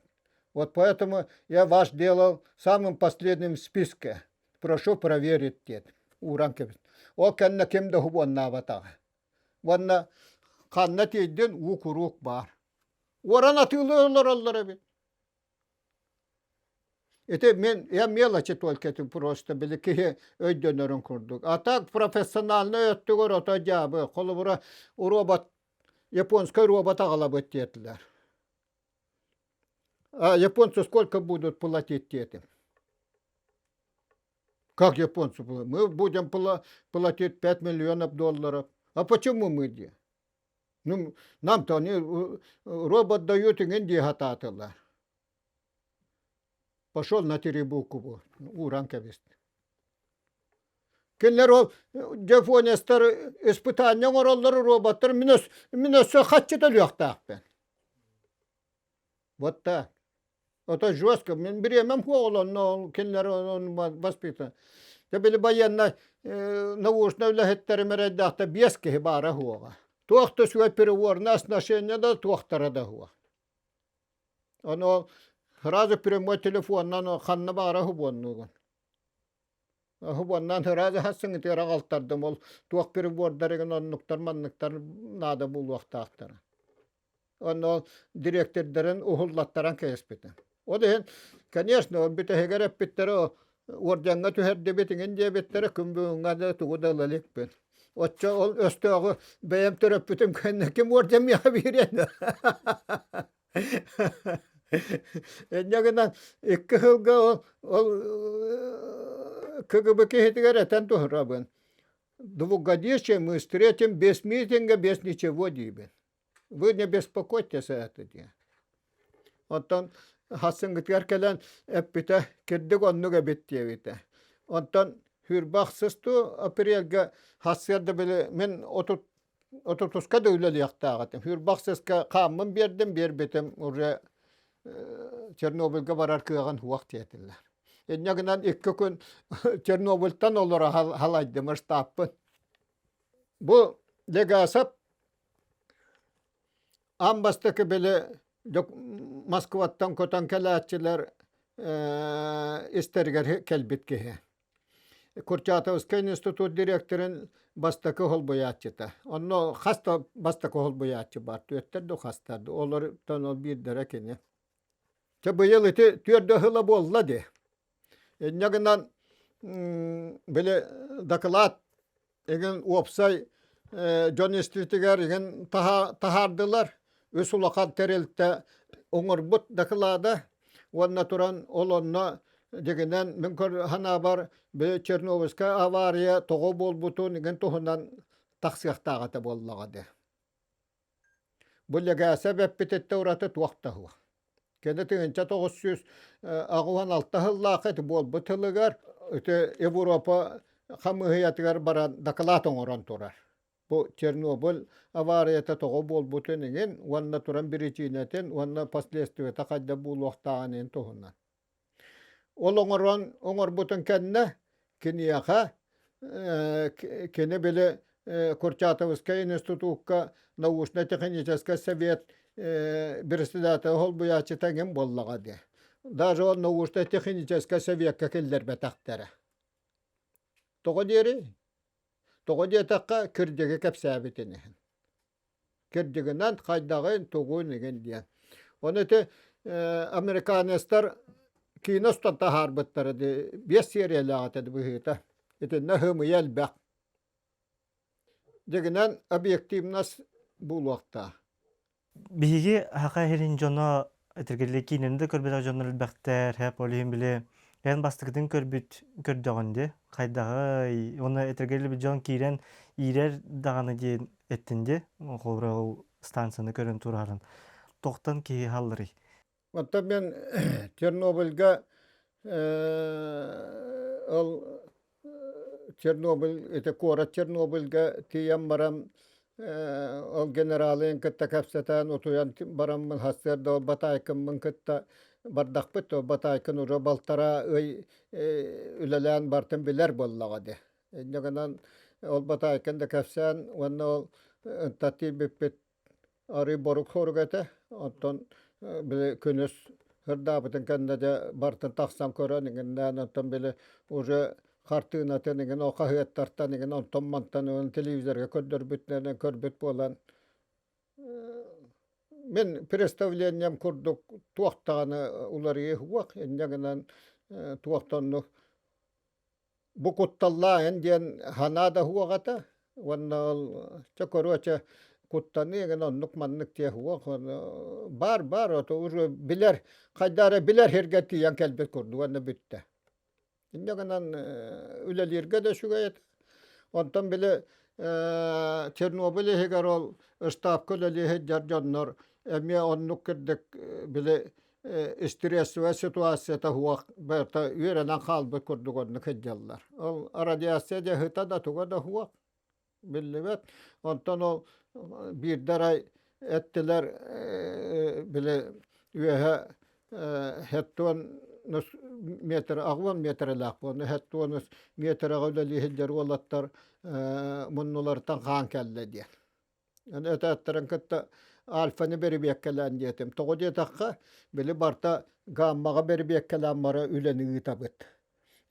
Вот поэтому я вас делал самым последним в списке. Прошу проверить диэт. Ууран кэбис. Ол кэннэ ким да уһуоннаабатаҕа. Уонна ханна тиийдин уу куруук баар. Уоран атыылыы олороллор эбит. Ити мин я мелочи только это просто били киһи өйдөнөрүн курдук. А так профессиональнай өттүгэр ото дьаабы холобура робот японскай робот аҕалабыт диэтилэр. А японцы сколько будут платить диэтим. Как японцы платят? Мы будем платить 5 миллионов долларов. А почему мы где? Ну, нам-то они робот дают иҥин дии сатаатылар. Пошел на три букву, ууран кэбистэ. Кинилэр ол дьопуонецтар испытание оҥороллор роботтар мин, мин өссө хаччы төлүөхтээхпин. Вот так. Это жестко. Мин бириэмэм суох кинилэр воспитан. Дьэ били байыаннай научнай үлэһиттэрим эрэйдээхтэ биэс киһи баара суоҕа. Туох да үчүгэй переговорное сношение да туохтара да суох. Ону сразу прямой телефонунан ханна баара уһубуоннуугун. Уһубуоннаан сразу хассыҥытыгар аҕалтардым ол туох прибордарыгын оннуктар манныктар наада буолуохтаахтара. Онно дириэктэрдэрин уһуллаттаран кэбиспитим. Ол иһин, конечно, ол бүтэһигэр эппиттэрэ уордьаҥҥа түһэрдибит иҥин диэбиттэрэ күн бүгүҥҥэ да тугу да ыла иликпин. Оччо ол өстөөҕү бэйэм төрөппүтүм кэннэ ким уордьан миэхэ биэриэн? Инньэ гынан икки сылга ол, ол КГБ киһитигэр этэн туһарабын. Двухгодичие мы встретим без митинга, без ничего диибин. Вы не беспокойтесь это диэн. Оттон хассыҥҥытыгар кэлэн эппитэ кирдик оннук эбит диэбитэ. Онтон сүүрбэ ахсыс дуу апрельга хассыарда били мин отут отутуска да үлэлиэхтээх этим. Сүүрбэ ахсыска хааммын биэрдим, биэрбитим уже Чернобыльга барар кыаҕын суох диэтилэр. Инньэ гынан икки күн Чернобыльтан олоро халайдым ыстааппын. Бу Легасов Аан бастакы били Москваттан көтөн кэлээччилэр истэригэр кэлбит киһи. Курчатовскай институт дириэктэрин бастакы холбуйааччыта. Онно хас да бастакы холбуйааччы баар, түөртэр да хастар да. Олортон ол биирдэрэ кини. Чэ быйыл ити түөрдэ сыла буолла дии. Инньэ гынан били дакылаат игин уопсай дьон истиитигэр игин таһаардылар. Үс улахан тэрилтэ оҥорбут дакылаада уонна туран ол онно дьигинэн мин санаабар били Чернобыльская авария тоҕо буолбутун игин туһунан тахсыахтаах этэ буоллаҕа дии. Бу Лэгээсэп эппититтэн ураты туох да суох. Кини 1986 сыллаахха ити буолбут сылыгар ити Европа хамыыһыйатыгар баран дакылаат оҥорон турар. Бу Чернобыль аварията тоҕо буолбутун иҥин уонна туран биричиинэтин уонна последствиета хайдах буолуохтааҕын иһин туһунан. Ол оҥорон оҥорбутун кэннэ киниэхэ кини били Курчатовскай институкка научно-техническэй совет председателэ холбуйааччыта эҥин буоллаҕа дии. Даже ол научно-техническэй советка киллэрбэтэхтэрэ. Тоҕо диэри? Тоҕо диэтэххэ кырдьыгы кэпсээбитин иһин. Кырдьыгынан хайдаҕын, тугун игин диэн. Ону ити американецтар киинэ устан таһаарбыттара дии, биэс сериялаах этэ быһыыта. Итиннэ һымыйа элбэх. Дьигинэн объективность буолуохтаах. Биһиги саха сирин дьоно этэргэлии киинэни да көрбөтөх дьоннор элбэхтэр, һэп ол иһин били эн бастакытын көрбүт көрдөҕүн дии хайдаҕый уонна этэргэлии дьон киирэн иирэр даҕаны диэн эттин дии холобура ол станцияны көрөн турарын тохтон киһи хаалларый Оттон мен Чернобыльга ол Чернобыль ити куорат Чернобыльга тиийэн баран ол генералын кытта кэпсэтэн утуйан бараммын сарсыарда ол Батаайкыммын кытта бардахпыт ол Батаайкын уже балтараа ый үлэлээн бартын билэр буоллаҕа дии. Инньэ гынан ол Батаайкын да кэпсээн уонна ол ынта тиийбиппит арыы борук-сорук этэ. Оттон били күнүс сырдаабытын кэннэ дьэ барытын тахсан көрөн иҥиннээн оттон били уже хартыынатын иҥин ол хаһыаттартан иҥин онтон-мантан телевизорга көрдөрбүтүнэн көрбүт буолан мин представлением курдук туох даҕаны уларыйыы суох инньэ гынан туох да оннук Бу кутталлааһын диэн санаа да суох этэ уонна ол чэ короче куттаныы эҥин оннук-маннык диэ суох баар баар ото уже билэр хайдах эрэ билэр сиргэ тиийэн кэлбит курдук уонна бүттэ. Инньэ гынан үлэлииргэ да үчүгэй этэ. Онтон били Чернобыль иһигэр ол ыстаапка үлэлии сылдьар дьоннор эмиэ оннук курдук били стрессовая ситуацията суох барыта үөрэнэн хаалбыт курдук оннук сылдьаллар. Ол радиация дьаһыта да туга да суох биллибэт. Онтон ол биирдэ арай эттилэр били үөһэ хеттуон метр аҕуон метрэлээх буолна хеттуон метрэҕэ үлэлии сылдьар уолаттар муннулартан хаан кэллэ диэн. Аны этээттэрин кытта альфаны бэрибиэккэлээн диэтим. Тоҕо диэтэххэ, били барыта гаммаҕа бэрибиэккэлээн бара үлэни ыытабыт.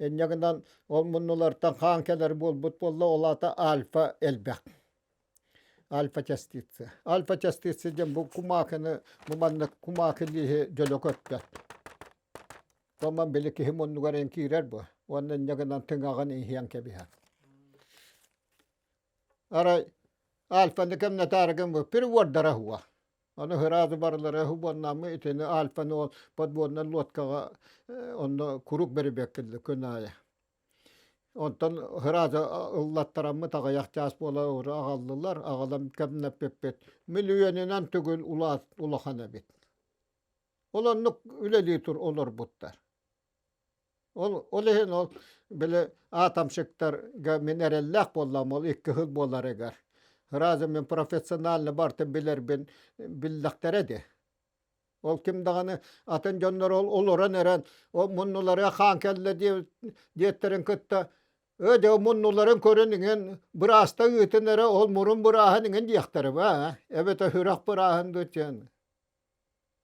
Инньэ гынан ол муннулартан хаан кэлэр буолбут буолла, ол аата альфа элбэх. Альфа частица. Альфа частица диэн бу кумаакыны, бу маннык кумаакы лииһи дьөлө көппөт. Томан били киһи муннугар эн киирэр бу. Уонна инньэ гынан тыҥаҕын иһиэн кэбиһэр. Арай альфаны кэмнэтаарыгын бу перевордара уа. Ону сразу барылара уоннаммы итини альфаны ол подводнай лодкаҕа онно курук бэрибэккиллэ күн аайы. Онтон сразу ыллаттараммыт аҕыйах чаас буола аҕаллылар, аҕалан кэмнэппиппит миллионунан төгүл улахан эбит. Ол оннук үлэлии тур олорбуттар. Ол, ол иһин ол били атомщиктарга мин эрэллээх буоллаҕым ол икки сыл буоларыгар. Сразу мин профессионально бартын билэрбин биллэхтэрэ дии. Ол ким даҕаны атын дьоннор ол олорон эрэн ол муннуларыгар хаан кэллэ диэттэрин кытта ээ дьэ муннуларын көрөн иҥэн бырааста ыытын эрэ ол мурун бырааһын иҥэн диэхтэрэ ба эбэтэр сүрэх бырааһын дуу диэн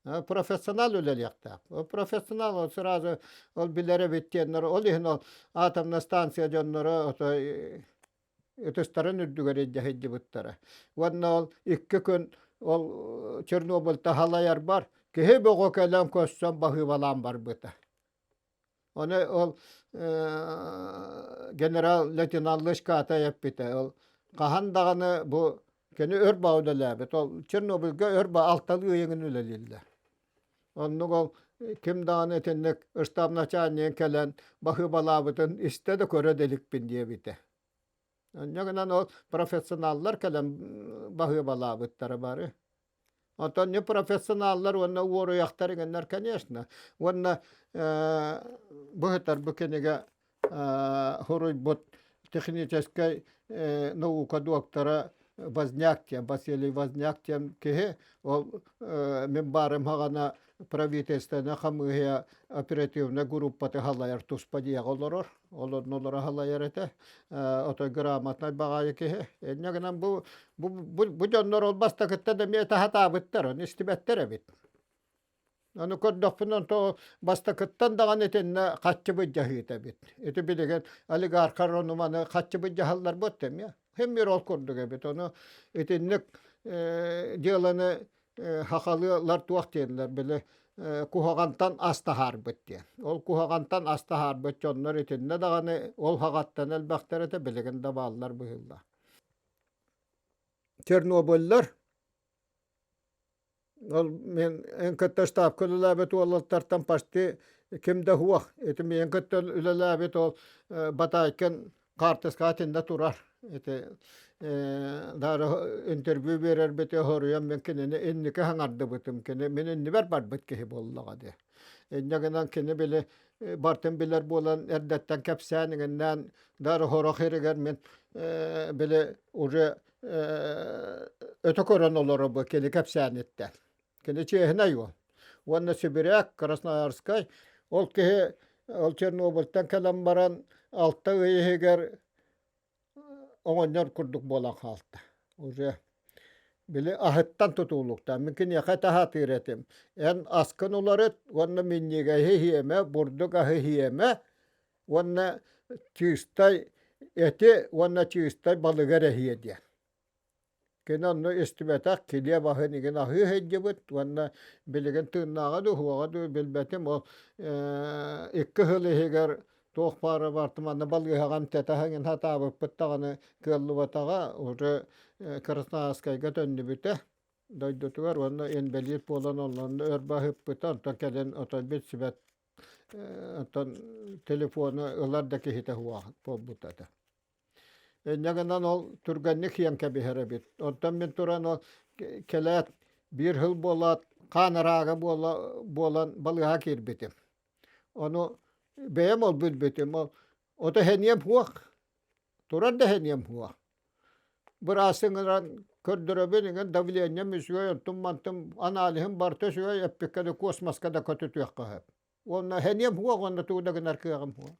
Профессионал үлэлиэхтээх. Профессионал ол сразу ол билэр эбит диэннэр ол иһин ол атомная станция дьонноро ото ытыстарын үрдүгэр илдьэ сылдьыбыттара. Уонна ол икки күн ол Чернобыльта халайарбар киһи бөҕө кэлэн көрсөн баһыыбалаан барбыта. Ону ол генерал-лейтенант Лышката эппитэ. Ол хаһан даҕаны бу кини өр баа үлэлээбит. Ол Чернобыльга өр баа алталыы ыйыгын үлэлииллэр. Оннук ол ким даҕаны итинник штаб начальнигын кэлэн баһыыбалаабытын истэ да көрө да иликпин диэбитэ. Онньо гынан ол профессионаллар кэлэн баһыыбалаабыттара бары. Оттон не профессионаллар уонна уоруйахтар иҥэннэр, конечно. Уонна быһытар бу кинигэ суруйбут техническэй наука доктора Возняк диэн, Василий Возняк диэн киһи ол мин баарым хаҕана правительствоны хамыыһыйа оперативнай группаты халайар туспа дьиэҕэ олорор. Ол оннулара халайар этэ. Отой грамотнай баҕайы киһи. Инньэ гынан бу, бу, бу, бу дьоннор ол бастакыттан эмиэ таһатаабыттар, ону истибэттэр эбит. Ону көрдөхпүнэ, онто бастакыттан даҕаны итиннэ хаччы быдьаһыыта эбит. Ити билигин олигархар ону маны хаччы быдьаһаллар буот эмиэ. Хим ол курдук эбит. Ону итинник дьыаланы хахалыалар туох дииллэр били куһаҕантан ас таһаарбыт диэн. Ол куһаҕантан ас таһаарбыт дьоннор итиннэ даҕаны ол хаҕаттан элбэхтэр этэ билигин да бааллар быһыылаах. Чернобыллар Ол мин эн кытта штабка үлэлээбит уолаттартан почти ким да суох. Ити миигин кытта үлэлээбит ол Батайкин хаартыскаҕа итиннэ турар. Ити дары интервью биэрэрбити хоруйан мин кинини инники хаҥардыбытым. Кини мин иннибэр барбыт киһи буоллаҕа дии. Инньэ гынан кини били бартын билэр буолан эрдэттэн кэпсээн иҥиннээн дары хорох иригэр мин били уже өтө көрөн олоробу кини кэпсээниттэн. Кини чиэһинэй уол. Уонна Сибиряк, Красноярскай ол киһи ол Чернобыльтан кэлэн баран 6 ый иһигэр оҕонньор курдук буолан хаалта. Уже били аһыттан тутулуктаах. Мин киниэхэ таһаатыыр этим. Эн аскын уларыт уонна минньигэһи иһиэмэ, бурдук аһы иһиэмэ уонна чыыстай эти уонна чыыстай балыгы эрэ иһиэ диэн. Кини онно истибэтэх килиэп аһын игин аһыы сылдьыбыт уонна билигин тыыннааҕа дуу, суоҕа дуу билбэтим. Ол 2 сыл иһигэр туох баара барыта манна балыыһаҕа эмтэтэ иҥин сатаабыппыт даҕаны кыаллыбатаҕа. Уже Красноярскайга төннүбүтэ дойдутугар уонна инбэлиит буолан онно өр баһыппыта. Онтон кэлин отой билсибэт оттон телефону ылар да киһитэ суох буолбута этэ. Инньэ гынан ол түргэнник сиэн кэбиһэр эбит. Оттон мин туран ол кэлээт биир сыл буолаат хаан араага буола буолан балыыһа киирбитим. Ону бэйэм ол билбитим. Ол ото сэниэм суох, турар да сэниэм суох. Быраас ыҥыран көрдөрөбүн иҥин давлением үчүгэй, онтум-мантым аналиһым барыта үчүгэй, эппиккэ да космоска да көтүтүөххэ сөп. Уонна сэниэм суох уонна тугу да гынар кыаҕым суох.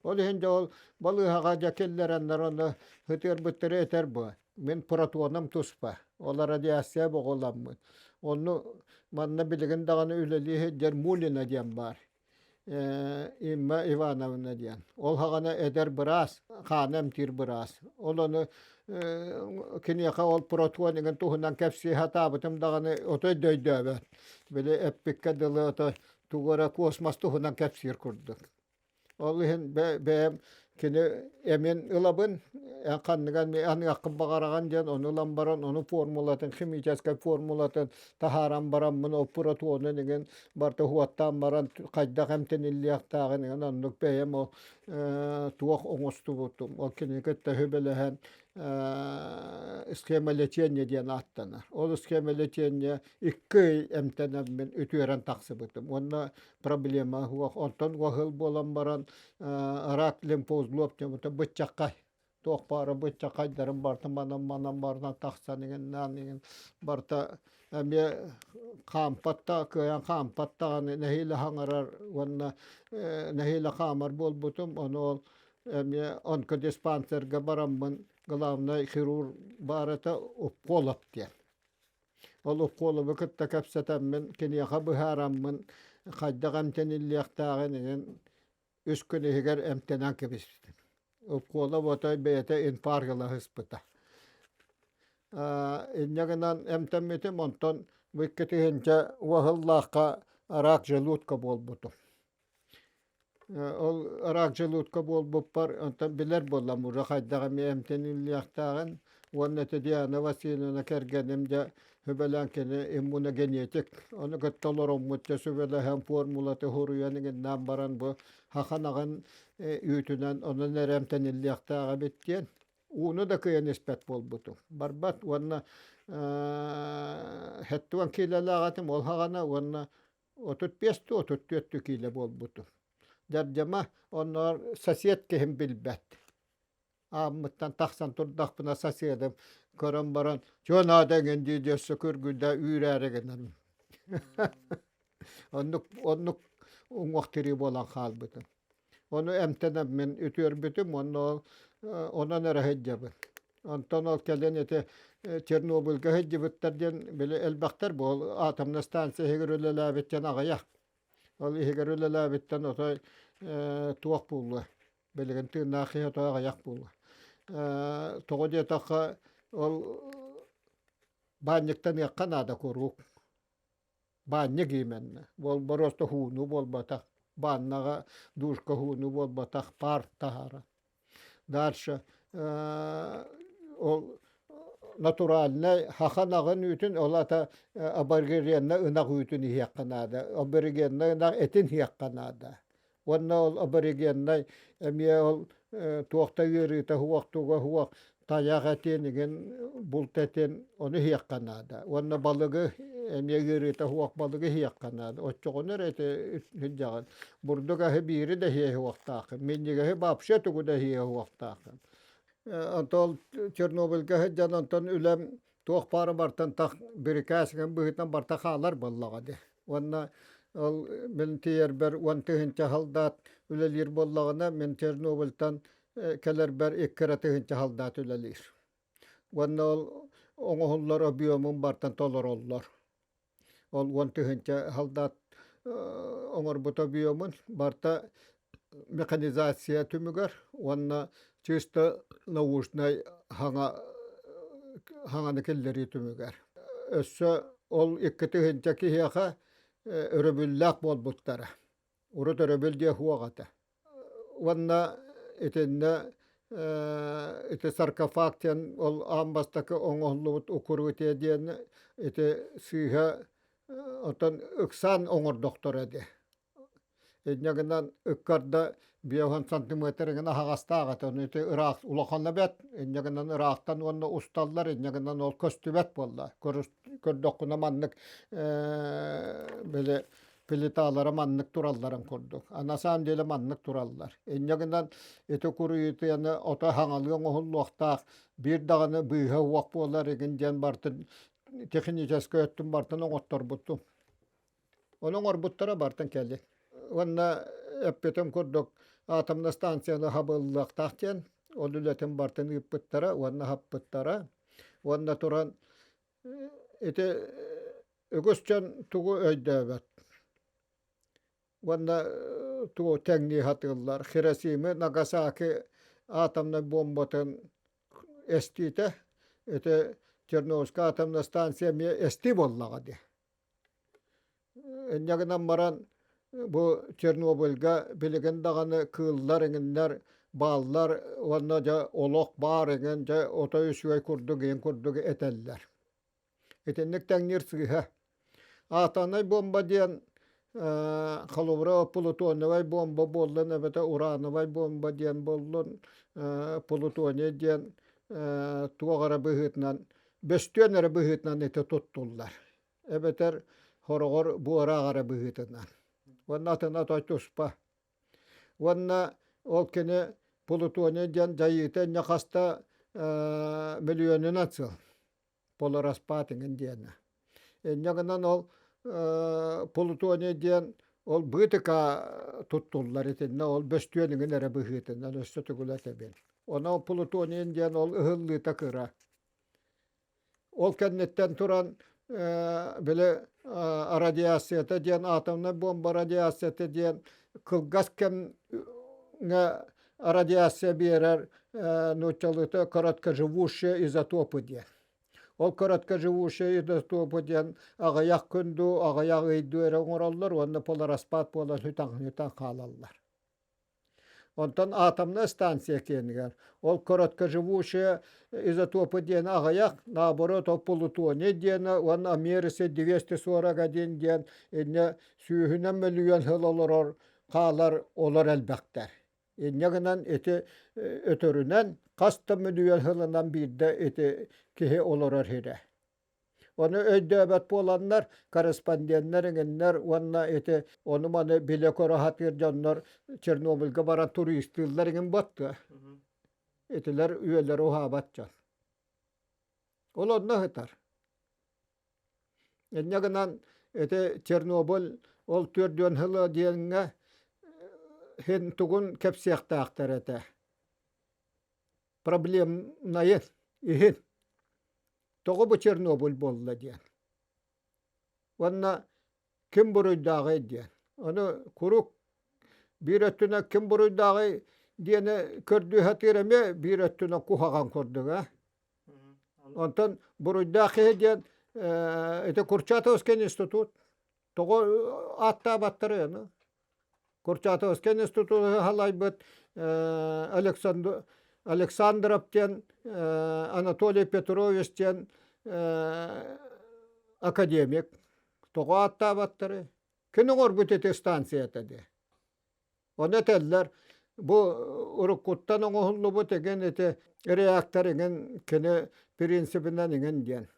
Ол иһин дьэ ол балыыһаҕа дьэ киллэрэннэр онно ытыарбыттары этэр бу. Мин протоном туспа. Ол радиация боҕуламмыт. Онну манна билигин даҕаны үлэлии сылдьар Мулина диэн баар. Инна Ивановна диэн. Ол хаҕана эдэр быраас, хааны эмтиир быраас. Ол ону киниэхэ ол протон иҥин туһунан кэпсии сатаабытым даҕаны отой да өйдөөбөт. Били эппиккэ дылы отой тугу эрэ космос туһунан кэпсиир курдук. Ол иһин бэйэм кини эмин ылабын, эн ханныган аныаххын баҕараҕын диэн ону ылан баран, ону формулатын, химическай формулатын таһааран бараммын, ол протонун иҥин барыта уоттаан баран хайдах эмтэниллиэхтээҕин иҥин оннук бэйэм ол туох оҥостубутум. Ол кинини кытта сүбэлэһэн схема лечения диэн ааттанар. Ол схема лечения 2 ый эмтэнэммин үтүөрэн тахсыбытым. Уонна проблема суох. Онтон уоһыл буолан баран рак лимфоузлов диэн быччаккай туох баара быччакайдарым барыта манан-манан барытан тахсан иҥиннээн иҥин барыта эмиэ хаампат да кыайан хаампат даҕаны нэһиилэ хаҥарар уонна нэһиилэ хаамар буолбутум. Ону ол эмиэ онкодиспансерга бараммын главнай хирург баар этэ Уколов диэн. Ол Уколовы кытта кэпсэтэммин, киниэхэ быһаараммын хайдах эмтэниллиэхтээҕин иҥин 3 күн иһигэр эмтэнэн кэбиспитим. Уколов отой бэйэтэ инфаркт ыла сыспыта. Инньэ гынан эмтэммитим, онтон бу 2000 уоһуллаахха рак желудка буолбутум. Ол рак желудка буолбуппар онтон билэр буоллам уже хайдах эмиэ эмтэниллиэхтээҕин уонна ити Диана Васильевна кэргэним дьэ сүбэлээн кини иммуногенетик ону кытта олороммут дьэ сүбэлэһэн формулаты суруйан иҥиннээн баран бу хахан аҕын үүтүнэн онон эрэ эмтэниллиэхтээх эбит диэн ууну да кыайан испэт буолбутум барбат уонна 70 киилэлээх этим ол хаҕана уонна 35 дуу, 34 дуу киилэ буолбутум. Дьардьама оннооҕор сосед киһим билбэт. Ааммыттан тахсан турдахпына соседым көрөн баран «Чуо наада эҥин» дии өссө күргүйдэ үүрээри гынарым. Оннук оннук уҥуох тирии буолан хаалбытым. Ону эмтэнэммин үтүөрбүтүм уонна ол онон эрэ сылдьабын. Онтон ол кэлин ити Чернобыльга сылдьыбыттар диэн били элбэхтэр бу ол атомнай станция иһигэр үлэлээбит диэн аҕыйах. Ол иһигэр үлэлээбиттэн отой туох буолуо билигин тыыннаах киһи отой аҕыйах буолуо. Тоҕо диэтэххэ ол баанньыктаныахха наада куруук. Баанньык именно. Ол боруоста һуунуу буолбатах. Бааннаҕа душка һуунуу буолбатах, паар таһаара. Дальше ол натуральнай хаха ынаҕын үүтүн, ол ата аборигеннай ынах үүтүн иһиэххэ наада. Аборигеннай ынах этин иһиэххэ наада. Уонна ол аборигеннай эмиэ ол туох да ыарыыта суох, туга суох тайах этин, игин булт этин ону иһиэххэ наада. Уонна балыгы эмиэ ыарыыта суох балыгы иһиэххэ наада. Оччоҕуна эрэ ити сылдьаҕын. Бурдук аһы биири да иһиэ суохтааххын. Минньигэһи вообще тугу да иһиэ суохтааххын. Онтон Чернобыльга сылдьан онтон үлэм туох баара бартан тах бирикээс быһыытынан барта хаалар буоллаҕа дии. Уонна ол мин тиийэрбэр 10 000 халдаат үлэлиир буоллаҕына, мин Чернобыльтан кэлэрбэр икки эрэ тыһыынча халдаат үлэлиир. Уонна ол оҥоһуллар объемун бартан толороллор. Ол 10 000 халдаат оҥорбут объемун барта механизация түмүгэр уонна чисто научнай хаҥа хаҥаны киллэрии түмүгэр. Өссө ол 2000 киһиэхэ өрөбүллээх буолбуттара. Урут өрөбүл диэ суох этэ. Уонна итиннэ ити саркофаг диэн ол аан бастакы оҥоһуллубут укрытие диэн ити сыыһа оттон ыксаан оҥордохторо дии. Инньэ гынан ыккарда 50 сантиметр гына аһаҕастаах этэ. Ону ити ыраах улахана бэрт. Инньэ гынан ыраахтан уонна усталлар, инньэ гынан ол көстүбэт буолла. Көрдөххүнэ маннык били плиталара маннык туралларын курдук. А на самом деле маннык тураллар. Инньэ гынан ити куруйутуйаны ото хаҥалыы оҥоһуллуохтаах биир даҕаны быыһа уох буолар игин диэн бартын техническэй өттүн бартын оҥотторбутум. Ону оҥорбуттара бартан кэлин. Уонна эппитим курдук атомнай станцияны хабыллыахтаах диэн ол үлэтин бартын ыыппыттара уонна хаппыттара. Уонна туран ити үгүс дьон тугу өйдөөбөт. Уонна тугу тэҥнии сатыыллар. Хиросима, Нагасаки атомнай буомбатын эстиитэ ити Чернобыльскай атомнай станция эмиэ эстии буоллаҕа дии. Инньэ гынан баран бу Чернобыльга билигин даҕаны кыыллар эҥиннэр бааллар уонна дьэ олох баар эҥин дьэ отой үчүгэй курдук иһин курдук этэллэр. Итинник тэҥниир сыыһа. Атомнай буомба диэн холобура плутониевай буомба буоллун эбэтэр урановай буомба диэн буоллун плутоний диэн туох эрэ быһыытынан бөстүөн эрэ быһыытынан ити туттуллар. Эбэтэр хороҕор буораах эрэ быһыытынан. Уонна атына той туспа. Уонна ол кини плутоний диэн дьайыыта инньэ хаста мөлүйүөнүнэн сыл полураспад иҥин диэнэ. Инньэ гынан ол плутоний диэн ол быытыка туттуллар итиннэ ол бөстүөн иҥин эрэ быһыытынан өссө төгүл этэбин. Онон плутоний диэн ол ыһыллыыта кыра. Ол кэнниттэн туран били радиацията диэн атомнай буомба радиацията диэн кылгас кэмҥэ радиация биэрэр нууччалыыта короткоживущие изотопы диэн. Ол короткоживущие изотопы диэн аҕыйах күн дуу, аҕыйах ый дуу эрэ оҥороллор уонна полураспад буолан сүтэн хаалаллар. Онтон атомнай станция киэнигэр ол короткоживущая изотопы диэн аҕыйах, наоборот ол плутоний диэнэ уонна Америса 241 диэн инньэ сүүһүнэн мөлүйүөн сыл олорор хаалар олор элбэхтэр. Инньэ гынан ити өтөрүнэн хас да мөлүйүөн сылынан биирдэ ити киһи олорор сирэ. Ону өйдөөбөт буоланнар, корреспонденнар эҥиннэр уонна ити ону-маны билэ-көрө сатыыр дьоннор Чернобыльга баран туристыыллар эҥин буотта. Итилэр үйэлэрэ уһаабат дьон. Ол онно сытар. Инньэ гынан ити Чернобыль ол 40 сыла диэҥҥэ син тугун кэпсиэхтээхтэр этэ. Проблемнайын иһин тоҕо бу Чернобыль буолла диэн. Уонна ким буруйдааҕый диэн. Ону куруук биир өттүнэн ким буруйдааҕый диэни көрдүү сатыыр эмиэ биир өттүнэн куһаҕан курдук аа. Онтон буруйдаах киһи диэн ити Курчатовский институт Тоҕо ааттаабаттарый ону? Курчатовскай институту халайбыт Александр Александров диэн Анатолий Петрович диэн академик. Тоҕо ааттаабаттарый? Кини оҥорбут ити станцията дии. Ону этэллэр. Бу уруккуттан оҥоһуллубут игин ити реактор игин кини принцибинэн игин диэн.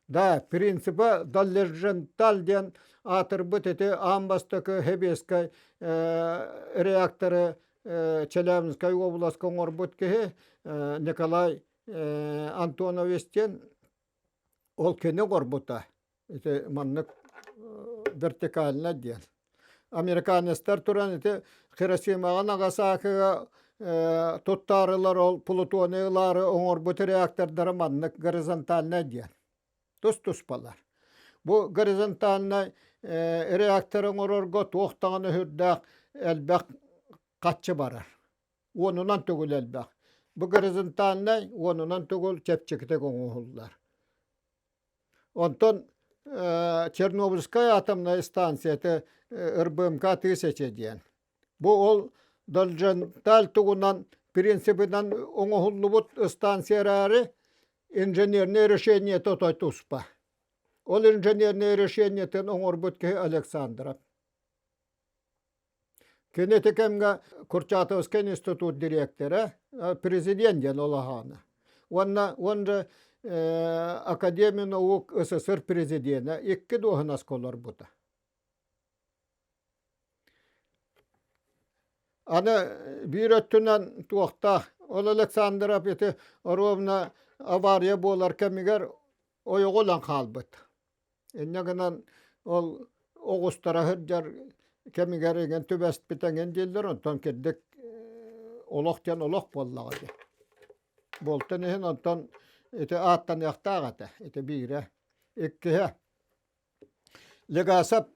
Да, принципа Доллерженталь диэн аатырбыт ити аан бастакы Хебескай реакторы Челябинскай уобаласка оҥорбут киһи Николай Антонович диэн ол кини оҥорбута. Ити маннык вертикально диэн. Американецтар туран ити Хиросимаҕа Нагасакига туттаарылар ол плутоний ылаары оҥорбут реактордара маннык горизонтальнай диэн. Тус-туспалар. Бу горизонтальнай реактор оҥорорго туох даҕаны сүрдээх элбэх хаччы барар. Уонунан төгүл элбэх. Бу горизонтальнай уонунан төгүл чэпчэкитик оҥоһуллар. Онтон Чернобыльскай атомнай станцията РБМК тысяча диэн. Бу ол Долженталь тугунан принцибинэн оҥоһуллубут станция эрээри инженерное решение отой туспа. Ол инженерное решениетын оҥорбут киһи Александров. Кини ити кэмҥэ Курчатовскай институт дириэктэрэ, президент диэн олоһоно. Уонна уонна Академия наук СССР президенэ икки дуоһунаска олорбута. Аны биир өттүнэн туохтаах, ол Александров ити оруобуна авария буолар кэмигэр ойоҕу ылан хаалбыт. Инньэ гынан ол оҕустара сылдьар кэмигэр эҥин түбэспит эҥин дииллэр, онтон кирдик олох диэн олох буоллаҕа дии. Буолтун иһин онтон ити ааттаныахтаах этэ, ити биирэ. Иккиһэ, Легасов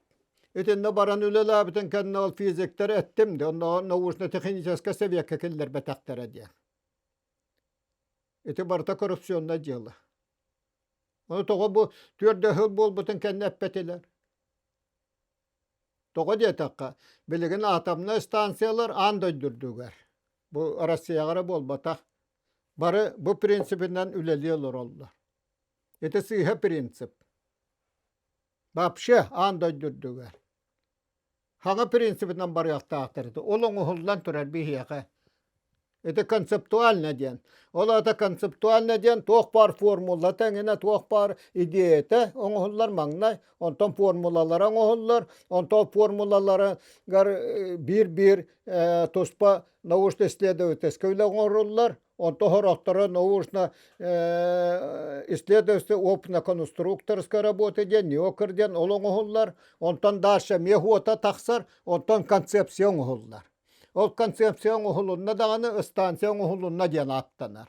итиннэ баран үлэлээбитин кэннэ ол физиктэр эттим да, онно научно-техническэй сэбиэккэ киллэрбэтэхтэрэ диэн. Ити барыта коррупционнай дьыала. Ону тоҕо бу түөрт да сыл буолбутун кэннэ эппэтилэр. Тоҕо диэтэххэ, билигин атомнай станциялар аан дойду үрдүгэр. Бу Россияҕа эрэ буолбатах. Бары бу принцибинэн үлэлии олороллор. Ити сыыһа принцип. Вообще аан дойду үрдүгэр. Хаҥа принцибинэн барыахтаахтар этэ. Ол оҥоһуллан турар биһиэхэ. Это концептуально диэн. Ол аата концептуально диэн туох баар формулата эҥинэ туох баар идеята оҥоһуллар маҥнай, онтон формулалара оҥоһуллар, онтон формулаларыгар биир-биир туспа научно-исследовательскай үлэ оҥоруллар, онто сорохторо научно исследовательская опытно-конструкторская работа диэн НИОКР диэн ол оҥоһуллар, онтон дальше эмиэ уота тахсар, онтон концепция оҥоһуллар. Ол концепция оҥоһулунна даҕаны станция оҥоһулунна диэн ааттанар.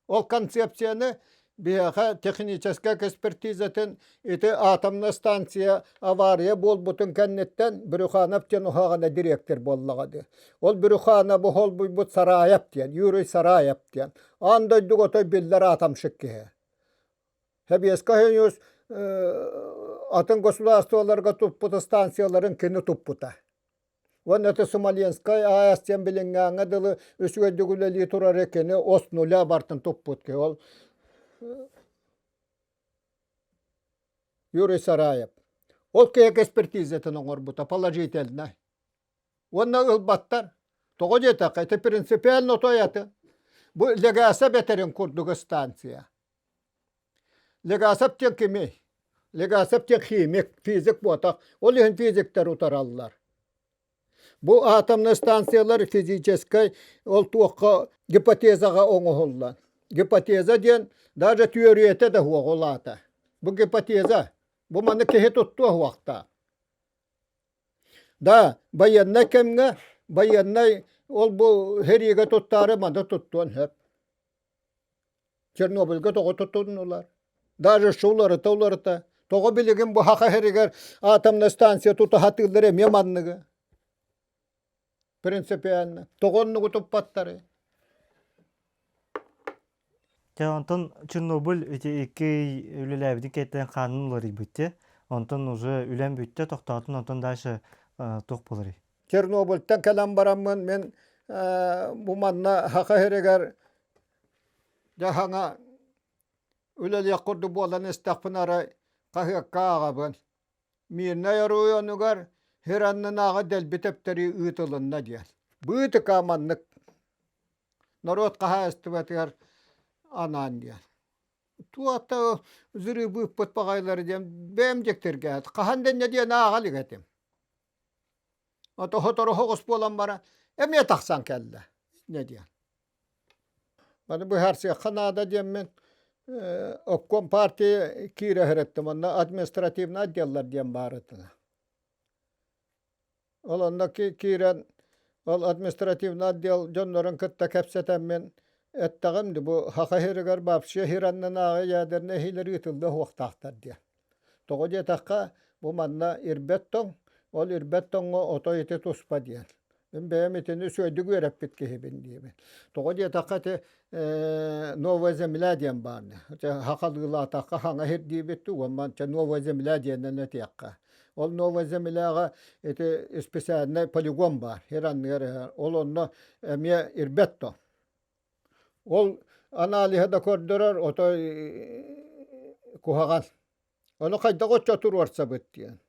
Ол концепцияны биһиэхэ техническэй экспертизатын ити атомнай станция авария буолбутун кэнниттэн Брюханов диэн уһаҕана дириэктэр буоллаҕа дии. Ол Брюхановы холбуйбут Сараев диэн, Юрий Сараев диэн. Аан дойдуга отой биллэр атомщик киһи. Сэбиэскэй Союз атын государстволарга туппут станцияларын кини туппута. Уонна ити Смоленскай АЭС диэн билиҥҥээҥҥэ дылы үчүгэйдик үлэлии турары кини ос нуля бартын туппут киһи. Ол Юрий Сараев. Ол киһи экспертизатын оҥорбута положительно. Уонна ылбаттар. Тоҕо диэтэххэ, ити принципиально той атын. Бу Легаса бэтэрин курдук станция. Легасов диэн кимий? Легасов диэн химик, физик буотах. Ол иһин физиктэр утараллар. Бу атомнай станциялар физическэй ол туохха гипотезаҕа оҥоһуллан. Гипотеза диэн даже түөрүйэтэ да суох ол аата. Бу гипотеза. Бу маны киһи туттуо суохтаах. Да, байыаннай кэмҥэ байыаннай ол бу сэриигэ туттаары маны туттуон сөп. Чернобыльга тоҕо тутуннулар? Даже что уларыта уларыта. Тоҕо билигин бу Саха сиригэр атомнай станция тута сатыыллар эмиэ манныгы. Принципиально. Тоҕо оннугу туппаттарый? Дьэ, онтон Чернобыль ити икки үлэлээбитин кэттэн хаанын уларыйбыт дии. Онтон уже үлэм бүттэ, тохтоотун, онтон дальше туох буоларый? Чернобыльтан кэлэн бараммын мин бу манна Саха сиригэр дьэ саҥа үлэлиэх курдук буолан истэхпинэ арай хаһыакка ааҕабын. Мирнэй оройуонугар сир аннынааҕы дэлби тэптэрии ыытылынна диэн. Быытыка маннык норуот хаһаайыстыбатыгар анаан диэн. Туохта зырыыбыыппыт баҕайылары диэн бэйэм дьиктиргээт. Хаһан дэннэ диэн ааҕа илик этим. Ото сотору соҕус буолан баран эмиэ тахсан кэллэ. Не диэн. Маны быһаарсыахха наада диэммин обком партия киирэ сырыттым. Онно административнай отделлар диэн баар этилэр. Ол онно киирэн ол административный отдел дьоннорун кытта кэпсэтэммин эттэҕим ди бу Саха сиригэр вообще сир аннынааҕы ядернай эһиилэр ыытыллыа суохтаахтар диэн. Тоҕо диэтэххэ, бу манна ирбэт тоҥ, ол ирбэт тоҥҥо отой ити туспа диэн. Мин бэйэм итини үчүгэйдик үөрэппит киһибин диибин. Тоҕо диэтэххэ ити Новая земля диэн баар. Сахалыылаатахха хаҥа сир диибит уонна Новая земля диэнинэн этиэххэ. Ол Новая земляҕа ити специальный полигон баар, сир анныгар ол онно эмиэ ирбэт тоҥ. Ол аналиһа да көрдөрөр, отой куһаҕан. Ону хайдах оччо туруорсабыт диэн.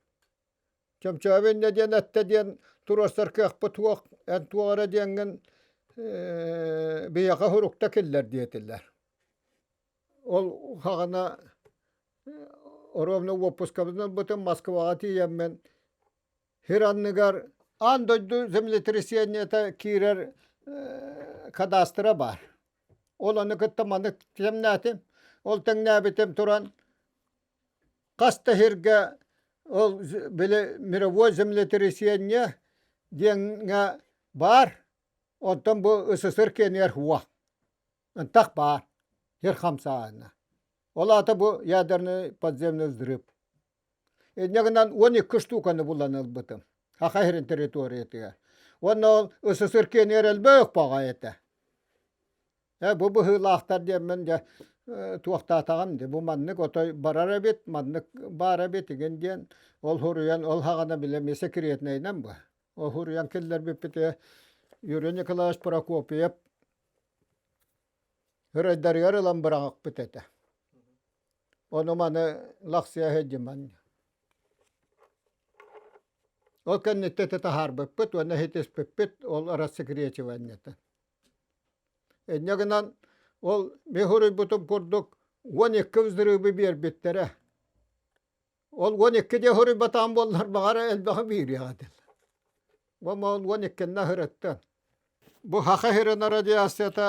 Чөмчөөбү инньэ диэн эттэ диэн туруорсар кыахпыт суох, эн туох эрэ диэҥҥин биһиэхэ сурукта киллэр диэтилэр. Ол хаҕана оруобуна уоппускабытын ылбытым Москваҕа тиийэммин сир анныгар аан дойду землетрясениета киирэр кадастра баар. Ол ону кытта маннык тэҥнээтим. Ол тэҥнээбитим туран хас да сиргэ ол били мировой землетрясение диэҥҥэ баар. Оттон бу СССР киэнигэр суох. Ынтах баар. Сир хамсааһына. Ол аата бу ядерный подземный взрыв. Инньэ гынан 12 штуканы булан ылбытым. Саха сирин территориятыгар. Уонна ол СССР киэнигэр элбэх баҕа этэ. Э, бу быһыылаахтар диэммин дьэ туохтаатаҕым дии. Бу маннык отой барар эбит, маннык баар эбит игин диэн ол суруйан ол хаҕана бile эмиэ секретнэйинэн бу. Ол суруйан киллэрбиппитигэр Юрий Николаевич Прокопьев ырайдарыгар ылан быраҕыппыт этэ. Ону маны лахсыйа сылдьыман. Ол кэнниттэн ити таһаарбыппыт уонна ситиспиппит ол рассекречиваниета. Инньэ гынан ол мин суруйбутум курдук 12 взрывы биэрбиттэрэ. Ол 12 диэ суруйбатаҕым буоллар баҕар элбэҕи биэриэх этим. Уонна ол 12-нэ сырыттым. Бу Саха сирин радиацията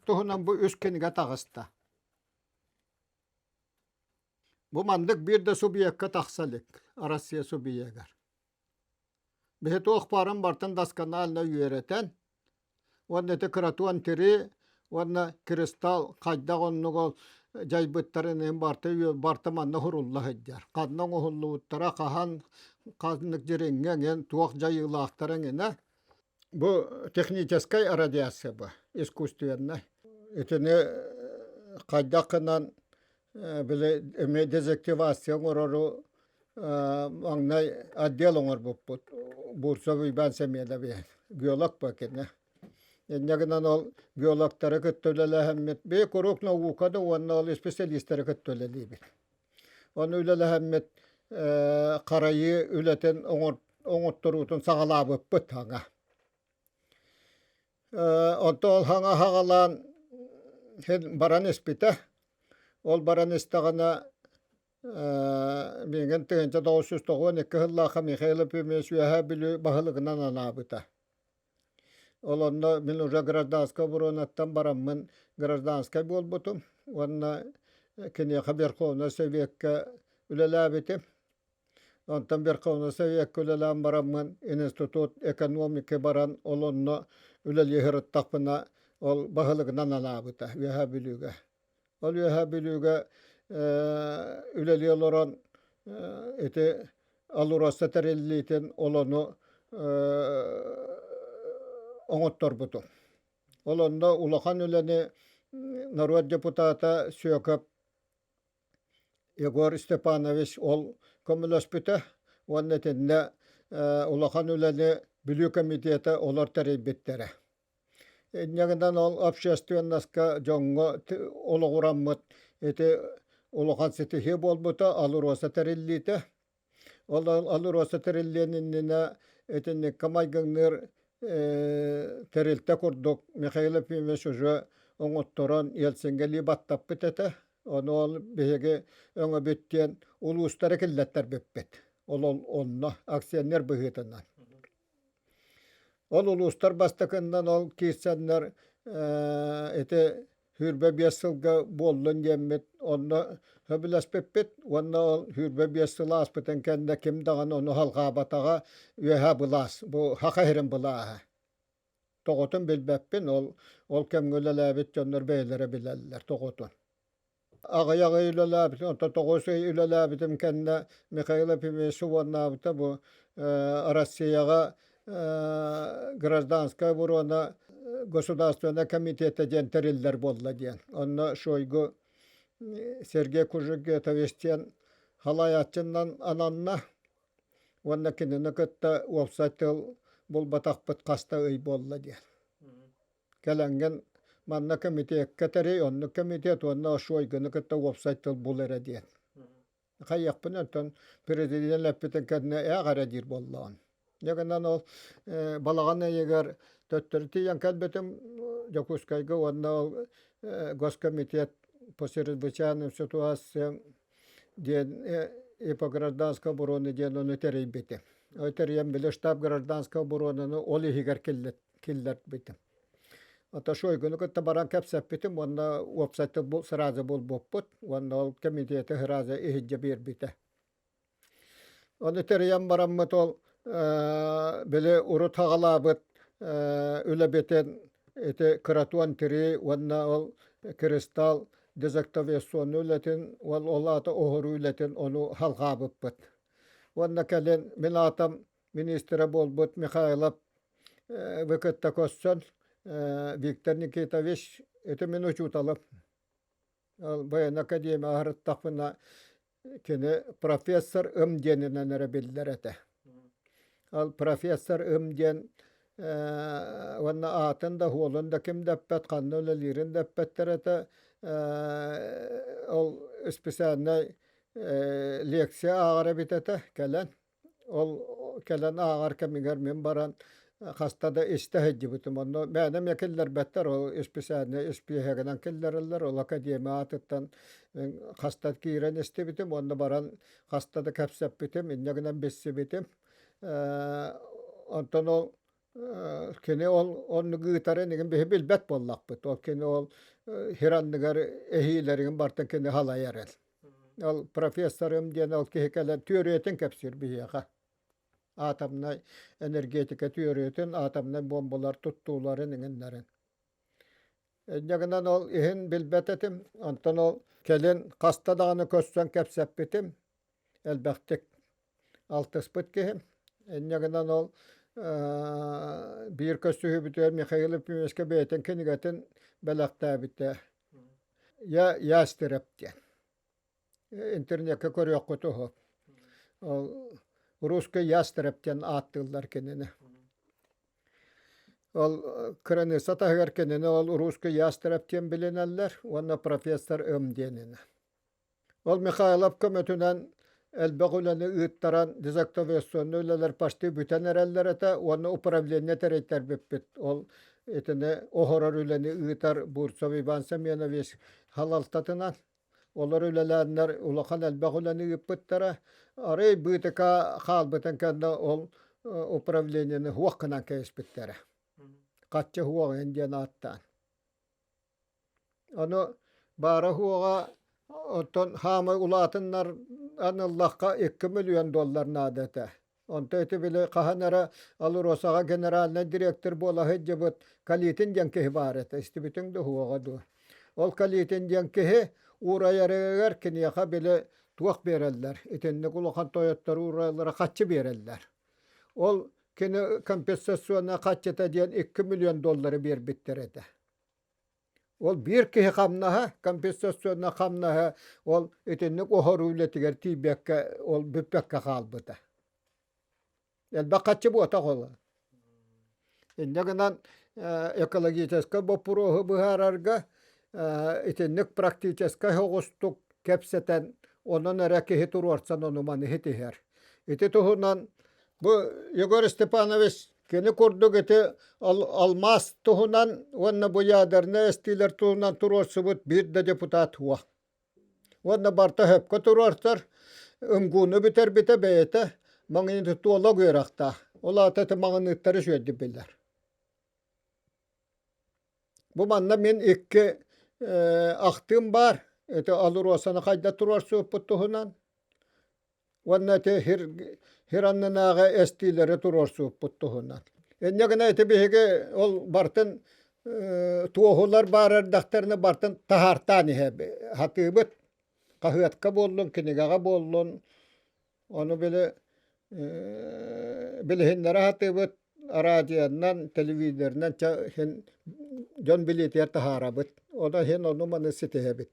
туһунан бу үс кинигэ таҕыста. Бу маннык биир да субъекка тахса илик Россия субъегар. Биһи туох баарын бартын досконально үөрэтэн уонна ити кратон тири уонна кристалл хайдах оннук ол дьайбыттарын иһин барта барта манна хурулла сылдьар. Ханна оҥоһуллубуттара хаһан ханнык дьириҥҥэ эҥин туох дьайыылаахтара эҥинэ Бу техническай радиация бу, искусственнай. Итини хайдах гынан били эмиэ дезактивация оҥорору маҥнай отдел оҥорбуппут. Бурцев Уйбаан Семенович геолог по кини. Инньэ гынан ол геологтары кытта үлэлэһэммит, бэйэ куруук наука да уонна ол специалистары кытта үлэлиибит. Ону үлэлэһэммит харайыы үлэтин оҥотторуутун саҕалаабыппыт хаҥа. Онтон ол хаҥа саҕалаан син баран испитэ. Ол баран истэҕинэ миигин 1992 сыллаахха Михаил Ефимович Үөһээ Бүлүү баһылыгынан анаабыта. Ол онно мин уже гражданскай оборонаттан бараммын гражданскай буолбутум уонна киниэхэ Верховнай Советка үлэлээбитим. Онтон Верховнай Советка үлэлээн бараммын институт экономики баран ол онно үлэлии сырыттахпына ол баһылыгынан анаабыта Үөһээ Бүлүүгэ. Ол Үөһээ Бүлүүгэ үлэлии олорон ити АЛРОСА тэриллиитин ол ону оҥотторбутум. Ол онно улахан үлэни норуот депутата Сүөкөп Егор Степанович ол көмөлөспүтэ уонна итиннэ улахан үлэни Бүлүү комитета олор тэрийбиттэрэ. Инньэ гынан ол общественноска дьоҥҥо олоҕураммыт ити улахан ситиһии буолбута АЛРОСА тэриллиитэ. Ол АЛРОСА тэриллиэн иннинэ итинниккэ майгыҥныыр тэрилтэ курдук Михаил Ефимович уже оҥотторон Ельциҥҥэ илии баттаппыт этэ. Ону ол биһиги өҥөбүт диэн улуустары киллэттэрбиппит. Ол онно акционер быһыытынан. Ол улуустар бастакыннан ол киирсэннэр ити 25 сылга буоллун диэммит онно сөбүлэспиппит уонна ол 25 сыл ааспытын кэннэ ким даҕаны ону халҕаабатаҕа үөһэ былаас бу саха сирин былааһа тоҕотун билбэппин ол ол кэмҥэ үлэлээбит дьоннор бэйэлэрэ билэллэр тоҕотун Аҕыйах ый үлэлээбитим, онтон 9 ый үлэлээбитим кэннэ Михаил Ефимович уоннаабыта бу Россияҕа гражданская оборона государственнай комитета диэн тэриллэр буолла диэн. Онно Шойгу Сергей Кужугетович диэн халайааччынан ананна уонна кинини кытта уопсай тыл булбатахпыт хаста ый буолла диэн. Кэлэҥҥин манна кэмитиэккэ тэрий, оннук кэмитиэт уонна Шойгуну кытта уопсай тыл бул эрэ диэн. Хайыахпын онтон президент эппитин кэннэ ээх эрэ диир буоллаҕын. Дьэ гынан ол балаҕан ыйыгар төттөрү тиийэн кэлбитим Дьокуускайга уонна ол госкомитет по чрезвычайным ситуациям диэн и по гражданской обороне диэн ону тэрийбитим. Ол тэрийэн били штаб гражданской оборонаны ол иһигэр киллэрбитим. Ото Шойгуну кытта баран кэпсэппитим уонна уопсайта сразу булбуппут уонна ол комитеты сразу иһирдьэ биэрбитэ. Ону тэрийэн бараммыт ол били урут хаҕалаабыт үлэбитин ити кыратуон тирии уонна ол кристалл дезактивационный үлэтин ол ол аата оһоруу үлэтин ону халҕаабыппыт. Уонна кэлин мин аатам министрэ буолбут Михайлов вы кытта көрсөн Виктор Никитович ити мин учууталым. Военная академия аһарыттахпына кини профессор Ым диэнинэн эрэ биллэр этэ. Ол профессор Ым диэн уонна аатын да уолун да ким да эппэт, ханна үлэлиирин да эппэттэр этэ. Ол специальнай лекция ааҕар эбит этэ кэлэн. Ол кэлэн ааҕар кэмигэр мин баран хаста да истэ сылдьыбытым. Онно мээнэ эмиэ киллэрбэттэр, ол исписээлинэй испииһэгинэн киллэрэллэр. Ол академия аатыттан хаста киирэн истибитим уонна баран хаста да кэпсэппитим, инньэ гынан билсибитим. Онтон ол кини ол оннук ыытарын игин биһи билбэт буоллахпыт. Ол кини ол сир анныгар эһиилэрин бартын кини халайар эл. Ол профессорым диэн ол киһи кэлэн түөрүйэтин кэпсиир биһиэхэ. Атомнай энергетика түөрүйэтин, атомнай бомбалар туттууларын иҥиннэрин. Инньэ гынан ол иһин билбэт этим. Онтон ол кэлин хаста даҕаны көрсөн кэпсэппитим. Элбэхтик алтыспыт киһим. Инньэ гынан ол биир көрсүһүүбүтүгэр Михаил Ефимовичка бэйэтин кинигэтин бэлэхтээбитэ. Я ястреб диэн. Интернеккэ көрүөххүт уһу. Ол русский ястреб диэн ааттыыллар кинини. Ол кыраныысса таһыгар кинини ол русский ястреб диэн билинэллэр уонна профессор Ым диэнини. Ол Михайлов көмөтүнэн элбэх үлэни ыыттаран дезактивационнай үлэлэр почти бүтэн эрэллэр этэ уонна управление тэрийтэрбиппит. Ол итини оһорор үлэни ыытар Бурцев Иван Семенович салалтатынан олор үлэлээннэр улахан элбэх үлэни ыыппыттара. Арай быытыка хаалбытын кэннэ ол управлениены суох гынан кэбиспиттэрэ. Хаччы суоҕун диэн ааттаан. Ону баара-суоҕа оттон хаамай улаатыннар ыллахха 2 миллион доллар наада этэ. Онто ити били хаһан эрэ АЛРОСАҕа генеральнай директор буола сылдьыбыт Калитин диэн киһи баар этэ. Истибитиҥ да уһуоҕа дуо? Ол Калитин диэн киһи уурайарыгар киниэхэ били туох биэрэллэр? Итинник улахан тойоттор уурайаллара хаччы биэрэллэр. Ол кини компенсационнай хаччыта диэн 2 миллион доллары биэрбиттэр этэ. Ол биир киһи хамнаһа, компенсационнай хамнаһа ол итинник оһоруу үлэтигэр тиийбэккэ, ол бүппэккэ хаалбыта. Элбэх хаччы буотах ол. Инньэ гынан экологическай боппуруоһу быһаарарга итинник практическай соҕустук кэпсэтэн, онон эрэ киһи туруорсан ону маны ситиһэр. Ити туһунан бу Егор Степанович. Кини курдук ити алмаас туһунан уонна бу ядернай эстиилэр туһунан туруорсубут биир да депутат суох. Уонна барыта сөпкө туруорсар, МГУ-ну бүтэрбитэ бэйэтэ магнитолог үөрэхтээх. Ол аата ити маҕыныыттары үчүгэйдик билэр. Бу манна мин икки ахтыым баар. Ити Алросаны хайда туруорсубуппут туһунан уонна ити хир, хир аннынааҕы эстиилэри туруорсубуппут туһунан. Инньэ гына ити биһиги ол бартын туоһулар баар эрдэхтэринэ бартын таһаартаан иһэ хатыыбыт. Хаһыатка буоллун, кинигэҕэ буоллун Ону били билиһиннэрэ сатыыбыт, араадьыйанан, телевизорынан иһин дьон билиитигэр таһаарабыт. Онон иһин ону-маны ситиһэбит.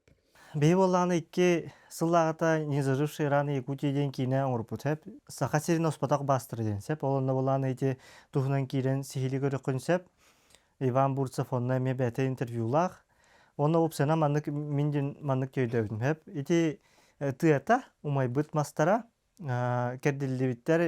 Биһи буоллаҕына икки сыллааҕыта «Не зажившие раны Якутии» диэн киинэ оҥорбут сөп. Саха сирин оспотох баастара диэн сөп. Ол онно буоллаҕына ити туһунан киирэн сиһилии көрүөххүн сөп. Иван Бурцев онно эмиэ бэйэтэ интервьюлаах. Уонна уопсайынан маннык мин диэн маннык өйдөөбүтүм сөп. Ити тыата умайбыт мастара кэрдиллибиттэр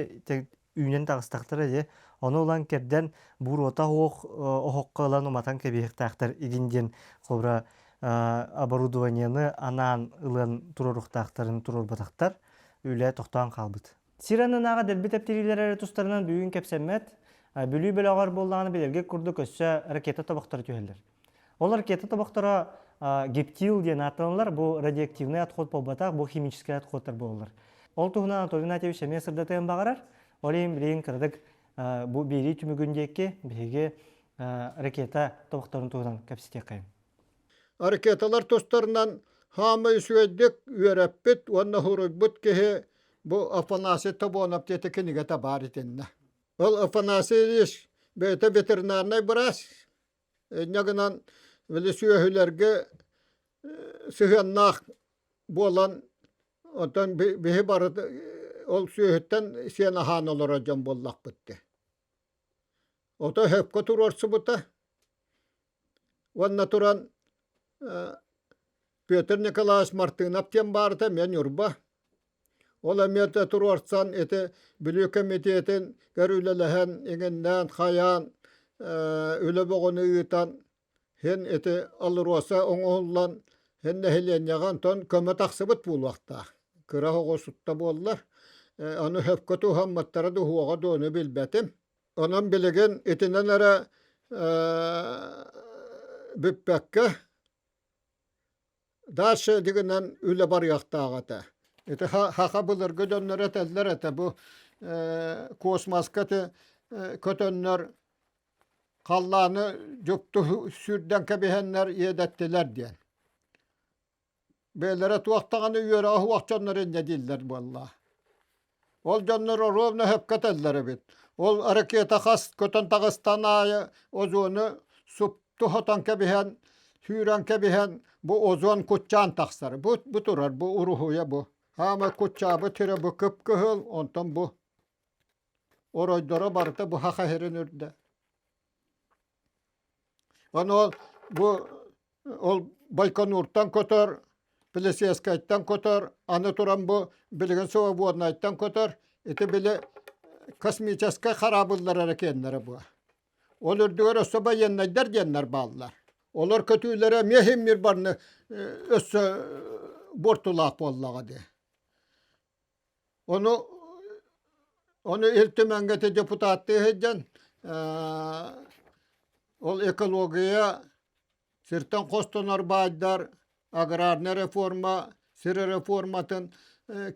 үүнэн таҕыстахтара дии. Ону ылан кэрдэн буруота оһох оһоххо ылан уматан кэбиһиэхтээхтэр игин диэн холобура оборудованиены анаан ылан туруоруохтаахтарын туруорбатахтар. Үлэ тохтоон хаалбыт. Сир аннынааҕы дэлби тэптириилэр эрэ тустарынан бүгүн кэпсэммэт. Бүлүү бөлөҕөр буоллаҕына билэргэ курдук өссө ракета тобохторо түһэллэр. Ол ракета тобохторо гептил диэн ааттаналлар. Бу радиоактивный отход буолбатах, бу химический отходтар буолаллар. Ол туһунан Анатолий Игнатьевич эмиэ сырдатыан баҕарар. Ол иһин билигин кыратык бу биэрии түмүгүн диэки биһиги ракета тобохторун туһунан кэпсэтиэххэйим. Ракеталар тустарынан хаамай үчүгэйдик үөрэппит уонна суруйбут киһи бу Афанасий Тобонов диэти кинигэтэ баар итиннэ. Ол Афанасий Ильич бэйэтэ ветеринарнай быраас. Инньэ гынан били сүөһүлэргэ сыһыаннаах буолан оттон биһи барыта ол сүөһүттэн сиэн аһаан олорор дьон буоллахпыт дии. Ото сөпкө туруорсубута. Уонна туран Петр Николаевич Мартынов диэн баарыта эмиэ Ньурба. Ол эмиэ туруорсан ити Бүлүү кэмитиэтин көрүүлэлэһэн, иҥиннээн, хайаан үлэ бөҕөнү ыытан һин ити АЛРОСА оҥоһуллан һин нэһилиэнньэҕэ онтон көмө тахсыбыт буолуохтаах. Кыра оҕо сутта буоллар. Ону сөпкө туһаммыттара дуһуоҕа дуону билбэтим. Онон билигин итинэн эрэ бүппэккэ дальше дигинэн үлэ барыахтаах этэ. Ити хаха былыргы дьоннор этэллэр этэ бу космоска ити көтөннөр халлааны дьупту сүүрдэн кэбиһэннэр иэдэттилэр диэн. Бэйэлэрэ туох даҕаны үөрэҕэ суох дьоннор инньэ дииллэр буолла. Ол дьоннор оруобуна сөпкө этэллэр эбит. Ол ракета хас көтөн таҕыстан аайы озону супту сотон кэбиһэн, сүүрэн кэбиһэн бу озон куччаан тахсар. Бу, бу турар, бу уруһуйа бу. Хаама куччаабыт сирэ бу кып-кыһыл, онтон бу оройдоро барыта бу хаха сирин үрдэ. Ону ол бу ол Байконуртан көтөр, Плесецкайтан көтөр, аны туран бу билигин Свободнайтан көтөр, ити били космическай хараабыллар эрэ киэннэрэ бу. Ол үрдүгэр өссө байыаннайдар диэннэр бааллар. Олор көтүүлэрэ эмиэ иһиммир барны өссө буортулаах буоллаҕа дии. Ону ону Ил Түмэҥҥэ ити депутаттыы сылдьан ол экология сиртэн хостонор баайдар аграрнай реформа сир реформатын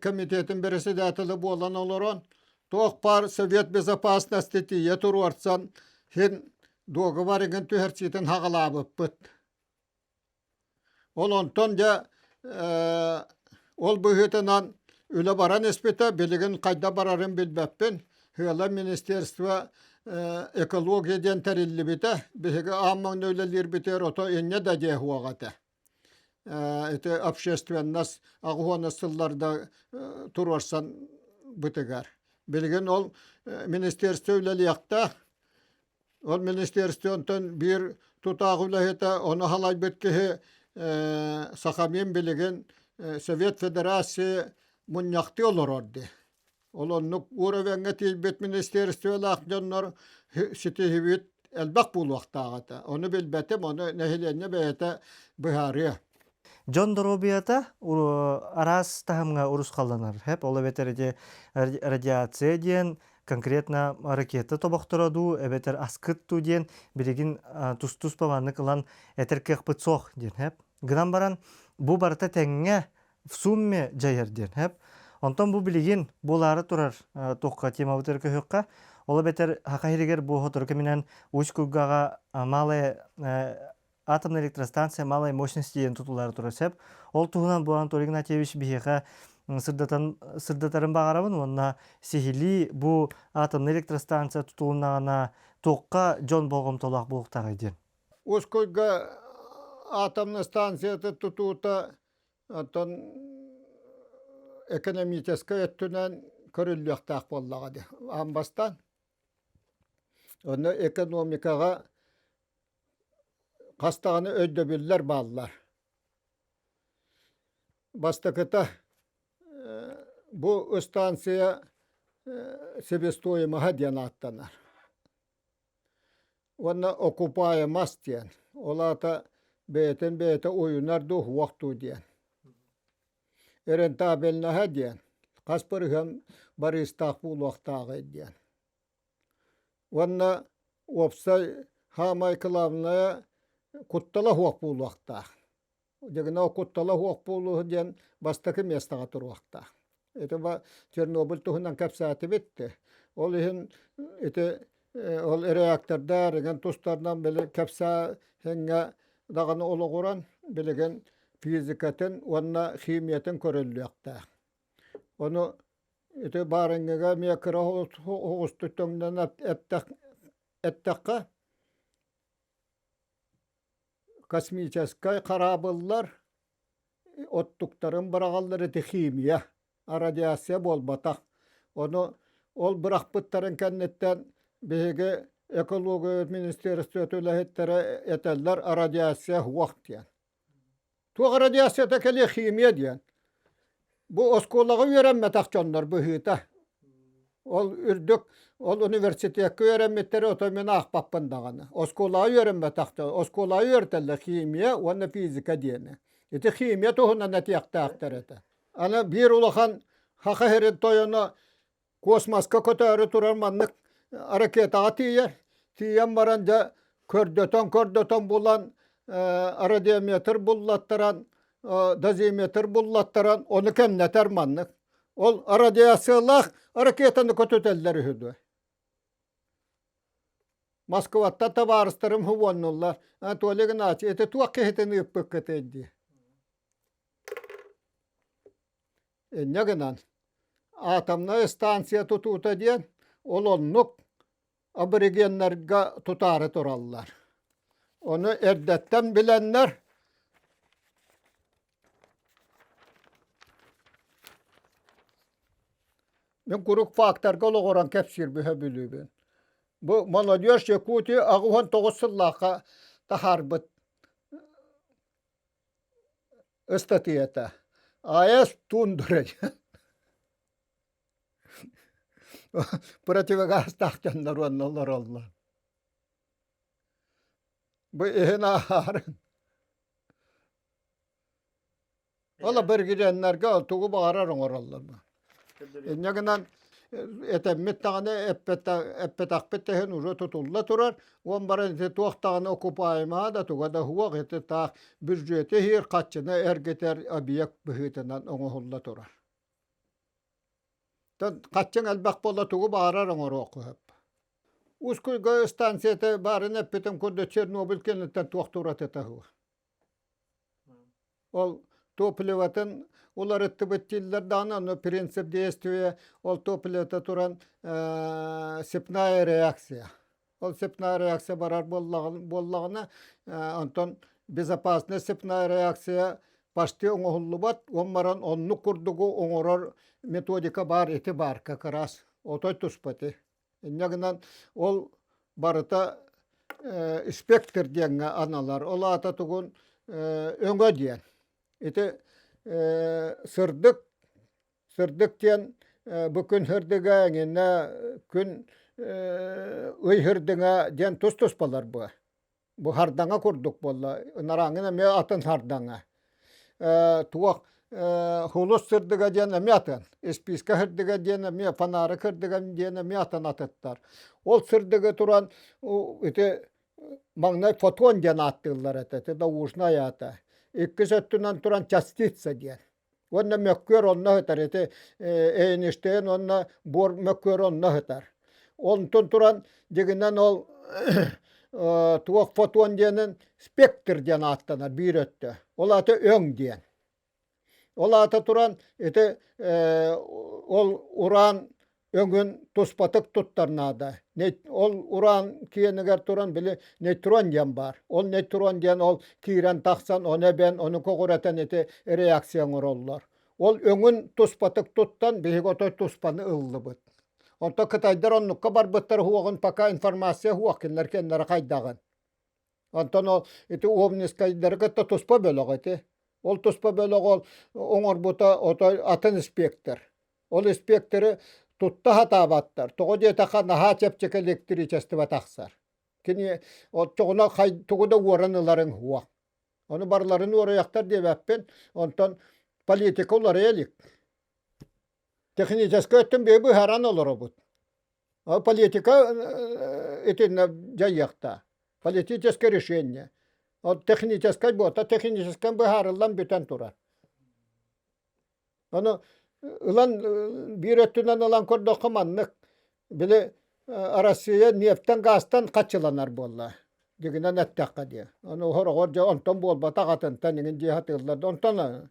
комитетин председателэ буолан олорон туох баар Совет безопасности тиийэ туруорсан син дуогабар игин түһэрсиитин хаҕалаабыппыт. Ол онтон дьэ ол быһыытынан үлэ баран испитэ, билигин хайда барарын билбэппин. Сыала министерство экология диэн тэриллибитэ. Биһиги аан маҥнай үлэлиирбитигэр ото инньэ да диэ суоҕа этэ. Ити общественность аҕыс сылларда туруорсан бытыгар. Билигин ол министерство үлэлиэхтээх. Ол министерство онтон биир тутаах үлэһитэ, ону халайбыт киһи Сахамин билигин Совет Федерации мунньахтыы олорор дии. Ол оннук уровеҥҥа тиийбит министерстволаах дьоннор ситиһибит элбэх буолуохтаах этэ. Ону билбэтим, ону нэһилиэнньэ бэйэтэ быһаарыа. Дьон доруобуйата араас таһымҥа урусхалланар. Хэп, ол эбэтэр ити радиация диэн конкретно ракета тобохторо дуу, эбэтэр аскыт дуу диэн билигин тус-туспа маннык ылан этэр кыахпыт суох диэн. Хэп. Гынан баран бу барыта тэҥҥэ в сумме дьайар диэн. Хэп. Онтон бу билигин буолаары турар туохха темабытыгар көһүөххэ, ол эбэтэр Саха сиригэр бу сотору кэминэн Усть-Куйгаҕа малая атомная электростанция малой мощности диэн тутуллары турар сөп. Ол туһунан бу Анатолий Игнатьевич биһиэхэ сырдатан сырдатарын баҕарабын уонна сиһилии бу атомнай электростанция тутулуннаҕына туохха дьон болҕомтолоох буолуохтааҕый диэн. Ускуйга атомная станцията тутуута оттон экономическай өттүнэн көрүллүөхтээх буоллаҕа дии аан бастаан. Онно экономикаҕа Хас даҕаны өйдөбүллэр бааллар. Бастакыта бу ыстаансыйа себестоимоһа диэн ааттанар. Уонна окупаемость диэн. Ол аата бэйэтин бэйэтэ уйунар дуу, уһуох дуу диэн. Рентабельноһа диэн. Хас бырыһыан барыыстаах буолуохтааҕый диэн. Уонна уопсай саамай кылаабынайа куттала суох буолуохтаах. Дьиҥинэ куттала суох буолуо диэн бастакы миэстэҕэ туруохтаах. Ити Чернобыль туһунан кэпсээтибит дээ. Ол иһин ити ол реактордар эҥин тустарынан били кэпсээһиҥҥэ даҕаны олоҕуран билигин физикатын уонна химиятын көрүллүөхтээх. Ону Ити баарыҥҥыга эмиэ кыра оҕустук төҥнөн эттэххэ, космическай хараабыллар оттуктарын быраҕаллар ити химия, радиация буолбатах. Ону ол бырахпыттарын кэнниттэн биһиги экология министерствота үлэһиттэрэ этэллэр радиация суох диэн. Туох радиацията кэлиэ химия диэн. Бу оскуолаҕа үөрэммэтэх дьоннор быһыыта. Ол үрдүк, ол университекка үөрэммиттэри ото мин аахпаппын даҕаны. Оскуолаҕа үөрэммэтэх дьон, оскуолаҕа үөрэтэллэр химия уонна физика диэни. Ити химия туһунан этиэхтээхтэр этэ. Аны биир улахан Саха сирин тойоно Космоска көтөөрү турар маннык ракетаҕа тиийэр. Тиийэн баран дьэ көрдөтөн-көрдөтөн булан радиометр буллаттаран, дозиметр буллаттаран ону кэмнэтэр маннык. Ол радиациялаах ракетаны көтүтэллэр үһү дуо? Москваттан табаарыстарым уоннуллар. Анатолий Игнатьевич, ити туох киһитин ыыппыккытый дии. Инньэ гынан, атомнай станция тутуута диэн ол оннук аборигеннарга тутаары тураллар. Ону эрдэттэн билэннэр мин куруук факторга олоҕуран кэпсиир быһа бүлүүбүн. Бу молодежь Якутии 89 сыллаахха таһаарбыт ыстатыйата АЭС тундра диэн противогазтаах дьоннор уонна олороллор. Бу иһин ааһарын. Ол аборигеннарга тугу баҕарар оҥороллор. Инньэ гынан этэммит даҕаны эппэтэхпит да иһин уже тутулла турар. Уон баран ити туох даҕаны окупаемаһа да туга да суох ити таах бюджети иһиир хаччыны эргитэр объект быһыытынан оҥоһулла турар. Хаччыҥ элбэх буолла тугу баҕарар оҥоруохха сөп. Усть-Куйга станцията баарын эппитим курдук Чернобыль кэнниттэн туох да уратыта суох. Ол топливотын уларыттыбыт дииллэр даҕаны, ону принцип действия ол топливота туран цепная реакция. Ол цепная реакция барар буоллаҕына, онтон безопасная цепная реакция почти оҥоһуллубат, он баран оннук курдугу оҥорор методика баар, ити баар как раз отой туспа ити. Инньэ гынан ол барыта спектр диэҥҥэ аналар. Ол аата тугун өҥө диэн. Ити сырдык, сырдык диэн Бу күн сырдыга эҥинэ күн ый сырдыга диэн тус-туспалар бу. Бу хардаҥа курдук буолла. Нарааҥҥын эмиэ атын хардаҥа. Туох хулус сырдыга диэн эмиэ атын. Испиискэ сырдыга диэн эмиэ, фонарик сырдыга диэн эмиэ атын атыттар. Ол сырдыгы туран ити маҥнай фотон диэн ааттыыллар этэ, ити научнай аата. Иккис өттүнэн туран частица диэн. Уонна мөккүөр онно сытар. Ити Эйнштейн уонна Бор мөккүөр онно сытар. Онтон туран дьигинэн ол туох фотон диэнин спектр диэн ааттанар биир өттө. Ол аата өҥ диэн. Ол аата туран ити ол уран өҥүн туспатык туттар наада. Ол уран киэнигэр туран били нейтрон диэн баар. Ол нейтрон диэн ол киирэн тахсан, ону эбэн, ону көҕүрэтэн ити реакция оҥороллор. Ол өҥүн туспатык туттан биһиги отой туспаны ыллыбыт. Онтон кытайдар оннукка барбыттар уһуоҕун пока информация уһуох кинилэр кэннэрэ хайдаҕын. Онтон ол ити Обнинскайдары кытта туспа бөлөх ити. Ол туспа бөлөх ол оҥорбута отой атын инспектор. Ол инспекторы тутта сатаабаттар. Тоҕо диэтэххэ наһаа чэпчэки электричество тахсар. Кини оччоҕуна тугу да уоран ыларыҥ суох. Ону барыларын уоруйахтар диэбэппин. Онтон политика уларыйа илик. Техническэй өттүн биһи быһааран олоробут. Политика итиннэ дьайыахтаах. Политическое решение. Ол техническай буолта техническай быһаарыллан бүтэн турар. Ону ылан биир өттүнэн ылан көрдөххө маннык били Арассыыйа нефтэн гаастан хаччыланар буолла. Дьигинэн эттэххэ диэ. Ону хороҕор дьэ онтон буолбатах атынтан иҥин дьиэ сатыыллар. Онтон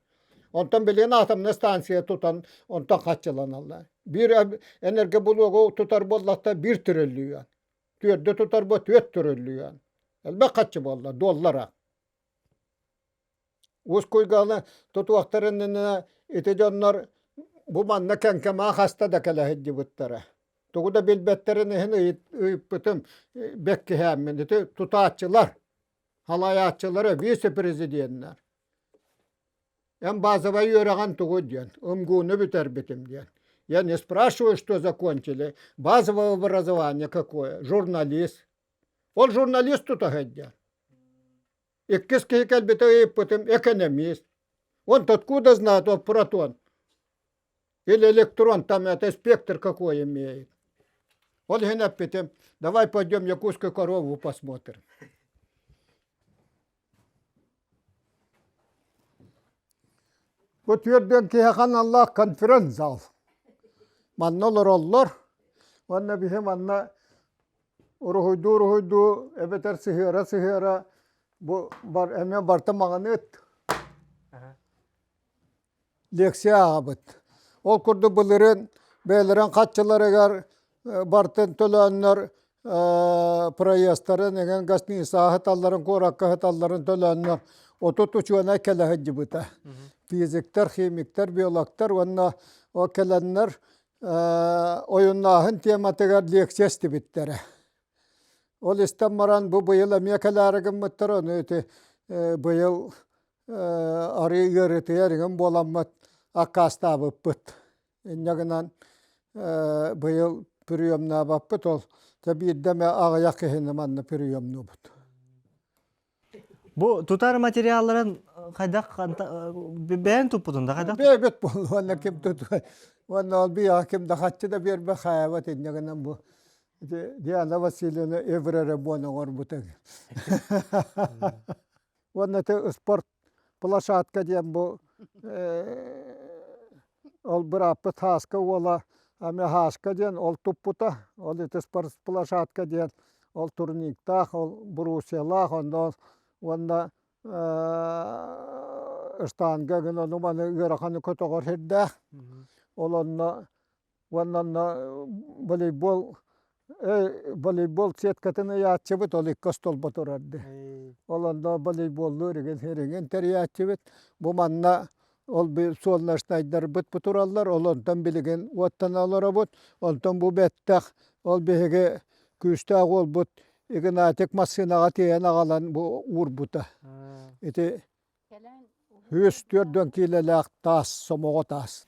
онтон билигин атомнай станция тутан онтон хаччыланаллар. Биир энергоблогу тутар буоллахта биир триллион. Түөрдэ тутар бу түөрт триллион. Элбэх хаччы буолла, доллара. Уус-Куйгааны тутуохтарын иннинэ ити дьоннор бу манна Кэҥкэмэҕэ хаста да кэлэ сылдьыбыттара. Тугу да билбэттэрин иһин ыйыппытым бэккиһээммин. Ити тутааччылар, халайааччылара вице-президеннэр. Эн базовай үөрэҕин тугу диэн, МГУ-ну бүтэрбитим диэн. Я не спрашиваю, что закончили. Базовое образование какое? Журналист. Ол журналист тута сылдьар. Иккис киһи кэлбитэ ыйыппытым экономист. Он откуда знает он протон? Или электрон, там это спектр какой имеет. Ол иһин эппитим, давай пойдем якутскую корову посмотрим. Бу түөрдүөн киһиэхэ аналлаах конференц-зал. Манна олороллор. Уонна биһи манна Уруһуйдуу-уруһуйдуу эбэтэр сыһыара-сыһыара бу бар эмиэ барыта маҕаныыт лекция ааҕабыт. Ол курдук былырыын бэйэлэрин хаччыларыгар барытын төлөөннөр проездтарын эҥин гостиницаҕа сыталларын, куоракка сыталларын төлөөннөр 30 учуонай кэлэ сылдьыбыта. Физиктэр, химиктэр, биологтар уонна ол кэлэннэр ойуннааһын тематыгар лекция истибиттэрэ. Ол истэн баран бу быйыл эмиэ кэлээри гыммыттар, ону ити быйыл арыы ыарытыйар иҥин буоламмыт аккаастаабыппыт. Инньэ гынан быйыл приемнаабаппыт ол биирдэ эмэ аҕыйах киһини манна приемнуубут. Бу тутар материалларын хайдах бэйэн туппутун да хайдах? Бэйбит буолла уонна ким тутуой уонна ол биһиэхэ ким да хаччы да биэрбэ хаайабат инньэ гынан бу Диана Васильевна Эврера буон оҥорбута. Уонна ити спорт площадка диэн бу Ол бырааппыт Һааска уола эмиэ Һааска диэн ол туппута. Ол ити площадка диэн ол турниктаах, ол брусьялаах, онно уонна штанга гын ону маны ыараханы көтөҕөр сирдээх. Ол онно уонна онно волейбол волейбол сеткатын ыйааччыбыт, ол икки остуолба турар дии. Ол онно волейболлуур игин ириҥин тэрийээччибит. Бу манна ол суоллаштайдарбыт бу тураллар, ол онтон билигин уоттана олоробут. Онтон бу бэттэх, ол биһиги күүстээх уолбут Игнатик массыынаҕа тиэйэн аҕалан бу уурбута. Ити 140 киилэлээх таас, сомоҕо таас.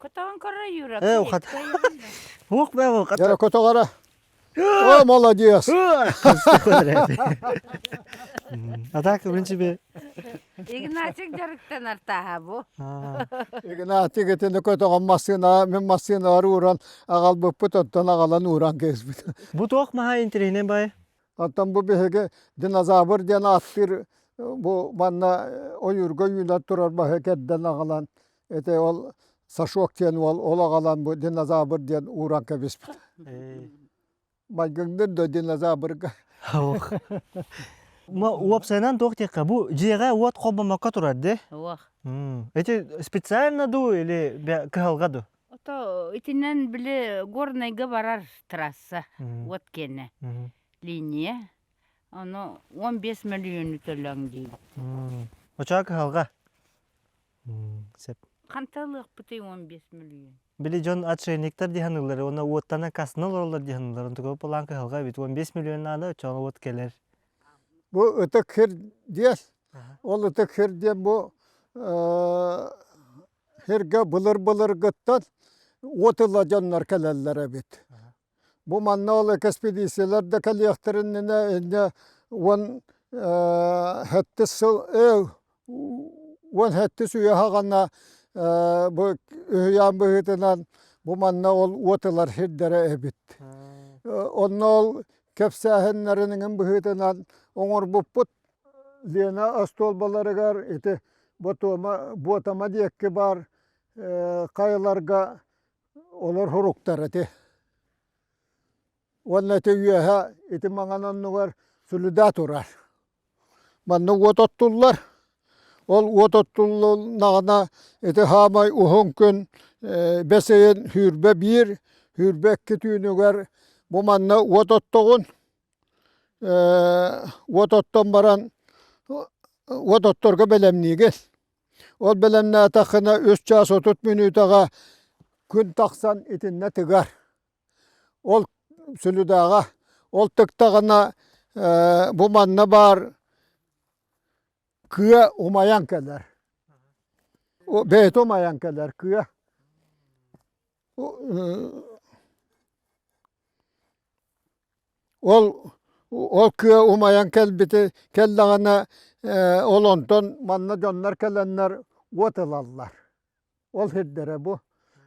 Көтөҕөн көрөр Юра. Э, ухат. Ух, бэ, ухат. Дьэ, көтөҕөрө. О, молодец! А так, в принципе... Игнатик дьарыктанар тааһа бу. Игнатик итини көтөҕөн массыына, мин массыыналар ууран аҕалбыппыт, оттон аҕалан ууран кээспит. Бу туох маһа интэриэһинэй бай? Оттон бу биһиги динозавр диэн ааттыыр бу манна ойуурга үүнэн турар маһы кэрдэн аҕалан ити ол Сашок диэн уол ол аҕалан бу динозавр диэн ууран кэбиспит. Майгыҥнын да динозаврга. Уопсайынан туох диэххэ, бу дьиэҕэ уот холбоммокко турар дии? Уох. Эти специально дуу или кыһалҕа дуу? Ото итинэн били Горнайга барар трасса уот киэнэ линия. Ону 15 мөлүйүөнү төлөөҥ диибит. Очоо кыһалҕа. Сөп. Ханта ылыахпытый 15 мөлүйүөн? Били дьон отшельниктар дии саныыллар уонна уоттана касна олороллор дии саныыллар. Онтука былаан кыһалҕа эбит. 15 миллион наада, оччоҕо уот кэлэр. Бу ытык сир диэс. Ол ытык сир диэн бу сиргэ былыр-былыргыттан уот ыла дьоннор кэлэллэр эбит. Бу манна ол экспедициялар да кэлиэхтэрин иннинэ инньэ уон сэттис сыл 17 үйэ саҕана бу үһүйээн быһыытынан бу манна ол уот ылар сирдэрэ эбит. Онно ол кэпсээһиннэрин быһыытынан оҥорбуппут Лена остуолбаларыгар ити Ботуома, Буотама диэки баар хайаларга олор суруктар ити. Уонна ити үөһэ ити маҥан оннугар сүлүдаа турар. Манна уот оттуллар. Ол уот оттуллуннаҕына ити хаамай уһун күн бэс ыйын 21, 22 түүнүгэр бу манна уот оттоҕун. Уот оттон баран уот отторго бэлэмниигин. Ол бэлэмнээтэххинэ үс чаас 30 мүнүүтэҕэ күн тахсан итиннэ тыгар. Ол сүлүдээҕэ ол тыктаҕына бу манна баар кыа умайан кэлэр. Бэйэтэ умайан кэлэр кыа. Ол ол кыа умайан кэлбити кэллэҕинэ ол онтон манна дьоннор кэлэннэр уот ылаллар. Ол сирдэрэ бу.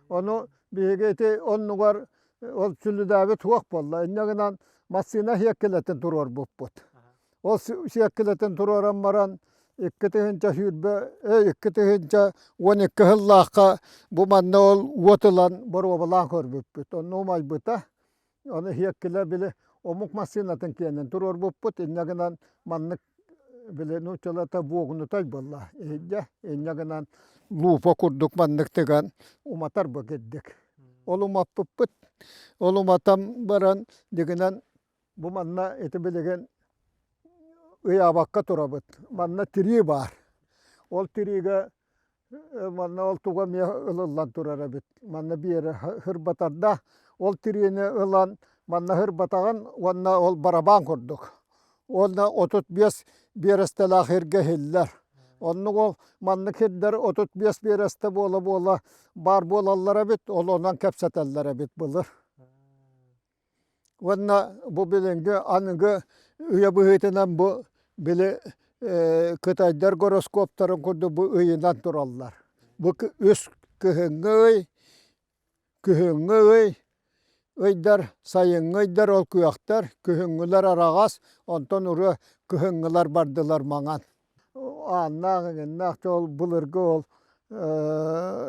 Ону биһиги ити оннугар ол сүлүдээбит суох буолла. Инньэ гынан массыына сиэккилэтин туруорбуппут. Ол сиэккилэтин туруоран баран 2020 2012 сыллаахха бу манна ол уот ылан боруобалаан көрбүппүт. Онно умайбыта. Ону сиэккилэ били омук массыынатын киэнин туруорбуппут. Инньэ гынан маннык били нууччалата буогунутай буолла. Иһирдьэ инньэ гынан луупа курдук маннык тыган уматар бу кирдик. Ол умаппыппыт. Ол уматан баран дигинэн бу манна ити билигин ыйаабакка турабыт. Манна тирии баар. Ол тириигэ Манна ол туга эмиэ ылыллан турар эбит. Манна биэрэ сырбатарда, ол тириини ылан манна сырбатаҕын уонна ол барабан курдук. Уонна 35 биэрэстэлээх сиргэ иһиллэр. Оннук ол маннык сирдэр 35 биэрэстэ буола-буола баар буолаллар эбит, ол онон кэпсэтэллэр эбит былыр. Уонна бу билиҥҥи аныгы үйэ быһыытынан бу били кытайдар гороскоптарын курдук бу ыйынан тураллар. Бу үс кыһыҥҥы ый, күһүҥҥү ый, ыйдар, сайыҥҥы ыйдар ол күөхтэр, күһүҥҥүлэр араҕас, онтон уруо кыһыҥҥылар бардылар маҥан. Ааннаах эҥиннээх ол былыргы ол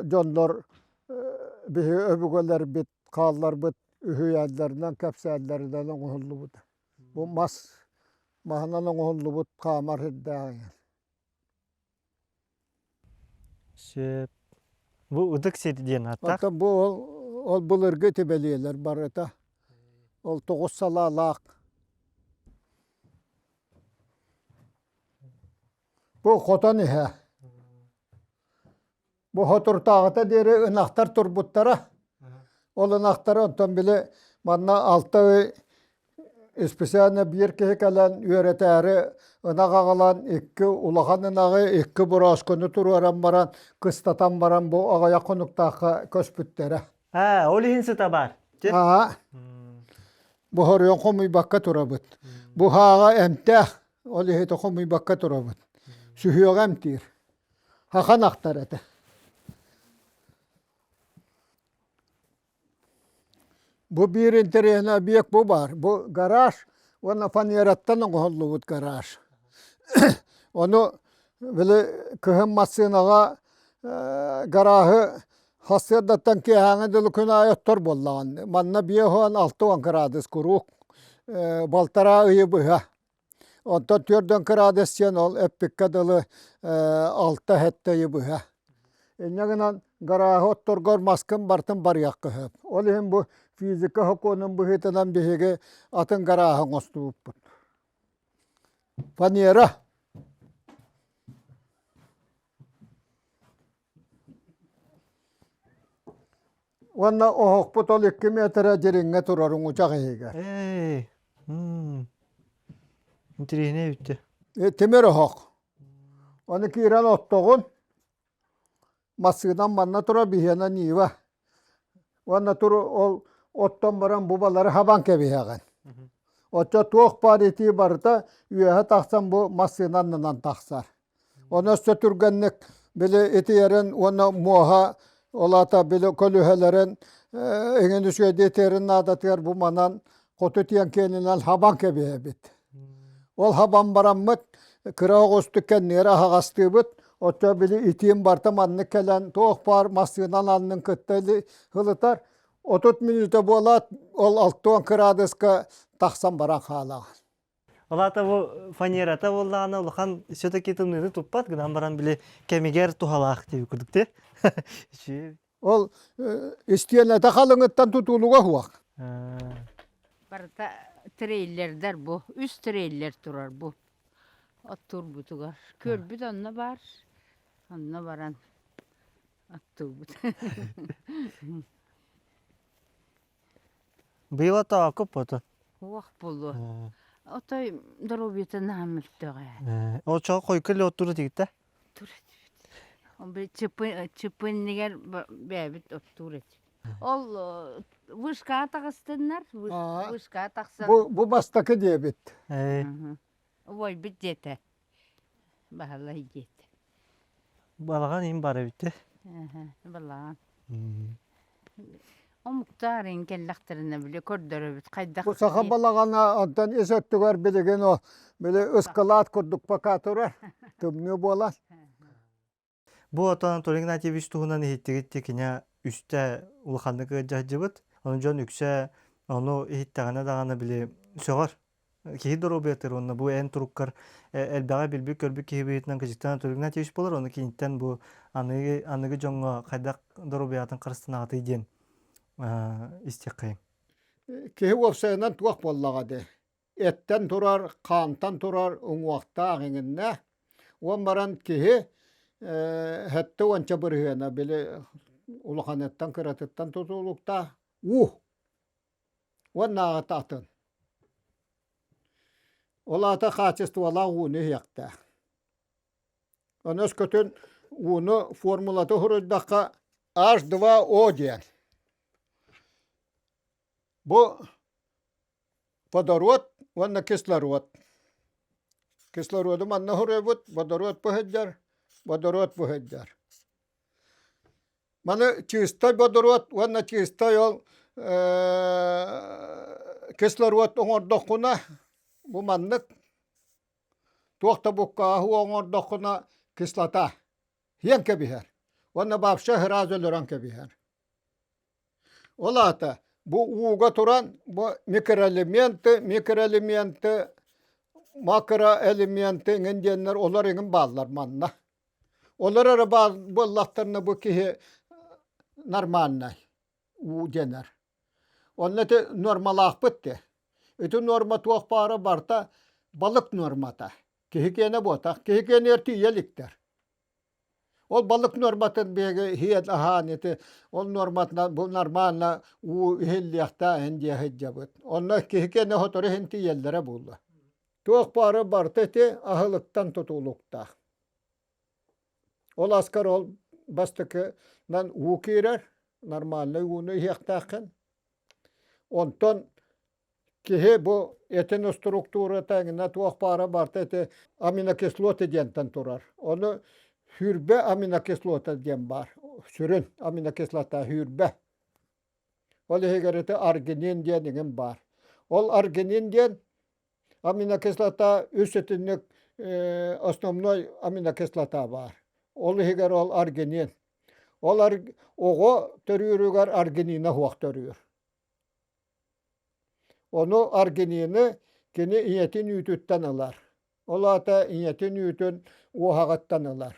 дьоннор биһиги өбүгэлэрбит хаалларбыт үһүйээннэринэн, кэпсээннэринэн оҥоһуллубута. Бу мас маһынан оҥоһуллубут хаамар сирдээх Сөп. Бу ытык сир диэн ааттаах. Оттон бу ол, ол былыргы тибэлиэлэр барыта. Ол тоҕус салаалаах. Бу хотон иһэ. Бу хотуртааҕыта диэри ынахтар турбуттара. Ол ынахтары онтон били манна алта ый Специально биир киһи кэлэн үөрэтээри ынах аҕалан икки улахан ынаҕы, икки борооскуну туруоран баран, кыстатан баран бу аҕыйах хонуктаахха көспүттэрэ. Аа, ол иһин сыта баар. Аа, бу хоруйан хомуйбакка турабыт. Бу хааҕа эмтээх, ол иһити хомуйбакка турабыт. Сүһүөҕэ эмтиир. Хахан ахтар этэ. Бу биир интэриэһинэй объект бу баар. Бу гараж уонна фанераттан оҥоһуллубут гараж. Ону били кыһын массыынаҕа гарааһы сарсыардаттан киэһээҥи дылы күн аайы оттор буоллаҕын. Манна 56 градус куруук балтараа ыйы быһа. Онтон түөрдэн кыраадыс диэн ол эппиккэ дылы алта-сэттэ ыйы быһа. Инньэ гынан гарааһы отторгор маскын бартын барыахха сөп. Ол иһин бу физика сокуонун быһыытынан биһиги атын гарааһы оҥостубуппут. Фанера. Уонна оһохпут ол икки миэтэрэ дириҥҥэ турар уҥучах иһигэр. Эй, интэриэһинэй эбит Тимир оһох. Ону киирэн оттоҕун, массыынам манна турар биһиэнэ Нива. Уонна тур ол оттон баран бу балары хабан кэбиһэҕин. Оччо туох баар итии барыта үөһэ тахсан бу массыына аннынан тахсар. Ону өссө түргэнник били итийэрин уонна муоһа ол аата били көлүөһэлэрин эҥин үчүгэйдик итийэрин наадатыгар бу манан хоту тиэн киэнинэн хабан кэбиһэбит. Ол хабан бараммыт кыра оҕустук кэннигэр аһаҕастыыбыт, оччо били итиим барыта маннык кэлэн туох баар массыынан аннын кытта ылытар 30 мүнүүтэ буолаат ол 60 кыраадыска тахсан баран хаалаҕын. Ол аата бу фанерата буоллаҕына улахан все-таки тымныыны туппат гынан баран били кэмигэр туһалаах диэбит курдук ти. Ол истиэнэтэ халыҥыттан тутулуга суох. Барыта трейлердэр бу. Үс трейлер турар бу. Оттуурбутугар. Күөлбүт онно баар. Онно баран оттуубут. Быйыл отоокуп ото. Уох буолуо. Отой доруобуйата наһаа мөлтөҕө. Ол чоҕо хойку эле оттуур этигит Тур этибит. Чыпы чыпыннигэр бэйэбит оттуур этибит. Ол вышкаҕа таҕыстыннар, вышкаҕа тахсан. Бу бу бастакы диэбит. Убайбыт диэтэ. Баһылай диэтэ. Балаҕан иһин бар эбит Балаҕан. Омуктар иһин кэллэхтэринэ били көрдөрөбүт хайдах Бу саха балаҕана онтон ис өттүгэр билигин о били ыскылаат курдук пока турар. Тымныы буолан. Бу отон Анатолий Игнатьевич туһунан иһиттигит кини үстэ улаханнык ыалдьаһдьыбыт. Ону дьон үксэ ону иһиттэҕинэ даҕаны били сөҕөр. Киһи доруобуйатыгар уонна бу эн туруккар элбэҕи билбит-көрбүт киһи быһыытынан кыдьыктан Анатолий Игнатьевич буолар. Ону киниттэн бу аныгы, аныгы дьоҥҥо хайдах доруобуйатын харыстанаҕытый диэн истиэххэйиҥ. Киһи уопсайынан туох буоллаҕа дии. Эттэн турар, хаантан турар уҥуохтаах иҥиннээх. Уон баран киһи сэттэ уонча бырыһыана били улаханыттан кыратыттан тутулуктаах уу уоннааҕыта атын. Ол аата хаачыстыбалаах ууну иһиэхтээх. Ону өскөтүн ууну формулата суруйдахха H2O диэн. Бу водород уонна кислород. Кислороду манна суруйбут, водород бу сылдьар, водород бу сылдьар. Маны чистай водород уонна чистай ол кислород оҥордоххуна бу маннык туох да буккааһы оҥордоххуна кислота иһэн кэбиһэр уонна вообще сразу өлөрөн кэбиһэр. Ол аата бу ууга туран бу микроэлементы, микроэлементы, макроэлементы эҥин диэннэр олор эҥин бааллар манна. Олор эрэ баар буоллахтарына бу киһи нормальнай уу дэнэр. Онно ити нуормалаахпыт дии. Ити нуорма туох баара барыта балык нуормата. Киһи киэнэ буотах. Киһи киэнигэр тиийэ иликтэр. Ол балык нуорматын биһиги иһиэн аһаан ити ол нуорматынан бу нормально уу иһиллиэхтээх иһин диэ сылдьабыт. Онно киһи кэнэ сотору иһин тиийэллэрэ буолла. Туох баара барыта ити аһылыктан тутулуктаах. Ол аскар ол бастакынан уу киирэр, нормальнай ууну иһиэхтээххин. Онтон киһи бу этин структурата эҥинэ туох баара барыта ити аминокислота диэнтэн турар. Ону сүүрбэ аминокислота диэн баар. Сүрүн аминокислота сүүрбэ. Ол иһигэр ити аргинин диэн иҥин баар. Ол аргинин диэн аминокислота үс итинник основной аминокислота баар. Ол иһигэр ол аргинин. Ол оҕо төрүүрүгэр аргинина суох төрүүр. Ону аргинины кини ийэтин үүтүттэн ылар. Ол аата ийэтин үүтүн уоһаҕыттан ылар.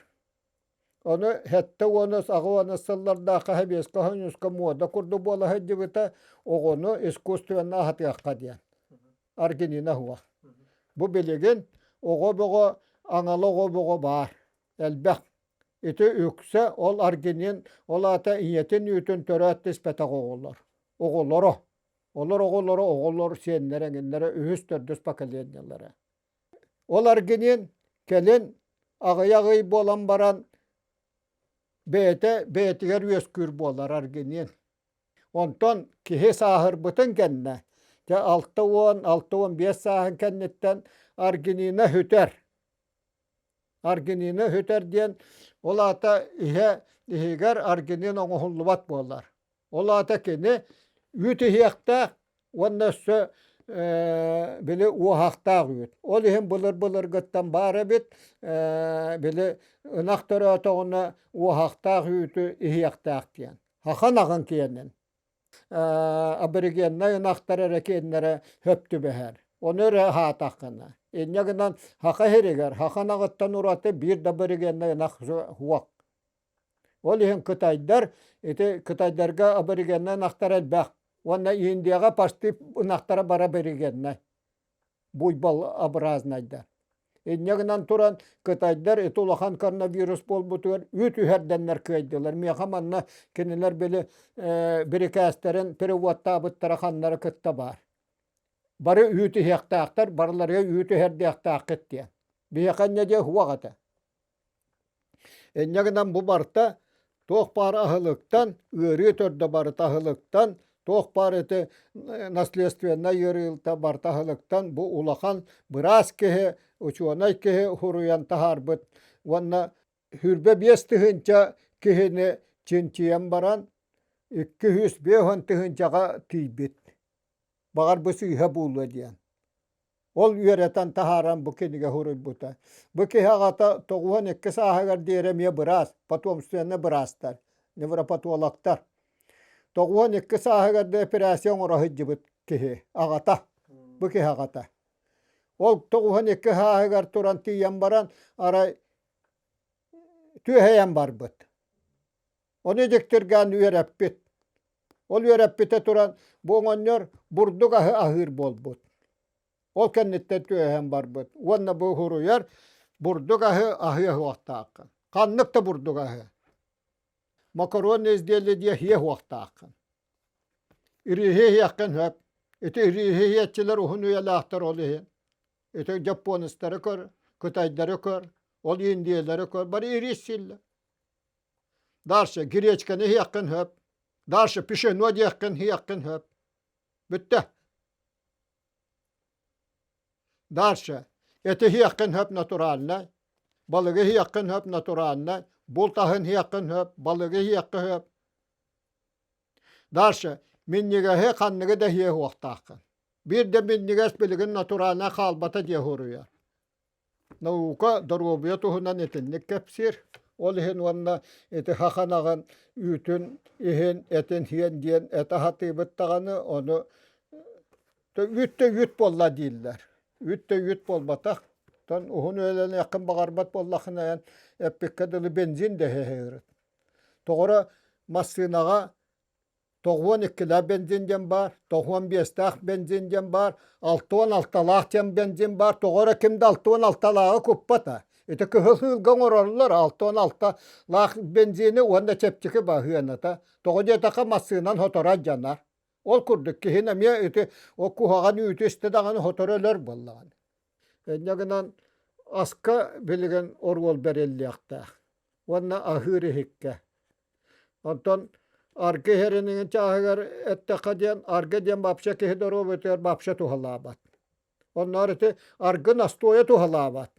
Ону 70-ус, 80-ус сыллардаахха сэбиэскэй хоньуска муода курдук буола сылдьыбыта, оҕону искусственно аһатыахха диэн. Аргинина суох. Бу билигин оҕо бөҕө, аҥала оҕо бөҕө баар, элбэх. Ити үксэ ол аргинин, ол аата ийэтин үүтүн төрөөт түспэтэх оҕолор. Оҕолоро. Олор оҕолоро, оҕолор сиэннэрэ, эҥиннэрэ үһүс, төрдүс поколениелара. Ол аргинин кэлин аҕыйах ый буолан баран бэйэтэ бэйэтигэр үөскүүр буолар аргинин. Онтон киһи сааһырбытын кэннэ, дьэ 60, 65 сааһын кэнниттэн аргинина сүтэр. Аргинина сүтэр диэн ол аата иһэ иһигэр аргинин оҥоһуллубат буолар. Ол аата кини үүт иһиэхтээх уонна өссө били уоһахтаах үүт. Ол иһин былыр-былыргыттан баар эбит били ынах төрөөтөҕүнэ уоһахтаах үүтү иһиэхтээх диэн. Саха ынаҕын киэнин. Аборигеннай ынахтар эрэ киэннэрэ хөп түбэһэр. Ону эрэ аһаатаххына. Инньэ гынан саха иһиригэр саха ынаҕыттан ураты биир да аборигеннай ынах суох. Ол иһин кытайдар ити кытайдарга аборигеннай ынахтар элбэх уонна Индияҕа почти ынахтара бары аборигеннай буйбал образнайдар. Инньэ гынан туран кытайдар ити улахан коронавирус буолбутугар үүт үһэрдэннэр кыайдылар. Миэхэ манна кинилэр били бирикээстэрин переводтаабыттара ханнара кытта баар. Бары үүт иһиэхтээхтэр, барыларыгар үүт үһэрдиэхтээххит диэн. Биһиэхэ инньэ диэ суох этэ. Инньэ гынан бу барыта туох баар аһылыктан, ыарыы төрдө барыта аһылыктан, туох баар ити наследственнай ыарыыта барыта аһылыктан бу улахан быраас киһи, учуонай киһи суруйан таһаарбыт уонна 25 тыһыынча киһини чинчийэн баран 250 тыһыынчаҕа тиийбит. Баҕар бу сыыһа буолуо диэн. Ол үөрэтэн таһааран бу кинигэ суруйбута. Бу киһи аҕата 92 сааһыгар диэри эмиэ быраас, потомственный быраастар, невропатологтар. 92 сааһыгар да операция оҥоро сылдьыбыт киһи аҕата. Бу киһи аҕата. Ол 92 сааһыгар туран тиийэн баран арай түөһэйэн барбыт. Ону дьиктиргээн үөрэппит. Ол үөрэппитэ туран бу оҕонньор бурдук аһы аһыыр буолбут. Ол кэнниттэн түөһэн барбыт. Уонна бу суруйар бурдук аһы аһыа суохтааххын. Ханнык да бурдук аһы. Макаронное изделие диэ иһиэ суохтааххын. Ирииһи иһиэххин сөп. Ити ирииһи иһиэччилэр уһун үйэлээхтэр ол иһин. Ити дьоппуонустары көр, кытайдары көр, ол индиялары көр, бары ириис сииллэр. Дальше гречканы иһиэххин сөп. Дальше пшено диэххин иһиэххин сөп. Бүттэ. Дальше эти иһиэххин сөп натуральнай, балыгы иһиэххин сөп натуральнай, булт аһын иһиэххин сөп, балыгы иһиэххэ сөп. Дальше минньигэһи ханныгы да иһиэ суохтааххын. Биир да минньигэс билигин натуральнай хаалбата диэ суруйар. Наука доруобуйа туһунан итинник кэпсиир. Ол иһин уонна ити хаханаҕын үүтүн иһин этин сиэн диэн этэ сатыыбыт даҕаны ону үүт да үүт буолла дииллэр. Үүт да үүт буолбатах. Оттон уһун үйэлэниэххин баҕарбат буоллаххына эн эппиккэ дылы бензин да иһэ Тоҕоро массыынаҕа 92-лээх бензин диэн баар, 95-тээх бензин диэн баар, 66-лаах диэн бензин баар. Тоҕо эрэ ким да 66-лааҕы куппата. Ити кыһыл сыылга оҥороллор 66 лаах бензини уонна чэпчэки баһыаната. Тоҕо диэтэххэ массыынан хоторо алдьанар. Ол курдук киһин эмиэ ити ол куһаҕан үүтү истэ даҕаны хоторо өлөр буоллаҕына. Инньэ гынан аска билигин оруол бэриллиэхтээх уонна аһыыр иһиккэ. Онтон аргы иһэринин чааһыгар эттэххэ диэн аргы диэн вообще киһи доруобуйатыгар вообще туһалаабат. Онноор ити аргы настойа туһалаабат.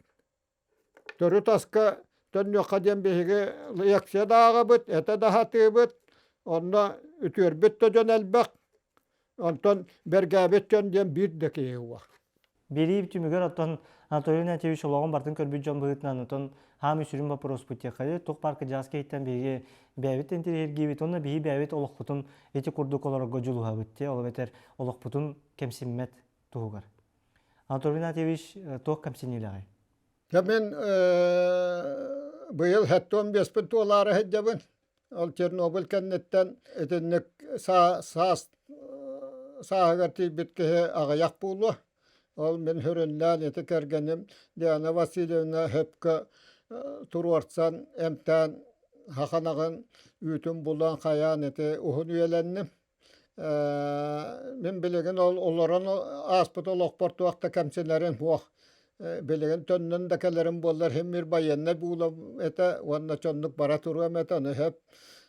Төрүт аска төннүөххэ диэн биһиги лекция да ааҕабыт, этэ да сатыыбыт, онно үтүөрбүт да дьон элбэх, онтон бэргээбит дьон диэн биир да киһи суох. Биэрии түмүгэр оттон Анатолий Игнатьевич олоҕун барытын көрбүт дьон быһыытынан оттон хаамыы сүрүн боппуруоспут диэххэ туох баар кырдьаҕас киһиттэн биһиги бэйэбит интэриэһиргиибит уонна биһи бэйэбит олохпутун ити курдук олорорго дьулуһабыт дии ол эбэтэр олохпутун кэмсиммэт туһугар. Анатолий Игнатьевич туох кэмсиниилээҕий? Дьэ мин быйыл 75-пин туолаары сылдьабын. Ол Чернобыль кэнниттэн итинник саас сааһыгар тиийбит киһи аҕыйах буолуо. Ол мин сүрүннээн ити кэргэним Диана Васильевна сөпкө туруорсан, эмтээн саханаҕын үүтүн булан хайаан ити уһун үйэлэнним. Мин билигин ол олорон ааспыт олохпор туох да кэмсинэрим суох. Билигин төннөн да кэлэрим буоллар син биир байыаннай буулам этэ уонна чоннук бара туруом этэ ону сөп.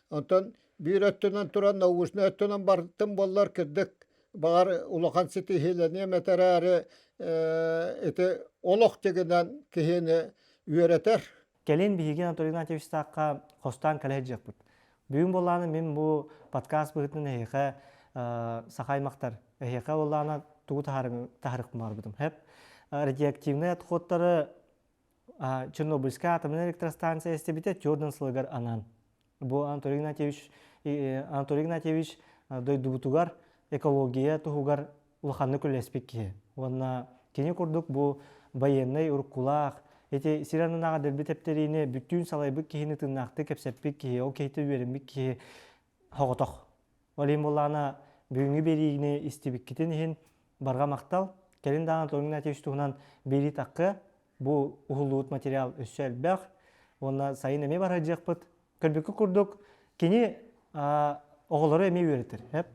Онтон биир өттүнэн туран научнай өттүнэн бартым буоллар кырдык баҕар улахан ситиһиилэниэм этэ эрээри ити олох дьигинэн киһини үөрэтэр. Кэлин биһиги Анатолий Игнатьевичтаахха хостоон кэлэ сылдьыахпыт. Бүгүн буоллаҕына мин бу подкаст быһыытынан эһиэхэ саха аймахтар эһиэхэ буоллаҕына тугу таһаарыахпын баҕарбытым. Хэп радиоактивнай отходтары Чернобыльская атомнай электростанция эстибитэ Тёрден сылыгар анаан. Бу Анатолий Игнатьевич Анатолий Игнатьевич дойдубутугар экология туһугар улаханнык үлэлэспит киһи. Уонна кини курдук бу байыаннай уруккулаах, ити сир аннынааҕы дэлби тэптэриини бүттүүн салайбыт киһини тыыннаахтык кэпсэппит киһи, ол киһиттэн үөрэммит киһи соҕотох. Ол иһин буоллаҕына бүгүҥҥү биэриини истибиккитин иһин барҕа махтал. Кэлин даҕаны Анатолий Игнатьевич туһунан биэрии таххыа. Бу уһуллубут материал өссө элбэх. Уонна сайын эмиэ барыһырдьыахпыт. Көрбүккүт курдук, кини оҕолору эмиэ үөрэтэр.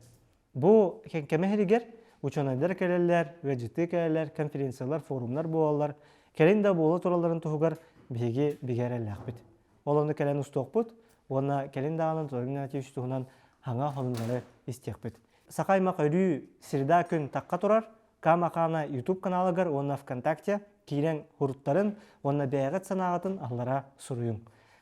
Бу кэмэ иһигэр учуонайдар кэлэллэр, ыалдьыттыы кэлэллэр, конференциялар, форумнар буолаллар. Кэлин да буола туралларын туһугар биһиги бигэ эрэллээхпит. Ол ону кэлэн устуохпут уонна кэлин даҕаны Анатолий Игнатьевич туһунан хаҥа сонуннары истиэхпит. Саха аймах өрүү среда күн тахха турар Кама-Хана YouTube каналыгар уонна ВКонтакте киирэн хуруттарын уонна бэйэҕит санааҕытын аллара суруйуҥ.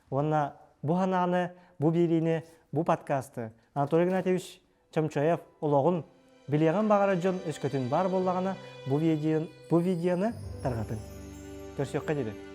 Уонна бу санааны, бу биэриини, бу подкасты Анатолий Игнатьевич Чомчоев олоҕун билиэҕин баҕарар дьон өскөтүн баар буоллаҕына бу видеоны, бу видеоны тарҕатыҥ. Көрсүөххэ диэри.